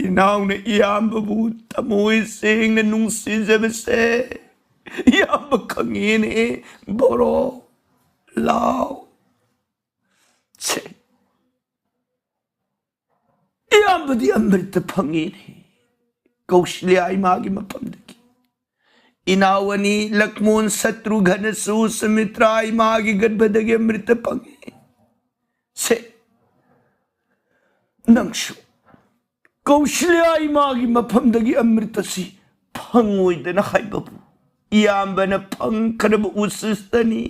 ꯏꯅꯥꯎꯅ ꯏꯌꯥꯝꯕꯕꯨ ꯊꯃꯣꯏ ꯁꯦꯡꯅ ꯅꯨꯡꯁꯤꯖꯕꯁꯦ ꯏꯌꯥꯝꯕ ꯈꯪꯉꯦꯅꯦ ꯕꯣꯔꯣ꯫ ꯂꯥꯎ꯫ ꯁꯦ꯫ ꯏꯌꯥꯝꯕꯗꯤ ꯑꯃ꯭ꯔꯤꯇ ꯐꯪꯉꯦꯅꯦ ꯀꯧꯁꯜꯌꯥ ꯏꯃꯥꯒꯤ ꯃꯐꯝꯗꯒꯤ꯫ ꯏꯅꯥꯎ ꯑꯅꯤ ꯂꯛꯃꯣꯟ ꯁꯇ꯭ꯔꯨꯘꯅꯁꯨ ꯁꯨꯃꯤꯇ꯭ꯔꯥ ꯏꯃꯥꯒꯤ ꯒꯔꯚꯗꯒꯤ ꯑꯃ꯭ꯔꯤꯇ ꯐꯪꯉꯦ꯫ ꯁꯦ꯫ ꯅꯪꯁꯨ ꯀꯧꯁꯜꯌꯥ ꯏꯃꯥꯒꯤ ꯃꯐꯝꯗꯒꯤ ꯑꯃ꯭ꯔꯤꯇꯁꯤ ꯐꯪꯉꯣꯏꯗꯅ ꯍꯥꯏꯕꯕꯨ ꯏꯌꯥꯝꯕꯅ ꯐꯪꯈ꯭ꯔꯕ ꯎꯁꯤꯁꯇꯅꯤ꯫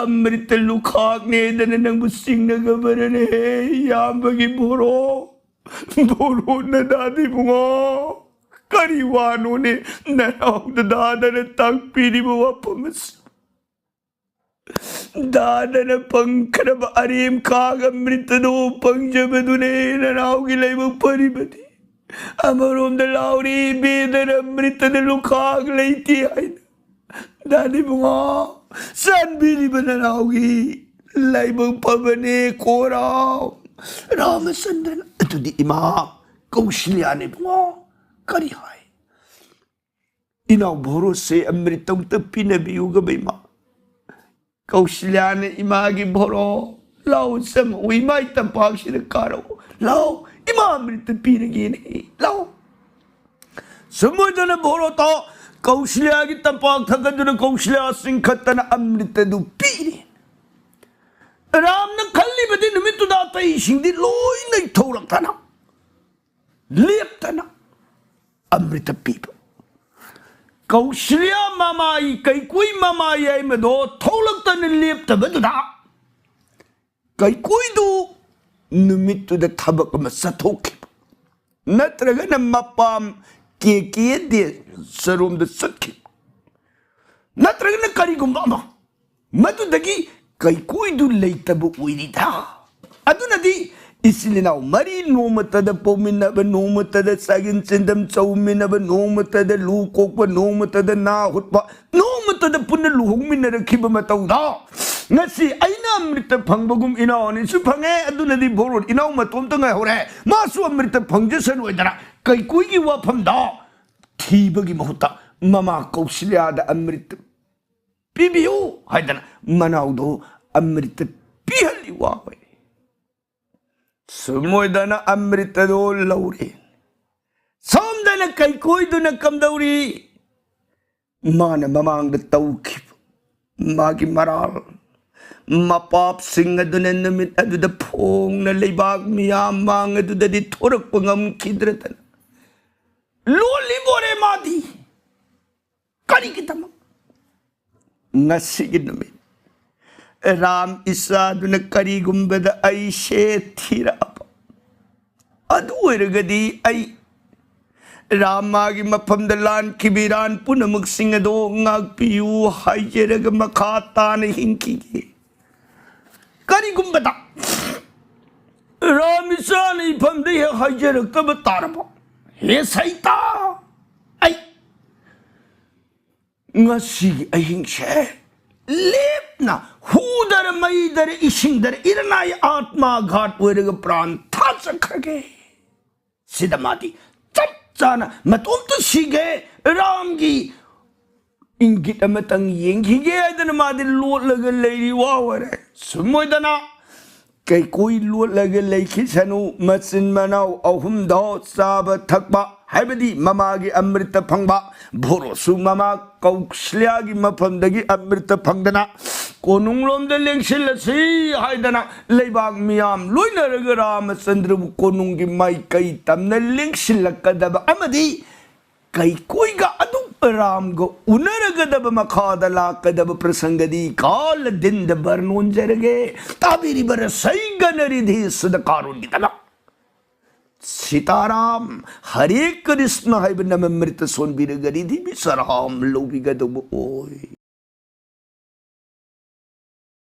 ꯑꯃ꯭ꯔꯤꯇ ꯂꯨꯈꯥꯛꯅꯦꯗꯅ ꯅꯪꯕꯨ ꯆꯤꯡꯅꯒꯕꯔꯅꯦ ꯏꯌꯥꯝꯕꯒꯤ ꯕꯣꯔꯣ꯫ ꯕꯣꯔꯣ ꯅꯗꯥꯗꯤ ꯏꯕꯨꯡꯉꯣ꯫ ꯀꯔꯤ ꯋꯥꯅꯣꯅꯦ ꯅꯅꯥꯎ ꯗꯗꯥꯗꯅ ꯇꯥꯛꯄꯤꯔꯤꯕ ꯋꯥꯐꯝ ꯑꯁꯤ? ꯗꯥꯗꯅ ꯐꯪꯈ꯭ꯔꯕ ꯑꯔꯦꯝ ꯈꯥꯒ ꯑꯃ꯭ꯔꯤꯇꯗꯣ ꯐꯪꯖꯕꯗꯨꯅꯦ ꯅꯅꯥꯎꯒꯤ ꯂꯥꯏꯕꯛ ꯐꯔꯤꯕꯗꯤ꯫ ꯑꯃꯔꯣꯝꯗ ꯂꯥꯎꯔꯤ ꯏꯕꯦꯗꯅ ꯑꯃ꯭ꯔꯤꯇꯗ ꯂꯨꯈꯥꯛ ꯂꯩꯇꯦ ꯍꯥꯏꯅ꯫ ꯗꯥꯗꯤ ꯏꯕꯨꯡꯉꯣ, ꯆꯥꯟꯕꯤꯔꯤꯕ ꯅꯅꯥꯎꯒꯤ ꯂꯥꯏꯕꯛ ꯐꯕꯅꯦ ꯀꯣꯔꯥꯎ꯫ ꯔꯥꯃꯆꯟꯗ꯭ꯔꯅ ꯑꯗꯨꯗꯤ ꯏꯃꯥ ꯀꯧꯁꯜꯌꯥꯅ ꯏꯕꯨꯡꯉꯣ ꯀꯔꯤ ꯍꯥꯏ? ꯏꯅꯥꯎ ꯚꯣꯔꯣꯁꯦ ꯑꯃ꯭ꯔꯤꯇ ꯑꯃꯨꯛꯇ ꯄꯤꯅꯕꯤꯌꯨꯒꯕ ꯏꯃꯥ꯫ ꯀꯧꯁꯜꯌꯥꯅ ꯏꯃꯥꯒꯤ ꯚꯣꯔꯣ ꯂꯥꯎ ꯆꯪꯉꯛꯎ ꯏꯃꯥ ꯇꯝꯄꯥꯛꯁꯤꯗ ꯀꯥꯔꯛꯎ ꯂꯥꯎ ꯏꯃꯥ ꯑꯃ꯭ꯔꯤꯇ ꯄꯤꯔꯒꯦꯅꯦ ꯂꯥꯎ꯫ ꯁꯨꯝ ꯑꯣꯏꯗꯅ ꯚꯣꯔꯣꯇꯣ ꯀꯧꯁꯜꯌꯥꯒꯤ ꯇꯝꯄꯥꯛ ꯊꯛꯀꯗꯨꯅ ꯀꯧꯁꯜꯌꯥ ꯆꯤꯡꯈꯠꯇꯅ ꯑꯃ꯭ꯔꯤꯇꯗꯨ ꯄꯤꯔꯤ꯫ ꯔꯥꯝꯅ ꯈꯜꯂꯤꯕꯗꯤ ꯅꯨꯃꯤꯠꯇꯨꯗ ꯑꯇꯩꯁꯤꯡꯗꯤ ꯂꯣꯏꯅ ꯊꯧꯔꯛꯇꯅ ꯂꯦꯞꯇꯅ ꯑꯃ꯭ꯔꯤꯇ ꯄꯤꯕ꯫ ꯀꯧꯁꯜꯌꯥ ꯃꯃꯥꯏ ꯀꯩꯀꯨꯏ ꯃꯃꯥꯏ ꯍꯥꯏꯕꯗꯣ ꯊꯧꯂꯛꯇꯅ ꯂꯦꯞꯇꯕꯗꯨꯗ ꯀꯩꯀꯨꯏꯗꯨ ꯅꯨꯃꯤꯠꯇꯨꯗ ꯊꯕꯛ ꯑꯃ ꯆꯠꯊꯣꯛꯈꯤꯕ, ꯅꯠꯇ꯭ꯔꯒꯅ ꯃꯄꯥꯝ ꯀꯦ ꯀꯦ ꯗꯦꯁꯔꯣꯝꯗ ꯆꯠꯈꯤꯕ, ꯅꯠꯇ꯭ꯔꯒꯅ ꯀꯔꯤꯒꯨꯝꯕ ꯑꯃ, ꯃꯗꯨꯗꯒꯤ ꯀꯩꯀꯣꯏꯗꯨ ꯂꯩꯇꯕ ꯑꯣꯏꯔꯤꯗ꯫ ꯑꯗꯨꯅꯗꯤ ꯏꯆꯤꯜ ꯏꯅꯥꯎ ꯃꯔꯤ ꯅꯣꯡꯃꯇꯗ ꯄꯣꯛꯃꯤꯟꯅꯕ, ꯅꯣꯡꯃꯇꯗ ꯆꯥꯛꯌꯦꯟ ꯆꯤꯟꯗꯝ ꯆꯧꯃꯤꯟꯅꯕ, ꯅꯣꯡꯃꯇꯗ ꯂꯨ ꯀꯣꯛꯄ, ꯅꯣꯡꯃꯇꯗ ꯅꯥ ꯍꯨꯠꯄ, ꯅꯣꯡꯃꯇꯗ ꯄꯨꯟꯅ ꯂꯨꯍꯣꯡꯃꯤꯟꯅꯔꯛꯈꯤꯕ ꯃꯇꯧꯗ, ꯉꯁꯤ ꯑꯩꯅ ꯑꯃ꯭ꯔꯤꯇ ꯐꯪꯕꯒꯨꯝ ꯏꯅꯥꯎ ꯑꯅꯤꯁꯨ ꯐꯪꯉꯦ꯫ ꯑꯗꯨꯅꯗꯤ ꯚꯣꯔꯣꯟ ꯏꯅꯥꯎ ꯃꯇꯣꯝꯇ ꯉꯥꯏꯍꯧꯔꯦ, ꯃꯥꯁꯨ ꯑꯃ꯭ꯔꯤꯇ ꯐꯪꯖꯁꯅꯨ ꯍꯥꯏꯗꯅ ꯀꯩꯀꯣꯏꯒꯤ ꯋꯥꯐꯝꯗ ꯊꯤꯕꯒꯤ ꯃꯍꯨꯠꯇ ꯃꯃꯥ ꯀꯧꯁꯤꯂꯤꯌꯥꯗ ꯑꯃ꯭ꯔꯤꯇ ꯄꯤꯕꯤꯌꯨ ꯍꯥꯏꯗꯅ ꯃꯅꯥꯎꯗꯣ ꯑꯃ꯭ꯔꯤꯇ ꯄꯤꯍꯜꯂꯤ꯫ ꯋꯥ ꯑꯣꯏꯔꯦ꯫ ꯁꯨꯝ ꯑꯣꯏꯗꯅ ꯑꯃ꯭ꯔꯤꯇꯗꯣ ꯂꯧꯔꯦ꯫ ꯁꯣꯝꯗꯅ ꯀꯩꯀꯣꯏꯗꯨꯅ ꯀꯝꯗꯧꯔꯤ? ꯃꯥꯅ ꯃꯃꯥꯡꯗ ꯇꯧꯈꯤꯕ ꯃꯥꯒꯤ ꯃꯔꯥꯜ ꯃꯄꯥꯞꯁꯤꯡ ꯑꯗꯨꯅ ꯅꯨꯃꯤꯠ ꯑꯗꯨꯗ ꯐꯣꯡꯅ ꯂꯩꯕꯥꯛ ꯃꯤꯌꯥꯝ ꯃꯥꯡ ꯑꯗꯨꯗꯗꯤ ꯊꯣꯔꯛꯄ ꯉꯝꯈꯤꯗ꯭ꯔꯗꯅ ꯂꯣꯜꯂꯤꯕꯣꯔꯦ ꯃꯥꯗꯤ꯫ ꯀꯔꯤꯒꯤꯗꯃꯛ? ꯉꯁꯤꯒꯤ ꯅꯨꯃꯤꯠ ꯔꯥꯝ ꯏꯆꯥꯗꯨꯅ ꯀꯔꯤꯒꯨꯝꯕꯗ ꯑꯩꯁꯦ ꯊꯤꯔꯛꯑꯕ, ꯑꯗꯨ ꯑꯣꯏꯔꯒꯗꯤ ꯑꯩ ꯔꯥꯃꯥꯒꯤ ꯃꯐꯝꯗ ꯂꯥꯟꯈꯤꯕ ꯏꯔꯥꯟ ꯄꯨꯝꯅꯃꯛꯁꯤꯡ ꯑꯗꯣ ꯉꯥꯛꯄꯤꯌꯨ ꯍꯥꯏꯖꯔꯒ ꯃꯈꯥ ꯇꯥꯅ ꯍꯤꯡꯈꯤꯒꯦ꯫ ꯀꯔꯤꯒꯨꯝꯕꯗ ꯔꯥꯝ ꯏꯆꯥꯅ ꯏꯐꯝꯗ ꯍꯦꯛ ꯍꯥꯏꯖꯔꯛꯇꯕ ꯇꯥꯔꯕ, ꯍꯦ ꯁꯩꯇꯥ, ꯑꯩ ꯉꯁꯤꯒꯤ ꯑꯍꯤꯡꯁꯦ ꯂꯦꯞꯅ ꯍꯨꯗꯔ ꯃꯩꯗꯔ ꯏꯁꯤꯡꯗꯔ ꯏꯔꯅꯥꯏ ꯑꯥꯠꯃꯥ ꯘꯥꯠ ꯑꯣꯏꯔꯒ ꯄ꯭ꯔꯥꯟ ꯊꯥ ꯆꯠꯈ꯭ꯔꯒꯦ꯫ ꯁꯤꯗ ꯃꯥꯗꯤ ꯆꯞ ꯆꯥꯅ ꯃꯇꯣꯝꯇ ꯁꯤꯒꯦ, ꯔꯥꯝꯒꯤ ꯏꯪꯒꯤꯠ ꯑꯃꯇꯪ ꯌꯦꯡꯈꯤꯒꯦ ꯍꯥꯏꯗꯅ ꯃꯥꯗꯤ ꯂꯣꯠꯂꯒ ꯂꯩꯔꯤ꯫ ꯋꯥ ꯑꯣꯏꯔꯦ꯫ ꯁꯨꯝ ꯑꯣꯏꯗꯅ ꯀꯩꯀꯣꯏ ꯂꯣꯠꯂꯒ ꯂꯩꯈꯤꯁꯅꯨ꯫ ꯃꯆꯤꯟ ꯃꯅꯥꯎ ꯑꯍꯨꯝꯗꯣ ꯆꯥꯕ ꯊꯛꯄ, ꯍꯥꯏꯕꯗꯤ ꯃꯃꯥꯒꯤ ꯑꯃ꯭ꯔꯤꯇ ꯐꯪꯕ, ꯚꯣꯔꯣꯁꯨ ꯃꯃꯥ ꯀꯧꯁꯂꯤꯌꯥꯒꯤ ꯃꯐꯝꯗꯒꯤ ꯑꯃ꯭ꯔꯤꯇ ꯐꯪꯗꯅ ꯀꯣꯅꯨꯡꯂꯣꯝꯗ ꯂꯦꯡꯁꯤꯜꯂꯁꯤ ꯍꯥꯏꯗꯅ ꯂꯩꯕꯥꯛ ꯃꯤꯌꯥꯝ ꯂꯣꯏꯅꯔꯒ ꯔꯥꯃꯆꯟꯗ꯭ꯔꯕꯨ ꯀꯣꯅꯨꯡꯒꯤ ꯃꯥꯏꯀꯩ ꯇꯝꯅ ꯂꯦꯡꯁꯤꯜꯂꯛꯀꯗꯕ ꯑꯃꯗꯤ ꯀꯩꯀꯣꯏꯒ ꯑꯗꯨꯝ ꯔꯥꯝꯒ ꯎꯅꯔꯒꯗꯕ, ꯃꯈꯥꯗ ꯂꯥꯛꯀꯗꯕ ꯄ꯭ꯔꯁꯪꯒꯗꯤ ꯀꯥꯂ ꯗꯤꯟꯗ ꯕꯔꯅꯣꯟꯖꯔꯒꯦ꯫ ꯇꯥꯕꯤꯔꯤꯕ ꯔꯁꯩꯒꯅ ꯔꯤꯙꯤꯁꯤꯗ ꯀꯥꯔꯣꯟꯒꯤꯗꯃꯛ ꯁꯤꯇꯥꯔꯥꯝ, ꯍꯔꯦ ꯀ꯭ꯔꯤꯁꯅ ꯍꯥꯏꯕ ꯅꯃꯃ꯭ꯔꯤꯇ ꯁꯣꯟꯕꯤꯔꯒ ꯔꯤꯙꯤ ꯕꯤꯁꯔꯥꯝ ꯂꯧꯕꯤꯒꯗꯧꯕ ꯑꯣꯏ꯫